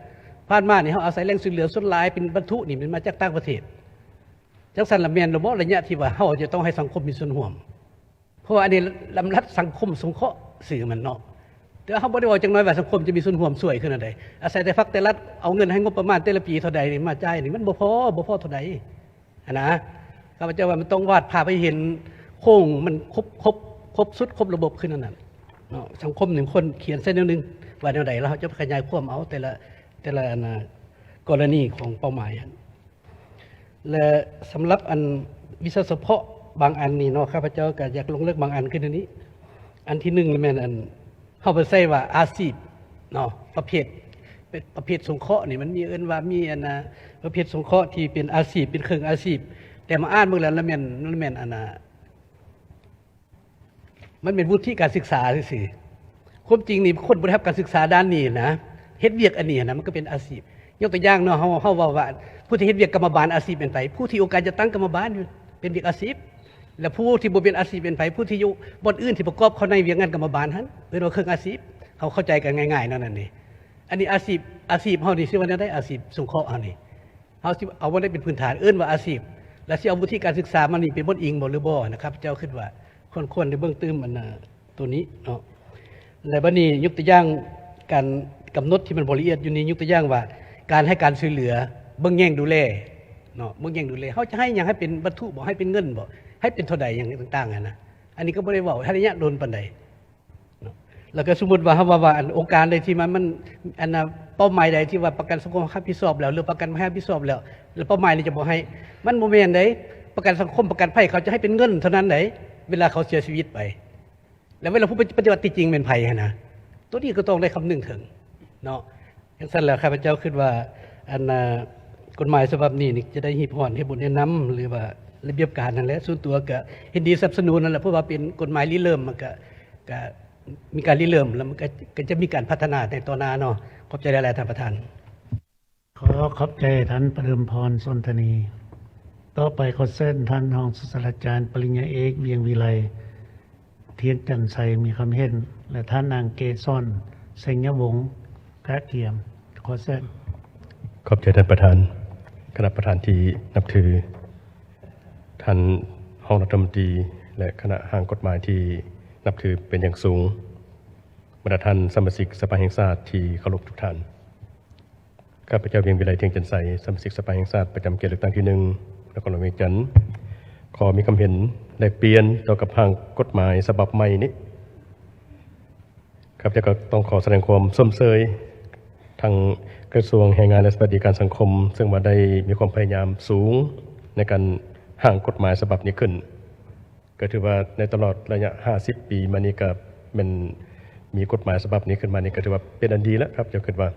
ຜ່ານມານີ້ເຮົາອາໄສແຫຼ່ງຊ່ວຍເຫຼືອສ່ວນຫຼາຍເປັນວັດຖຸນີ້ແມ່ນມາຈາກຕ່າງປະເທດ. ຈັ່ງຊັ້ນລະແມ່ນລະບໍ່ ໄລຍະທີ່ວ່າເຮົາຈະຕ້ອງໃຫ້ສັງຄົມມີສ່ວນຮ່ວມ? ເພາະວ່າອັນນີ້ດຳລັດສັງຄົມສົງເຄາະຊື່ມັນເນາະ ແຕ່ວ່າເຮົາບໍ່ໄດ້ເວົ້າຈັກໜ້ອຍວ່າສັງຄົມຈະມີສ່ວນຮ່ວມຊ່ວຍຄືແນວໃດ. ອາໄສແຕ່ພັກແຕ່ລັດເອົາເງິນໃຫ້ງົບປະມານແຕ່ລະປີເທົ່າໃດນີ້ມາຈ່າຍນີ້ ມັນບໍ່ພໍ ບໍ່ພໍເທົ່າໃດຫັ້ນນະ. ຂ້າພະເຈົ້າວ່າມັນຕ້ອງວາດພາບໃຫ້ເຫັນໂຄງມັນຄົບ ຄົບ ຄົບຊຸດ ຄົບລະບົບຄືແນວນັ້ນເນາະ. ສັງຄົມໜຶ່ງຄົນຂຽນໃສ່ແນວໜຶ່ງ ວ່າແນວໃດ ແລ້ວເຮົາຈະຂະຫຍາຍຄວາມເອົາແຕ່ລະ ແຕ່ລະ ອັນນະ ກໍລະນີຂອງເປົ້າໝາຍຫັ້ນ. ແລະ ສຳລັບອັນວິຊາສະເພາະບາງອັນນີ້ເນາະ ຂ້າພະເຈົ້າກໍຢາກລົງເລິກບາງອັນຄືແນວນີ້. ອັນທີໜຶ່ງແມ່ນອັນ ເຮົາໄປໃສ່ວ່າອາຊີບເນາະ ປະເພດ ປະເພດສົງເຄາະນີ້ ມັນມີເອີ້ນວ່າມີອັນນ່າ ປະເພດສົງເຄາະທີ່ເປັນອາຊີບ ເປັນເຄິ່ງອາຊີບ ແຕ່ມາອ່ານເບິ່ງແລ້ວ ລະແມ່ນ ລະແມ່ນອັນນ່າ ມັນເປັນວຸດທິການສຶກສາຊື່ໆ. ຄວາມຈິງນີ້ ຄົນບໍ່ໄດ້ຮັບການສຶກສາດ້ານນີ້ນະ ເຮັດວຽກອັນນີ້ນະ ມັນກໍເປັນອາຊີບ. ຍົກຕົວຢ່າງເນາະ ເຮົາ ເຮົາເວົ້າວ່າ ຜູ້ທີ່ເຮັດວຽກກຳມະບານອາຊີບແມ່ນໃຜ? ຜູ້ທີ່ອົງການຈັດຕັ້ງກຳມະບານຢູ່ ເປັນວຽກອາຊີບ. ແລະ ຜູ້ທີ່ບໍ່ເປັນອາຊີບເປັນໃຜ? ຜູ້ທີ່ຢູ່ບ່ອນອື່ນທີ່ປະກອບເຂົ້າໃນວຽກງານກຳມະບານຫັ້ນ ເອີ້ນວ່າເຄິ່ງອາຊີບ. ເຮົາເຂົ້າໃຈກັນງ່າຍໆແນວນັ້ນເດ. ອັນນີ້ອາຊີບ ອາຊີບເຮົານີ້ຊິວ່າແນວໃດ? ອາຊີບສົງເຄາະເຮົານີ້ ເຮົາຊິເອົາບ່ອນໃດເປັນພື້ນຖານ ເອີ້ນວ່າອາຊີບ ແລະ ຊິເອົາວຸດທິການສຶກສາມານີ້ເປັນບ່ອນອີງບໍ່ ຫຼືບໍ່ນະ? ຂ້າພະເຈົ້າຄິດວ່າຄວນ ຄວນໄດ້ເບິ່ງຕື່ມອັນນ່າ ໂຕນີ້ເນາະ. ແລະ ບັດນີ້ຍົກຕົວຢ່າງການກຳນົດທີ່ມັນບໍ່ລະອຽດຢູ່ນີ້ ຍົກຕົວຢ່າງວ່າ ການໃຫ້ການຊ່ວຍເຫຼືອ ເບິ່ງແຍງດູແລເນາະ ເບິ່ງແຍງດູແລ ເຮົາຈະໃຫ້ຫຍັງ? ໃຫ້ເປັນວັດຖຸບໍ? ໃຫ້ເປັນເງິນບໍ? ໃຫ້ເປັນເທົ່າໃດ? ຫຍັງຕ່າງໆຫັ້ນນະ ອັນນີ້ກໍບໍ່ໄດ້ເວົ້າໄດ້ລະຍະດົນປານໃດ. ແລ້ວກໍສົມມຸດວ່າ ເຮົາເວົ້າວ່າ ອັນ ອົງການໃດທີ່ມັນ ມັນ ອັນນ່າ ເປົ້າໝາຍໃດທີ່ວ່າປະກັນສັງຄົມຮັບຜິດຊອບແລ້ວ ຫຼືປະກັນໄພຮັບຜິດຊອບແລ້ວ ແລ້ວເປົ້າໝາຍນີ້ຈະບໍ່ໃຫ້ ມັນບໍ່ແມ່ນເດ້. ປະກັນສັງຄົມ ປະກັນໄພ ເຂົາຈະໃຫ້ເປັນເງິນເທົ່ານັ້ນເດ້ ເວລາເຂົາເສຍຊີວິດໄປ. ແລ້ວເວລາຜູ້ປະຕິບັດທີ່ຈິງແມ່ນໃຜຫັ້ນນະ? ໂຕນີ້ກໍຕ້ອງໄດ້ຄຳນຶງເຖິງເນາະ. ຈັ່ງຊັ້ນແລ້ວ ຂ້າພະເຈົ້າຄິດວ່າ ອັນນ່າ ກົດໝາຍສະບັບນີ້ນີ້ ຈະໄດ້ຮີບຮ້ອນ ເຮັດບຸນແນະນຳ ຫຼືວ່າລະບຽບການຫັ້ນແຫຼະ. ສ່ວນຕົວກໍເຫັນດີສະໜັບສະໜູນນັ້ນແຫຼະ ເພາະວ່າເປັນກົດໝາຍລິເລີ່ມ ມັນກໍ ກໍມີການລິເລີ່ມ ແລ້ວມັນກໍ ກໍຈະມີການພັດທະນາໃນຕໍ່ໜ້າເນາະ. ຂອບໃຈຫຼາຍໆ ທ່ານປະທານ. ຂໍຂອບໃຈທ່ານປະເດີມພອນ ສົນທະນີ. ຕໍ່ໄປຂໍເຊີນທ່ານຮອງສາດສະດາຈານປະລິນຍາເອກ ວຽງວິໄລ ທຽນຈັນໄຊ ມີຄຳເຫັນ ແລະ ທ່ານນາງເກສອນ ໄຊຍະວົງ ກະກຽມ. ຂໍເຊີນ. ຂອບໃຈທ່ານປະທານ, ຄະນະປະທານທີ່ນັບຖື, ທ່ານຮອງລັດຖະມົນຕີ ແລະ ຄະນະຮ່າງກົດໝາຍທີ່ນັບຖືເປັນຢ່າງສູງ, ບັນດາທ່ານສະມາຊິກສະພາແຫ່ງຊາດທີ່ເຄົາລົບທຸກທ່ານ. ຂ້າພະເຈົ້າ ວຽງວິໄລ ທຽງຈັນໄຊ, ສະມາຊິກສະພາແຫ່ງຊາດປະຈຳເຂດເລືອກຕັ້ງທີໜຶ່ງ ນະຄອນຫຼວງວຽງຈັນ, ຂໍມີຄຳເຫັນແລກປ່ຽນຕໍ່ກັບຮ່າງກົດໝາຍສະບັບໃໝ່ນີ້. ຂ້າພະເຈົ້າກໍຕ້ອງຂໍສະແດງຄວາມຊົມເຊີຍທາງກະຊວງແຮງງານ ແລະ ສະຫວັດດີການສັງຄົມ, ເຊິ່ງວ່າໄດ້ມີຄວາມພະຍາຍາມສູງໃນການຮ່າງກົດໝາຍສະບັບນີ້ຂຶ້ນ. ກໍຖືວ່າໃນຕະຫຼອດໄລຍະຫ້າສິບປີມານີ້ ກໍແມ່ນມີກົດໝາຍສະບັບນີ້ຂຶ້ນມານີ້ ກໍຖືວ່າເປັນອັນດີແລ້ວ ຂ້າພະເຈົ້າຄິດວ່າ,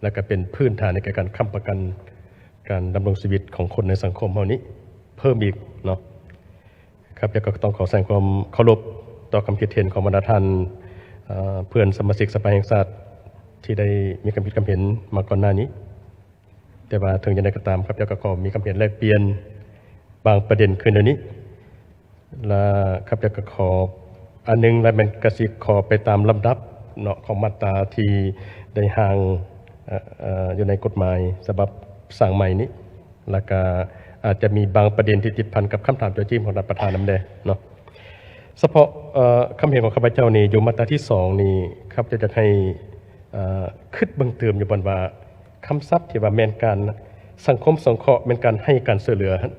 ແລ້ວກໍເປັນພື້ນຖານໃນການຄ້ຳປະກັນການດຳລົງຊີວິດຂອງຄົນໃນສັງຄົມເຮົານີ້ເພີ່ມອີກເນາະ. ຂ້າພະເຈົ້າກໍຕ້ອງຂໍສະແດງຄວາມເຄົາລົບຕໍ່ຄຳຄິດເຫັນຂອງບັນດາທ່ານ ເອີ ເພື່ອນສະມາຊິກສະພາແຫ່ງຊາດທີ່ໄດ້ມີຄຳຄິດຄຳເຫັນມາກ່ອນໜ້ານີ້. ແຕ່ວ່າເຖິງຢ່າງໃດກໍຕາມ ຂ້າພະເຈົ້າກໍຂໍມີຄຳເຫັນແລກປ່ຽນບາງປະເດັນຄືນດຽວນີ້ ແລະ ຂ້າພະເຈົ້າກໍຂໍອັນໜຶ່ງ ແລະ ແມ່ນກະຊິຂໍໄປຕາມລຳດັບເນາະ ຂອງມາດຕາທີ່ໄດ້ຮ່າງ ເອີ ເອີ ຢູ່ໃນກົດໝາຍສະບັບສ້າງໃໝ່ນີ້ ແລ້ວກະອາດຈະມີບາງປະເດັນທີ່ຕິດພັນກັບຄຳຖາມໂຈະຈີ້ມຂອງທ່ານປະທານນຳແດ່ເນາະ. ສະເພາະ ເອີ ຄຳເຫັນຂອງຂ້າພະເຈົ້ານີ້ ຢູ່ມາດຕາທີສອງນີ້ ຂ້າພະເຈົ້າຢາກໃຫ້ ເອີ ຄິດເບິ່ງຕື່ມຢູ່ບ່ອນວ່າ ຄຳສັບທີ່ວ່າແມ່ນການສັງຄົມສົງເຄາະ ແມ່ນການໃຫ້ການຊ່ວຍເຫຼືອຫັ້ນ,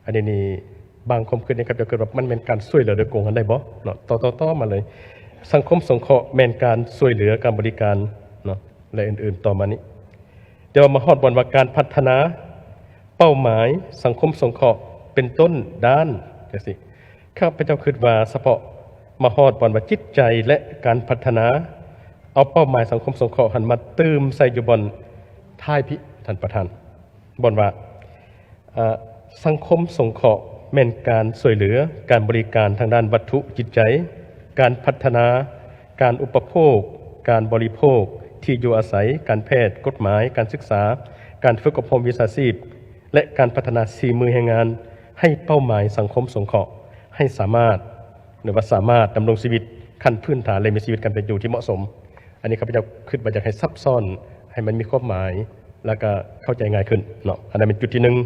ອັນນີ້ນີ້ບາງຄວາມຄິດນີ້ ຂ້າພະເຈົ້າຄິດວ່າມັນແມ່ນການຊ່ວຍເຫຼືອໂດຍກົງຫັ້ນໄດ້ບໍ່ເນາະ? ຕໍ່ ຕໍ່ ຕໍ່ມາເລີຍ ສັງຄົມສົງເຄາະແມ່ນການຊ່ວຍເຫຼືອ ການບໍລິການເນາະ ແລະ ອື່ນໆຕໍ່ມານີ້. ແຕ່ວ່າມາຮອດບ່ອນວ່າການພັດທະນາເປົ້າໝາຍສັງຄົມສົງເຄາະ ເປັນຕົ້ນດ້ານຈັ່ງຊີ້ ຂ້າພະເຈົ້າຄິດວ່າສະເພາະມາຮອດບ່ອນວ່າຈິດໃຈ ແລະ ການພັດທະນາ ເອົາເປົ້າໝາຍສັງຄົມສົງເຄາະຫັ້ນມາຕື່ມໃສ່ຢູ່ບ່ອນທ້າຍພີ້ ທ່ານປະທານ, ບ່ອນວ່າ ເອີ ສັງຄົມສົງເຄາະແມ່ນການຊ່ວຍເຫຼືອ, ການບໍລິການທາງດ້ານວັດຖຸຈິດໃຈ, ການພັດທະນາ, ການອຸປະໂພກ, ການບໍລິໂພກ, ທີ່ຢູ່ອາໄສ, ການແພດ, ກົດໝາຍ, ການສຶກສາ, ການຝຶກອົບຮົມວິຊາຊີບ ແລະ ການພັດທະນາສີມືແຮງງານ ໃຫ້ເປົ້າໝາຍສັງຄົມສົງເຄາະ ໃຫ້ສາມາດ ຫຼືວ່າສາມາດດຳລົງຊີວິດຂັ້ນພື້ນຖານ ແລະ ມີຊີວິດການເປັນຢູ່ທີ່ເໝາະສົມ. ອັນນີ້ຂ້າພະເຈົ້າຄິດວ່າຢາກໃຫ້ຊັບຊ້ອນ ໃຫ້ມັນມີຄວາມໝາຍ ແລ້ວກໍເຂົ້າໃຈງ່າຍຂຶ້ນເນາະ. ອັນນັ້ນເປັນຈຸດທີໜຶ່ງ.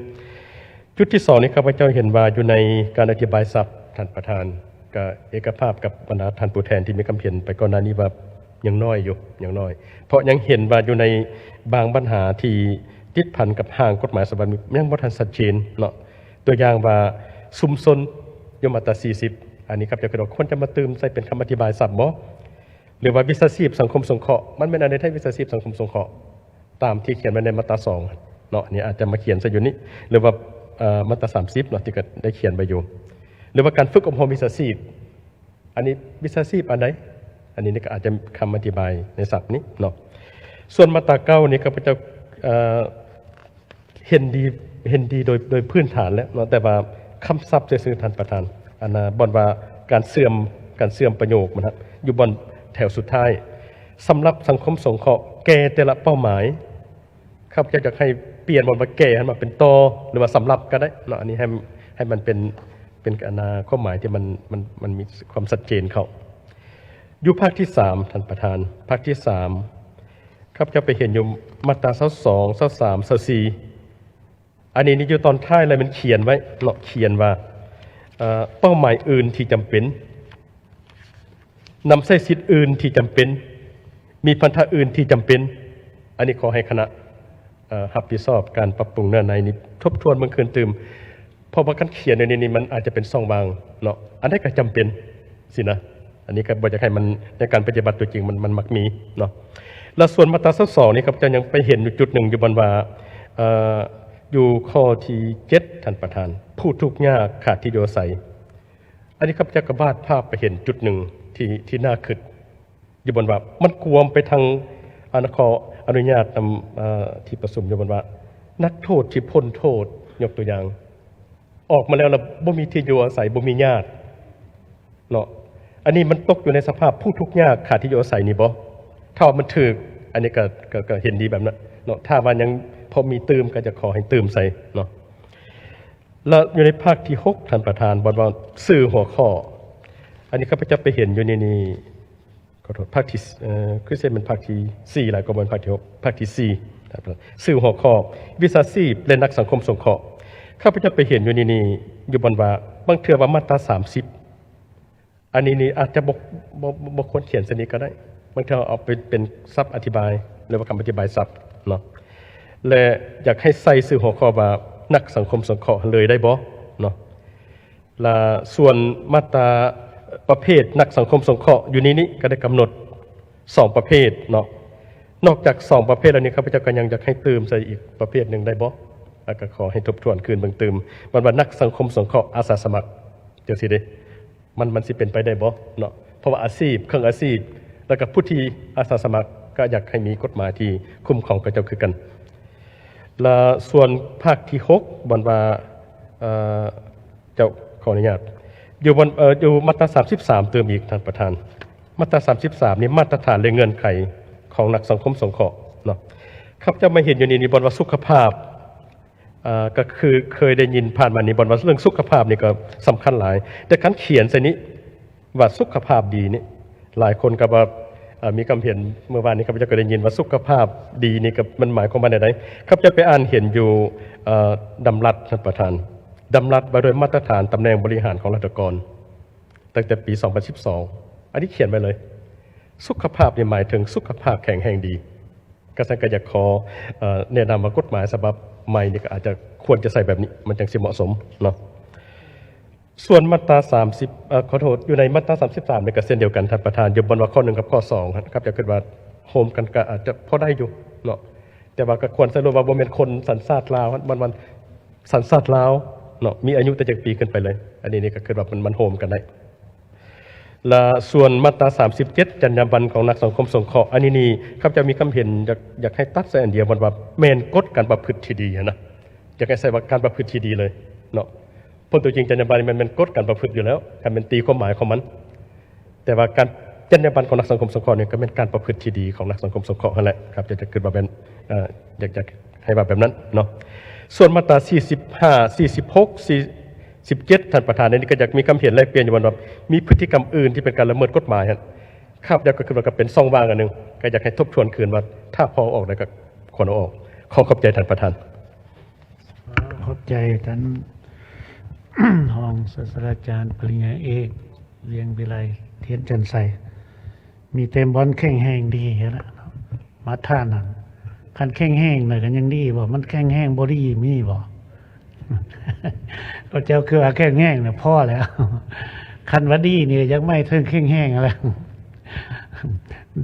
ຈຸດທີສອງນີ້ ຂ້າພະເຈົ້າເຫັນວ່າຢູ່ໃນການອະທິບາຍສັບ ທ່ານປະທານ ກໍເອກະພາບກັບບັນດາທ່ານຜູ້ແທນທີ່ມີຄຳເຫັນໄປກ່ອນໜ້ານີ້ວ່າຍັງນ້ອຍຢູ່ ຍັງນ້ອຍ ເພາະຍັງເຫັນວ່າຢູ່ໃນບາງບັນຫາທີ່ຕິດພັນກັບຮ່າງກົດໝາຍສະບັບນີ້ ຍັງບໍ່ທັນຊັດເຈນເນາະ. ຕົວຢ່າງວ່າຊຸມຊົນຢູ່ມາດຕາສີ່ສິບ ອັນນີ້ຂ້າພະເຈົ້າຄິດວ່າຄວນຈະມາຕື່ມໃສ່ເປັນຄຳອະທິບາຍສັບບໍ່? ຫຼືວ່າວິຊາຊີບສັງຄົມສົງເຄາະ ມັນແມ່ນອັນໃດແທ້ ວິຊາຊີບສັງຄົມສົງເຄາະ? ຕາມທີ່ຂຽນໄວ້ໃນມາດຕາສອງເນາະ, ອັນນີ້ອາດຈະມາຂຽນໃສ່ຢູ່ນີ້ ຫຼືວ່າ ເອ່ອ ມາດຕາສາມສິບເນາະ ທີ່ກໍໄດ້ຂຽນໄວ້ຢູ່ ຫຼືວ່າການຝຶກອົບຮົມວິຊາຊີບ ອັນນີ້ວິຊາຊີບອັນໃດ? ອັນນີ້ນີ້ກໍອາດຈະຄຳອະທິບາຍໃນສັບນີ້ເນາະ. ສ່ວນມາດຕາເກົ້ານີ້ ຂ້າພະເຈົ້າ ເອີ ເຫັນດີ ເຫັນດີໂດຍ ໂດຍພື້ນຖານແລ້ວເນາະ ແຕ່ວ່າຄຳສັບຊື່ໆ ທ່ານປະທານ ອັນນ່າ ບ່ອນວ່າການເຊື່ອມ ການເຊື່ອມປະໂຫຍກມັນນະ ຢູ່ບ່ອນແຖວສຸດທ້າຍ ສຳລັບສັງຄົມສົງເຄາະແກ່ແຕ່ລະເປົ້າໝາຍ ຂ້າພະເຈົ້າຢາກໃຫ້ປ່ຽນບ່ອນວ່າແກ່ຫັ້ນມາເປັນຕໍ່ ຫຼືວ່າສຳລັບກໍໄດ້ເນາະ ອັນນີ້ໃຫ້ ໃຫ້ມັນເປັນ ເປັນ ອັນນ່າ ຄວາມໝາຍທີ່ມັນ ມັນ ມັນມີຄວາມຊັດເຈນເຂົ້າ. ຢູ່ພາກທີສາມ ທ່ານປະທານ ພາກທີສາມ ຂ້າພະເຈົ້າໄປເຫັນຢູ່ມາດຕາຊາວສອງ ຊາວສາມ ຊາວສີ່ ອັນນີ້ນີ້ຢູ່ຕອນທ້າຍແລ້ວ ມັນຂຽນໄວ້ເນາະ ຂຽນວ່າ ເອີ ເປົ້າໝາຍອື່ນທີ່ຈຳເປັນ ນຳໃຊ້ສິດອື່ນທີ່ຈຳເປັນ ມີພັນທະອື່ນທີ່ຈຳເປັນ ອັນນີ້ຂໍໃຫ້ຄະນະ ເອີ ຮັບຜິດຊອບການປັບປຸງເນື້ອໃນນີ້ ທົບທວນເບິ່ງຄືນຕື່ມ ເພາະວ່າຄັນຂຽນແນວນີ້ນີ້ ມັນອາດຈະເປັນຊ່ອງວ່າງເນາະ ອັນໃດກໍຈຳເປັນ ຊີ້ນະ ອັນນີ້ກໍບໍ່ຢາກໃຫ້ມັນ ໃນການປະຕິບັດຕົວຈິງ ມັນ ມັນມັກມີເນາະ. ແລ້ວສ່ວນມາດຕາຊາວສອງນີ້ ຂ້າພະເຈົ້າຍັງໄປເຫັນຢູ່ຈຸດໜຶ່ງ ຢູ່ບ່ອນວ່າ ເອີ ຢູ່ຂໍ້ທີເຈັດ ທ່ານປະທານ ຜູ້ທຸກຍາກຂາດທີ່ຢູ່ອາໄສ ອັນນີ້ຂ້າພະເຈົ້າກໍບາດພາບໄປເຫັນຈຸດໜຶ່ງທີ່ ທີ່ໜ້າຄິດ ຢູ່ບ່ອນວ່າມັນກວມໄປທາງ ອັນ ຂໍອະນຸຍາດນຳ ເອີ ທີ່ປະຊຸມ ຢູ່ບ່ອນວ່ານັກໂທດທີ່ພົ້ນໂທດ ຍົກຕົວຢ່າງ ອອກມາແລ້ວ ແລ້ວບໍ່ມີທີ່ຢູ່ອາໄສ ບໍ່ມີຍາດເນາະ ອັນນີ້ມັນຕົກຢູ່ໃນສະພາບຜູ້ທຸກຍາກຂາດທີ່ຢູ່ອາໄສນີ້ບໍ່? ຖ້າວ່າມັນຖືກ ອັນນີ້ກໍ ກໍ ກໍເຫັນດີແບບນັ້ນເນາະ ຖ້າວ່າຍັງພໍມີຕື່ມ ກໍຈະຂໍໃຫ້ຕື່ມໃສ່ເນາະ. ແລ້ວຢູ່ໃນພາກທີຫົກ ທ່ານປະທານ ບ່ອນວ່າຊື່ຫົວຂໍ້ ອັນນີ້ຂ້າພະເຈົ້າໄປເຫັນຢູ່ໃນນີ້ ຂໍໂທດ ພາກທີ ເອີ ຄືຊິແມ່ນພາກທີສີ່ຫຼາຍກວ່າ ບໍ່ແມ່ນພາກທີຫົກ ພາກທີສີ່ ຊື່ຫົວຂໍ້ ວິຊາຊີບ ແລະ ນັກສັງຄົມສົງເຄາະ ຂ້າພະເຈົ້າໄປເຫັນຢູ່ໃນນີ້ ຢູ່ບ່ອນວ່າ ບາງເທື່ອວ່າມາດຕາສາມສິບ ອັນນີ້ນີ້ອາດຈະບໍ່ ບໍ່ ບໍ່ຄວນຂຽນຊະນິດກໍໄດ້ ບາງເທື່ອເອົາເປັນ ເປັນສັບອະທິບາຍ ຫຼືວ່າຄຳອະທິບາຍສັບເນາະ ແລະ ຢາກໃຫ້ໃສ່ຊື່ຫົວຂໍ້ວ່າ ນັກສັງຄົມສົງເຄາະເລີຍໄດ້ບໍ່ເນາະ. ລະສ່ວນມາດຕາ ປະເພດນັກສັງຄົມສົງເຄາະຢູ່ໃນນີ້ກໍໄດ້ກຳນົດສອງປະເພດເນາະ ນອກຈາກສອງປະເພດແລ້ວນີ້ ຂ້າພະເຈົ້າກໍຍັງຢາກໃຫ້ຕື່ມໃສ່ອີກປະເພດໜຶ່ງໄດ້ບໍ່? ລະກໍຂໍໃຫ້ທົບທວນຄືນເບິ່ງຕື່ມ ວ່າ ວ່ານັກສັງຄົມສົງເຄາະອາສາສະໝັກ ຈັ່ງຊີ້ເດ້ ມັນ ມັນຊິເປັນໄປໄດ້ບໍ່ເນາະ? ເພາະວ່າອາຊີບ ເຄິ່ງອາຊີບ ແລ້ວກໍຜູ້ທີ່ອາສາສະໝັກ ກໍຢາກໃຫ້ມີກົດໝາຍທີ່ຄຸ້ມຄອງເຂົາເຈົ້າຄືກັນ. ລະສ່ວນພາກທີຫົກ ບ່ອນວ່າ ເອີ ເຈົ້າ ຂໍອະນຸຍາດ ຢູ່ບ່ອນ ເອີ ຢູ່ມາດຕາສາມສິບສາມ ຕື່ມອີກ ທ່ານປະທານ ມາດຕາສາມສິບສາມນີ້ ມາດຕະຖານ ແລະ ເງື່ອນໄຂຂອງນັກສັງຄົມສົງເຄາະເນາະ ຂ້າພະເຈົ້າມາເຫັນຢູ່ນີ້ ບ່ອນວ່າສຸຂະພາບ ເອີ ກໍຄືເຄີຍໄດ້ຍິນຜ່ານມານີ້ ບ່ອນວ່າເລື່ອງສຸຂະພາບນີ້ກໍສຳຄັນຫຼາຍ ແຕ່ຄັນຂຽນໃສ່ນີ້ວ່າສຸຂະພາບດີນີ້ ຫຼາຍຄົນກໍວ່າ ເອີ ມີຄຳເຫັນ ເມື່ອວານນີ້ຂ້າພະເຈົ້າກໍໄດ້ຍິນວ່າສຸຂະພາບດີນີ້ກໍມັນໝາຍຄວາມວ່າແນວໃດ? ຂ້າພະເຈົ້າໄປອ່ານເຫັນຢູ່ ເອີ ດຳລັດ ທ່ານປະທານ ດຳລັດວ່າດ້ວຍມາດຕະຖານຕຳແໜ່ງບໍລິຫານຂອງລັດຖະກອນ ຕັ້ງແຕ່ປີສອງພັນສິບສອງ ອັນນີ້ຂຽນໄວ້ເລີຍ ສຸຂະພາບນີ້ໝາຍເຖິງສຸຂະພາບແຂງແຮງດີ. ກະຊັ້ນກະຢາກຂໍ ເອີ ແນະນຳວ່າກົດໝາຍສະບັບໃໝ່ນີ້ກະອາດຈະຄວນຈະໃສ່ແບບນີ້ ມັນຈັ່ງຊິເໝາະສົມເນາະ. ສ່ວນມາດຕາສາມສິບ ເອີ ຂໍໂທດ ຢູ່ໃນມາດຕາສາມສິບສາມນີ້ກະເຊັ່ນດຽວກັນ ທ່ານປະທານ ຢູ່ບ່ອນວ່າຂໍ້ໜຶ່ງກັບຂໍ້ສອງຫັ້ນ ຂ້າພະເຈົ້າຄິດວ່າໂຮມກັນກະອາດຈະພໍໄດ້ຢູ່ເນາະ ແຕ່ວ່າກະຄວນສະຫຼຸບວ່າບໍ່ແມ່ນຄົນສັນຊາດລາວ ມັນ ມັນ ສັນຊາດລາວເນາະ ມີອາຍຸແຕ່ຈັກປີຂຶ້ນໄປເລີຍ ອັນນີ້ນີ້ກະຄິດວ່າມັນ ມັນໂຮມກັນໄດ້. ລະສ່ວນມາດຕາສາມສິບເຈັດ ຈັນຍາບັນຂອງນັກສັງຄົມສົງເຄາະ ອັນນີ້ນີ້ ຂ້າພະເຈົ້າມີຄຳເຫັນ ຢາກ ຢາກໃຫ້ຕັດໃສ່ອັນດຽວ ບ່ອນວ່າແມ່ນກົດການປະພຶດທີ່ດີຫັ້ນນະ ຢາກໃຫ້ໃສ່ວ່າການປະພຶດທີ່ດີເລີຍເນາະ ເພາະຕົວຈິງຈັນຍາບັນນີ້ແມ່ນ ແມ່ນກົດການປະພຶດຢູ່ແລ້ວ ຄັນແມ່ນຕີຄວາມໝາຍຂອງມັນ ແຕ່ວ່າການ ຈັນຍາບັນຂອງນັກສັງຄົມສົງເຄາະນີ້ ກະແມ່ນການປະພຶດທີ່ດີຂອງນັກສັງຄົມສົງເຄາະຫັ້ນແຫຼະ ຂ້າພະເຈົ້າຈະຄິດວ່າແມ່ນ ເອີ ຢາກ ຢາກໃຫ້ວ່າແບບນັ້ນເນາະ. ສ່ວນມາດຕາສີ່ສິບຫ້າ ສີ່ສິບຫົກ ສີ່ສິບເຈັດ ທ່ານປະທານ ອັນນີ້ກະຢາກມີຄຳເຫັນແລກປ່ຽນຢູ່ ວ່າ ວ່າມີພຶດຕິກຳອື່ນທີ່ເປັນການລະເມີດກົດໝາຍຫັ້ນ ຂ້າພະເຈົ້າກະຄິດວ່າກະເປັນຊ່ອງວ່າງອັນໜຶ່ງ ກະຢາກໃຫ້ທົບທວນຄືນວ່າ ຖ້າພໍເອົາອອກໄດ້ກະຄວນເອົາອອກ. ຂໍຂອບໃຈທ່ານປະທານ. ຂອບໃຈທ່ານຮອງສາດສະດາຈານປະລິນຍາເອກ ວຽງວິໄລ ທຽນຈັນໄຊ ມີແຕ່ບ່ອນແຂງແຮງດີຫັ້ນລະ ມາດຕານັ້ນ ຄັນແຂງແຮງນະກະຍັງດີບໍ່ ມັນແຂງແຮງບໍ່ດີມີບໍ່? ພະເຈົ້າຄືວ່າແຂງແຮງນະພໍແລ້ວ ຄັນວ່າດີນີ້ກະຢາກໝາຍເຖິງແຂງແຮງຫັ້ນແຫຼະ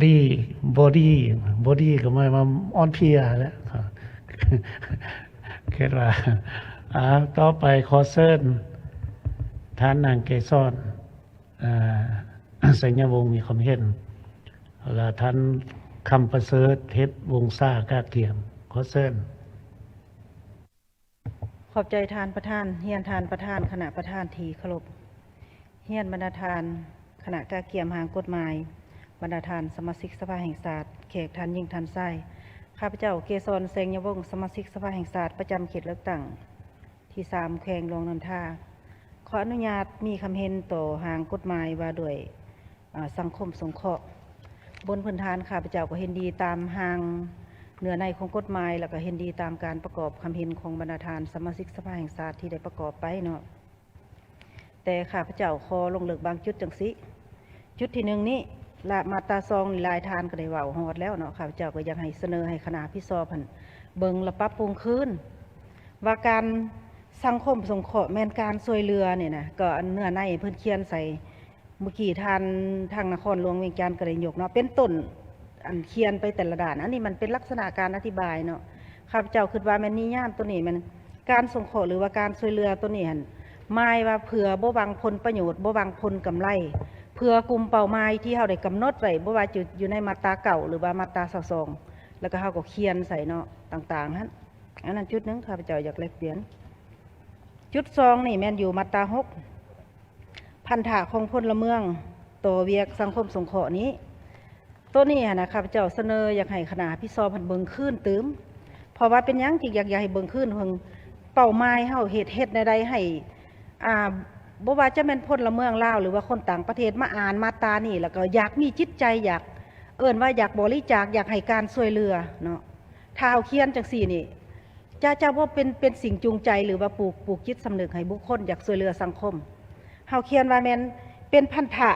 ດີ ບໍ່ດີ ບໍ່ດີກະໝາຍວ່າອ່ອນເພຍຫັ້ນແຫຼະ. ຄິດວ່າ ອາ ຕໍ່ໄປຂໍເຊີນທ່ານນາງເກສອນ ເອີ ໄຊຍະວົງ ມີຄວາມເຫັນ ແລະ ທ່ານ ຄຳປະເສີດ ເທບວົງສາກະກຽມ. ຂໍເຊີນ. ຂອບໃຈທ່ານປະທານ, ຮຽນທ່ານປະທານ, ຄະນະປະທານທີ່ເຄົາລົບ, ຮຽນບັນດາທ່ານຄະນະກະກຽມຮ່າງກົດໝາຍ, ບັນດາທ່ານສະມາຊິກສະພາແຫ່ງຊາດ, ແຂກທ່ານຍິງທ່ານຊາຍ. ຂ້າພະເຈົ້າ ເກສອນ ແສງຍະວົງ, ສະມາຊິກສະພາແຫ່ງຊາດປະຈຳເຂດເລືອກຕັ້ງ ທີສາມ ແຂວງຫຼວງນ້ຳທາ ຂໍອະນຸຍາດມີຄຳເຫັນຕໍ່ຮ່າງກົດໝາຍວ່າດ້ວຍ ອາ ສັງຄົມສົງເຄາະ. ບົນພື້ນຖານຂ້າພະເຈົ້າກໍເຫັນດີຕາມຮ່າງເນື້ອໃນຂອງກົດໝາຍ ແລ້ວກໍເຫັນດີຕາມການປະກອບຄຳເຫັນຂອງບັນດາທ່ານສະມາຊິກສະພາແຫ່ງຊາດທີ່ໄດ້ປະກອບໄປເນາະ. ແຕ່ຂ້າພະເຈົ້າຂໍລົງເລິກບາງຈຸດຈັ່ງຊີ້. ຈຸດທີໜຶ່ງນີ້ ລະ ມາດຕາສອງນີ້ຫຼາຍທ່ານກໍໄດ້ເວົ້າຮອດແລ້ວເນາະ, ຂ້າພະເຈົ້າກໍຢາກໃຫ້ສະເໜີໃຫ້ຄະນະຮັບຜິດຊອບຫັ້ນເບິ່ງ ແລະ ປັບປຸງຄືນ ວ່າການສັງຄົມສົງເຄາະແມ່ນການຊ່ວຍເຫຼືອນີ້ນະ, ກໍອັນເນື້ອໃນເພິ່ນຂຽນໃສ່ ເມື່ອກີ້ທ່ານທາງນະຄອນຫຼວງວຽງຈັນກໍໄດ້ຍົກເນາະ, ເປັນຕົ້ນ ອັນຂຽນໄປແຕ່ລະດ້ານ, ອັນນີ້ມັນເປັນລັກສະນະການອະທິບາຍເນາະ. ຂ້າພະເຈົ້າຄິດວ່າແມ່ນນິຍາມໂຕນີ້ແມ່ນ ການສົງເຄາະ ຫຼືວ່າການຊ່ວຍເຫຼືອໂຕນີ້ຫັ້ນ ໝາຍວ່າເພື່ອບໍ່ຫວັງຜົນປະໂຫຍດ, ບໍ່ຫວັງຜົນກຳໄລ, ເພື່ອກຸ່ມເປົ້າໝາຍທີ່ເຮົາໄດ້ກຳນົດໄວ້, ບໍ່ວ່າຈະຢູ່ໃນມາດຕາເກົ້າ ຫຼືວ່າມາດຕາຊາວສອງ ແລ້ວກໍເຮົາກໍຂຽນໃສ່ເນາະ ຕ່າງໆຫັ້ນ. ອັນນັ້ນຈຸດໜຶ່ງ ຂ້າພະເຈົ້າຢາກແລກປ່ຽນ. ຈຸດສອງນີ້ແມ່ນຢູ່ມາດຕາຫົກ ພັນທະຂອງພົນລະເມືອງຕໍ່ວຽກສັງຄົມສົງເຄາະນີ້. ໂຕນີ້ຫັ້ນນະ ຂ້າພະເຈົ້າສະເໜີຢາກໃຫ້ຄະນະຮັບຜິດຊອບຫັ້ນເບິ່ງຄືນຕື່ມ. ເພາະວ່າເປັນຫຍັງຈຶ່ງຢາກ ຢາກໃຫ້ເບິ່ງຄືນ? ເບິ່ງເປົ້າໝາຍເຮົາເຮັດ ເຮັດແນວໃດໃຫ້ ອ່າ ບໍ່ວ່າຈະແມ່ນພົນລະເມືອງລາວ ຫຼືວ່າຄົນຕ່າງປະເທດມາອ່ານມາດຕານີ້ ແລ້ວກໍຢາກມີຈິດໃຈ ຢາກ ເອີ້ນວ່າຢາກບໍລິຈາກ ຢາກໃຫ້ການຊ່ວຍເຫຼືອເນາະ. ຖ້າເຮົາຂຽນຈັ່ງຊີ້ນີ້ ຈະ ຈະບໍ່ເປັນ ເປັນສິ່ງຈູງໃຈ ຫຼືວ່າປູກ ປູກຈິດສຳນຶກໃຫ້ບຸກຄົນຢາກຊ່ວຍເຫຼືອສັງຄົມ. ເຮົາຂຽນວ່າແມ່ນເປັນພັນທະ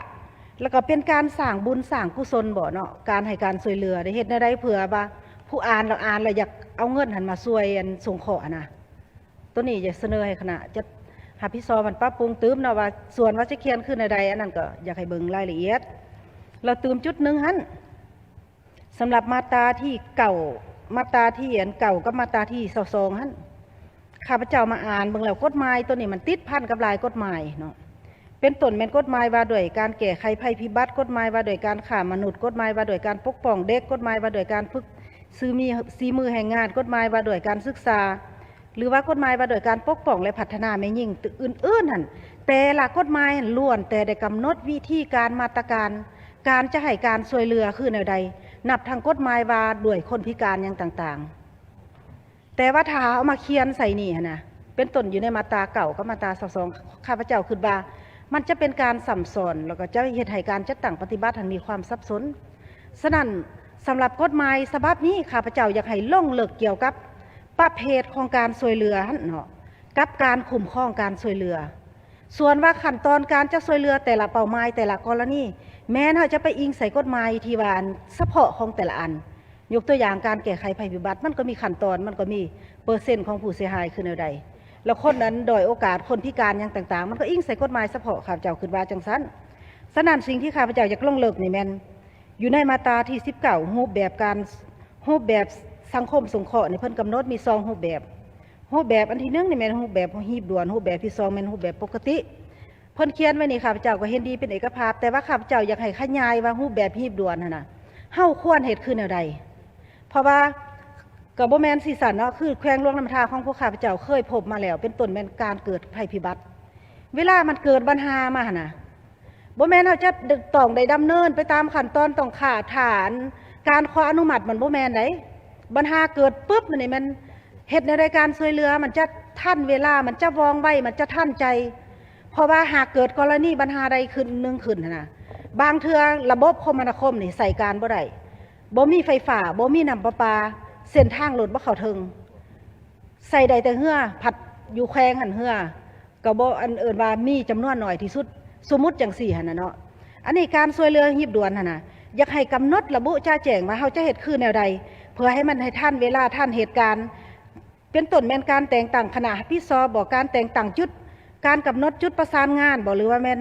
ແລ້ວກໍເປັນການສ້າງບຸນສ້າງກຸສົນບໍເນາະ, ການໃຫ້ການຊ່ວຍເຫຼືອ ໄດ້ເຮັດແນວໃດເພື່ອວ່າຜູ້ອ່ານລະ ອ່ານລະຢາກເອົາເງິນຫັ້ນມາຊ່ວຍອັນສົງເຄາະຫັ້ນນະ. ໂຕນີ້ຈະສະເໜີໃຫ້ຄະນະຈັດຮັບຜິດຊອບຫັ້ນປັບປຸງຕື່ມເນາະ ວ່າສ່ວນວ່າຈະຂຽນຄືແນວໃດ ອັນນັ້ນກໍຢາກໃຫ້ເບິ່ງລາຍລະອຽດ. ແລ້ວຕື່ມຈຸດໜຶ່ງຫັ້ນ ສຳລັບມາດຕາທີເກົ້າ ມາດຕາທີອັນເກົ້າກັບມາດຕາທີຊາວສອງຫັ້ນ ຂ້າພະເຈົ້າມາອ່ານເບິ່ງແລ້ວ ກົດໝາຍໂຕນີ້ມັນຕິດພັນກັບຫຼາຍກົດໝາຍເນາະ, ເປັນຕົ້ນແມ່ນກົດໝາຍວ່າດ້ວຍການແກ້ໄຂໄພພິບັດ, ກົດໝາຍວ່າດ້ວຍການຄ້າມະນຸດ, ກົດໝາຍວ່າດ້ວຍການປົກປ້ອງເດັກ, ກົດໝາຍວ່າດ້ວຍການຝຶກ ຊື່ມີ ສີມືແຮງງານ, ກົດໝາຍວ່າດ້ວຍການສຶກສາ ຫຼືວ່າກົດໝາຍວ່າດ້ວຍການປົກປ້ອງ ແລະ ພັດທະນາແມ່ຍິງອື່ນໆຫັ້ນ, ແຕ່ລະກົດໝາຍຫັ້ນລ້ວນແຕ່ໄດ້ກຳນົດວິທີການ ມາດຕະການ ການຈະໃຫ້ການຊ່ວຍເຫຼືອຄືແນວໃດ, ນັບທັງກົດໝາຍວ່າດ້ວຍຄົນພິການຫຍັງຕ່າງໆ. ແຕ່ວ່າຖ້າເຮົາເອົາມາຂຽນໃສ່ນີ້ຫັ້ນນະ ເປັນຕົ້ນຢູ່ໃນມາດຕາເກົ້າກັບມາດຕາຊາວສອງ ຂ້າພະເຈົ້າຄິດວ່າມັນຈະເປັນການຊ້ຳຊ້ອນ ແລ້ວກໍຈະເຮັດໃຫ້ການຈັດຕັ້ງປະຕິບັດຫັ້ນມີຄວາມສັບສົນ. ສະນັ້ນ ສຳລັບກົດໝາຍສະບັບນີ້ ຂ້າພະເຈົ້າຢາກໃຫ້ລົງເລິກກ່ຽວກັບປະເພດຂອງການຊ່ວຍເຫຼືອຫັ້ນເນາະ ກັບການຄຸ້ມຄອງການຊ່ວຍເຫຼືອ. ສ່ວນວ່າຂັ້ນຕອນການຈະຊ່ວຍເຫຼືອແຕ່ລະເປົ້າໝາຍ ແຕ່ລະກໍລະນີ ແມ່ນເຮົາຈະໄປອີງໃສ່ກົດໝາຍທີ່ວ່າອັນສະເພາະຂອງແຕ່ລະອັນ. ຍົກຕົວຢ່າງການແກ້ໄຂໄພພິບັດ ມັນກໍມີຂັ້ນຕອນ ມັນກໍມີເປີເຊັນຂອງຜູ້ເສຍຫາຍຄືແນວໃດ ແລ້ວຄົນນັ້ນດ້ອຍໂອກາດ ຄົນພິການຫຍັງຕ່າງໆ ມັນກໍອີງໃສ່ກົດໝາຍສະເພາະ ຂ້າພະເຈົ້າຄິດວ່າຈັ່ງຊັ້ນ. ສະນັ້ນ ສິ່ງທີ່ຂ້າພະເຈົ້າຢາກລົງເລິກນີ້ແມ່ນ ຢູ່ໃນມາດຕາທີສິບເກົ້າ ຮູບແບບການ ຮູບແບບສັງຄົມສົງເຄາະນີ້ ເພິ່ນກຳນົດມີສອງຮູບແບບ. ຮູບແບບອັນທີໜຶ່ງນີ້ແມ່ນຮູບແບບຮີບດ່ວນ, ຮູບແບບທີສອງແມ່ນຮູບແບບປົກກະຕິ. ເພິ່ນຂຽນໄວ້ນີ້ ຂ້າພະເຈົ້າກໍເຫັນດີເປັນເອກະພາບ, ແຕ່ວ່າຂ້າພະເຈົ້າຢາກໃຫ້ຂະຫຍາຍວ່າຮູບແບບຮີບດ່ວນຫັ້ນນະ ເຮົາຄວນເຮັດຄືແນວໃດ? ເພາະວ່າກໍບໍ່ແມ່ນຊິຊັ້ນເນາະ, ຄືແຂວງຫຼວງນ້ຳທາຂອງພວກຂ້າພະເຈົ້າເຄີຍພົບມາແລ້ວ ເປັນຕົ້ນແມ່ນການເກີດໄພພິບັດ ເວລາມັນເກີດບັນຫາມາຫັ້ນນະ ບໍ່ແມ່ນເຮົາຈະ ດ- ຕ້ອງໄດ້ດຳເນີນໄປຕາມຂັ້ນຕອນ ຕ້ອງຖ້າ ຖ້າອັນການຂໍອະນຸມັດ ມັນບໍ່ແມ່ນໃດ໋. ບັນຫາເກີດປຶບ ມັນນີ້ແມ່ນເຮັດແນວໃດ ການຊ່ວຍເຫຼືອມັນຈະທັນເວລາ ມັນຈະວ່ອງໄວ ມັນຈະທັນໃຈ. ເພາະວ່າຫາກເກີດກໍລະນີບັນຫາໃດຂຶ້ນໜຶ່ງຂຶ້ນຫັ້ນນະ ບາງເທື່ອລະບົບຄົມມະນາຄົມນີ້ໃຊ້ການບໍ່ໄດ້ ບໍ່ມີໄຟຟ້າ ບໍ່ມີນ້ຳປະປາ ເສັ້ນທາງລົດບໍ່ເຂົ້າເຖິງ ໃຊ້ໄດ້ແຕ່ເຮືອ ພັດຢູ່ແຂວງຫັ້ນເຮືອ ກໍບໍ່ ອັນເອີ້ນວ່າມີຈຳນວນໜ້ອຍທີ່ສຸດ ສົມມຸດຈັ່ງຊີ້ຫັ້ນນະເນາະ. ອັນນີ້ການຊ່ວຍເຫຼືອຮີບດ່ວນຫັ້ນນະ ຢາກໃຫ້ກຳນົດລະບຸຈະແຈ້ງວ່າເຮົາຈະເຮັດຄືແນວໃດ ເພື່ອໃຫ້ມັນ ໃຫ້ທັນເວລາ ທັນເຫດການ ເປັນຕົ້ນແມ່ນການແຕ່ງຕັ້ງຄະນະຮັບຜິດຊອບບໍ ການແຕ່ງຕັ້ງຈຸດ ການກຳນົດຈຸດປະສານງານບໍ ຫຼືວ່າແມ່ນ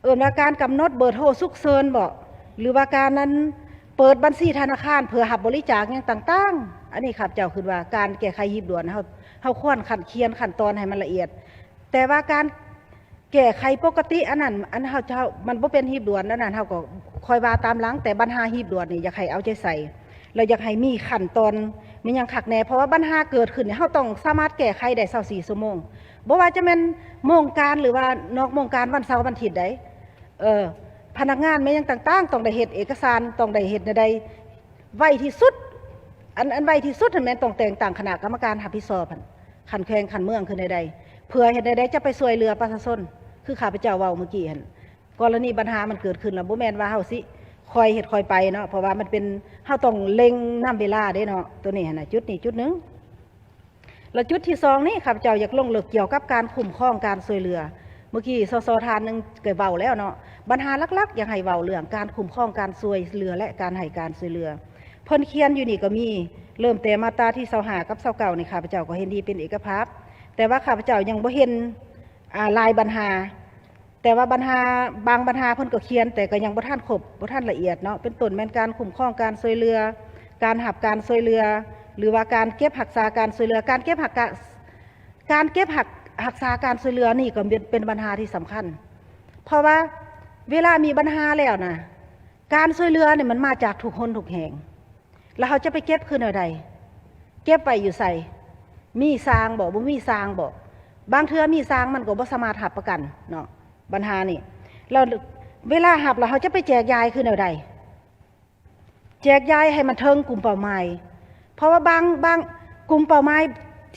ເອີ້ນວ່າການກຳນົດເບີໂທສຸກເສີນບໍ ຫຼືວ່າການນັ້ນ ເປີດບັນຊີທະນາຄານເພື່ອຮັບບໍລິຈາກຫຍັງຕ່າງໆ. ອັນນີ້ຂ້າພະເຈົ້າຄິດວ່າການແກ້ໄຂຮີບດ່ວນ ເຮົາ ເຮົາຄວນຂັ້ນ ຂຽນຂັ້ນຕອນໃຫ້ມັນລະອຽດ. ແຕ່ວ່າການ ແກ້ໄຂປົກກະຕິອັນນັ້ນ ອັນເຮົາ ເຮົາ ມັນບໍ່ເປັນຮີບດ່ວນອັນນັ້ນ ເຮົາກໍຄ່ອຍວ່າຕາມຫຼັງ ແຕ່ບັນຫາຮີບດ່ວນນີ້ຢາກໃຫ້ເອົາໃຈໃສ່ ແລ້ວຢາກໃຫ້ມີຂັ້ນຕອນ ມີຫຍັງຄັກແນ່ ເພາະວ່າບັນຫາເກີດຂຶ້ນນີ້ ເຮົາຕ້ອງສາມາດແກ້ໄຂໄດ້ຊາວສີ່ຊົ່ວໂມງ ບໍ່ວ່າຈະແມ່ນໂມງການ ຫຼືວ່ານອກໂມງການ ວັນເສົາວັນອາທິດໃດ໋ ເອີ ພະນັກງານແມ່ນຫຍັງຕ່າງໆ ຕ້ອງໄດ້ເຮັດເອກະສານ ຕ້ອງໄດ້ເຮັດແນວໃດ ໄວທີ່ສຸດ ອັນ ອັນໄວທີ່ສຸດຫັ້ນແມ່ນຕ້ອງແຕ່ງຕັ້ງຄະນະກຳມະການຮັບຜິດຊອບຫັ້ນ ຂັ້ນແຂວງຂັ້ນເມືອງຄືແນວໃດ ເພື່ອເຮັດແນວໃດຈະໄປຊ່ວຍເຫຼືອປະຊາຊົນ ຄືຂ້າພະເຈົ້າເວົ້າມື້ກີ້ຫັ້ນ ກໍລະນີບັນຫາມັນເກີດຂຶ້ນແລ້ວ ບໍ່ແມ່ນວ່າເຮົາຊິຄ່ອຍເຮັດຄ່ອຍໄປເນາະ ເພາະວ່າມັນເປັນ ເຮົາຕ້ອງເລັ່ງນຳເວລາເດ້ເນາະ ໂຕນີ້ຫັ້ນນະ ຈຸດນີ້ຈຸດໜຶ່ງ ແລະ ຈຸດທີສອງນີ້ ຂ້າພະເຈົ້າຢາກລົງເລິກກ່ຽວກັບການຄຸ້ມຄອງການຊ່ວຍເຫຼືອ ເມື່ອກີ້ ສສ ທ່ານໜຶ່ງກໍເວົ້າແລ້ວເນາະ ບັນຫາຫຼັກໆ ຢາກໃຫ້ເວົ້າເລື່ອງການຄຸ້ມຄອງການຊ່ວຍເຫຼືອ ແລະ ການໃຫ້ການຊ່ວຍເຫຼືອ ເພິ່ນຂຽນຢູ່ນີ້ກໍມີ ເລີ່ມແຕ່ມາດຕາທີຊາວຫ້າກັບຊາວເກົ້ານີ້ ຂ້າພະເຈົ້າກໍເຫັນດີເປັນເອກະພາບ ແຕ່ວ່າຂ້າພະເຈົ້າຍັງບໍ່ເຫັນ ອ່າ ລາຍບັນຫາ ແຕ່ວ່າບັນຫາ ບາງບັນຫາເພິ່ນກໍຂຽນ ແຕ່ກໍຍັງບໍ່ທັນຄົບ ບໍ່ທັນລະອຽດເນາະ ເປັນຕົ້ນແມ່ນການຄຸ້ມຄອງການຊ່ວຍເຫຼືອ ການຮັບການຊ່ວຍເຫຼືອ ຫຼືວ່າການເກັບຮັກສາການຊ່ວຍເຫຼືອ ການເກັບຮັກກາ ການເກັບຮັກ ຮັກສາການຊ່ວຍເຫຼືອນີ້ກໍເປັນ ເປັນບັນຫາທີ່ສຳຄັນ ເພາະວ່າເວລາມີບັນຫາແລ້ວນະ ການຊ່ວຍເຫຼືອນີ້ມັນມາຈາກທຸກຫົນທຸກແຫ່ງ ແລ້ວເຮົາຈະໄປເກັບຄືແນວໃດ? ເກັບໄວ້ຢູ່ໃສ? ມີຊ່າງບໍ່? ບໍ່ມີຊ່າງບໍ່? ບາງເທື່ອມີຊ່າງມັນກໍບໍ່ສາມາດຮັບປະກັນເນາະ ບັນຫານີ້ ແລ້ວເວລາຮັບແລ້ວເຮົາຈະໄປແຈກຢາຍຄືແນວໃດ? ແຈກຢາຍໃຫ້ມັນເຖິງກຸ່ມເປົ້າໝາຍ ເພາະວ່າບາງ ບາງກຸ່ມເປົ້າໝາຍ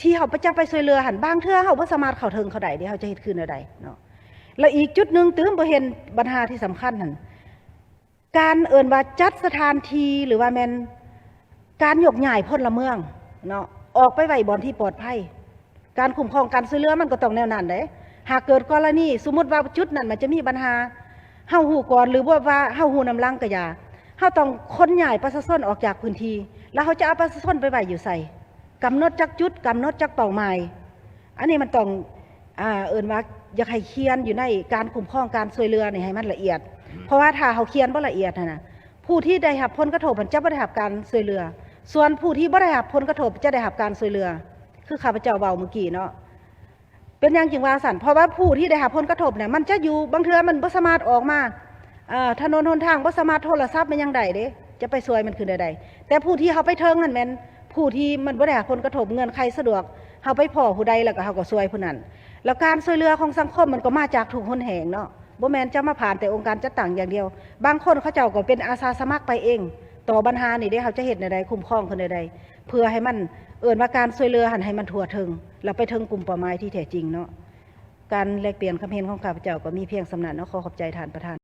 ທີ່ເຮົາໄປ ຈະໄປຊ່ວຍເຫຼືອຫັ້ນ ບາງເທື່ອເຮົາບໍ່ສາມາດເຂົ້າເຖິງເຂົາໄດ້ເດ ເຮົາຈະເຮັດຄືແນວໃດເນາະ? ແລ້ວອີກຈຸດໜຶ່ງຕື່ມ ບໍ່ເຫັນບັນຫາທີ່ສຳຄັນຫັ້ນ ການເອີ້ນວ່າຈັດສະຖານທີ່ ຫຼືວ່າແມ່ນການຍົກຍ້າຍພົນລະເມືອງເນາະ ອອກໄປໄວ້ບ່ອນທີ່ປອດໄພ ການຄຸ້ມຄອງການຊ່ວຍເຫຼືອມັນກໍຕ້ອງແນວນັ້ນເດ້ ຫາກເກີດກໍລະນີ ສົມມຸດວ່າຈຸດນັ້ນມັນຈະມີບັນຫາ ເຮົາຮູ້ກ່ອນ ຫຼືວ່າ ວ່າເຮົາຮູ້ນຳຫຼັງກໍຢ່າ ເຮົາຕ້ອງຂົນຍ້າຍປະຊາຊົນອອກຈາກພື້ນທີ່ ແລ້ວເຮົາຈະເອົາປະຊາຊົນໄປໄວ້ຢູ່ໃສ? ກຳນົດຈັກຈຸດ ກຳນົດຈັກເປົ້າໝາຍ ອັນນີ້ມັນຕ້ອງ ອ່າ ເອີ້ນວ່າຢາກໃຫ້ຂຽນຢູ່ໃນການຄຸ້ມຄອງການຊ່ວຍເຫຼືອນີ້ໃຫ້ມັນລະອຽດ ເພາະວ່າຖ້າເຮົາຂຽນບໍ່ລະອຽດຫັ້ນນະ ຜູ້ທີ່ໄດ້ຮັບຜົນກະທົບຫັ້ນຈະບໍ່ໄດ້ຮັບການຊ່ວຍເຫຼືອ ສ່ວນຜູ້ທີ່ບໍ່ໄດ້ຮັບຜົນກະທົບຈະໄດ້ຮັບການຊ່ວຍເຫຼືອ ຄືຂ້າພະເຈົ້າເວົ້າມື້ກີ້ເນາະ ເປັນຫຍັງຈຶ່ງວ່າຊັ້ນ? ເພາະວ່າຜູ້ທີ່ໄດ້ຮັບຜົນກະທົບນະ ມັນຈະຢູ່ ບາງເທື່ອມັນບໍ່ສາມາດອອກມາ ເອີ ຖະໜົນຫົນທາງ ບໍ່ສາມາດໂທລະສັບແມ່ນຫຍັງໄດ້ເດ້ ຈະໄປຊ່ວຍມັນຄືແນວໃດ? ແຕ່ຜູ້ທີ່ເຮົາໄປເຖິງຫັ້ນແມ່ນຜູ້ທີ່ມັນບໍ່ໄດ້ຮັບຜົນກະທົບ ເງື່ອນໄຂສະດວກ ເຮົາໄປພໍ້ຜູ້ໃດ ແລ້ວກໍເຮົາກໍຊ່ວຍຜູ້ນັ້ນ ແລ້ວການຊ່ວຍເຫຼືອຂອງສັງຄົມມັນກໍມາຈາກທຸກຫົນແຫ່ງເນາະ ບໍ່ແມ່ນຈະມາຜ່ານແຕ່ອົງການຈັດຕັ້ງຢ່າງດຽວ ບາງຄົນເຂົາເຈົ້າກໍເປັນອາສາສະໝັກໄປເອງ ຕໍ່ບັນຫານີ້ເດ້ ເຮົາຈະເຮັດແນວໃດ ຄຸ້ມຄອງເພິ່ນແນວໃດ ເພື່ອໃຫ້ມັນ ເອີ້ນວ່າການຊ່ວຍເຫຼືອຫັ້ນໃຫ້ມັນທົ່ວເຖິງ ແລ້ວໄປເຖິງກຸ່ມເປົ້າໝາຍທີ່ແທ້ຈິງເນາະ. ການແລກປ່ຽນຄວາມເຫັນຂອງຂ້າພະເຈົ້າກໍມີພຽງສ່ຳນັ້ນເນາະ ຂໍຂອບໃຈທ່ານປະທານ.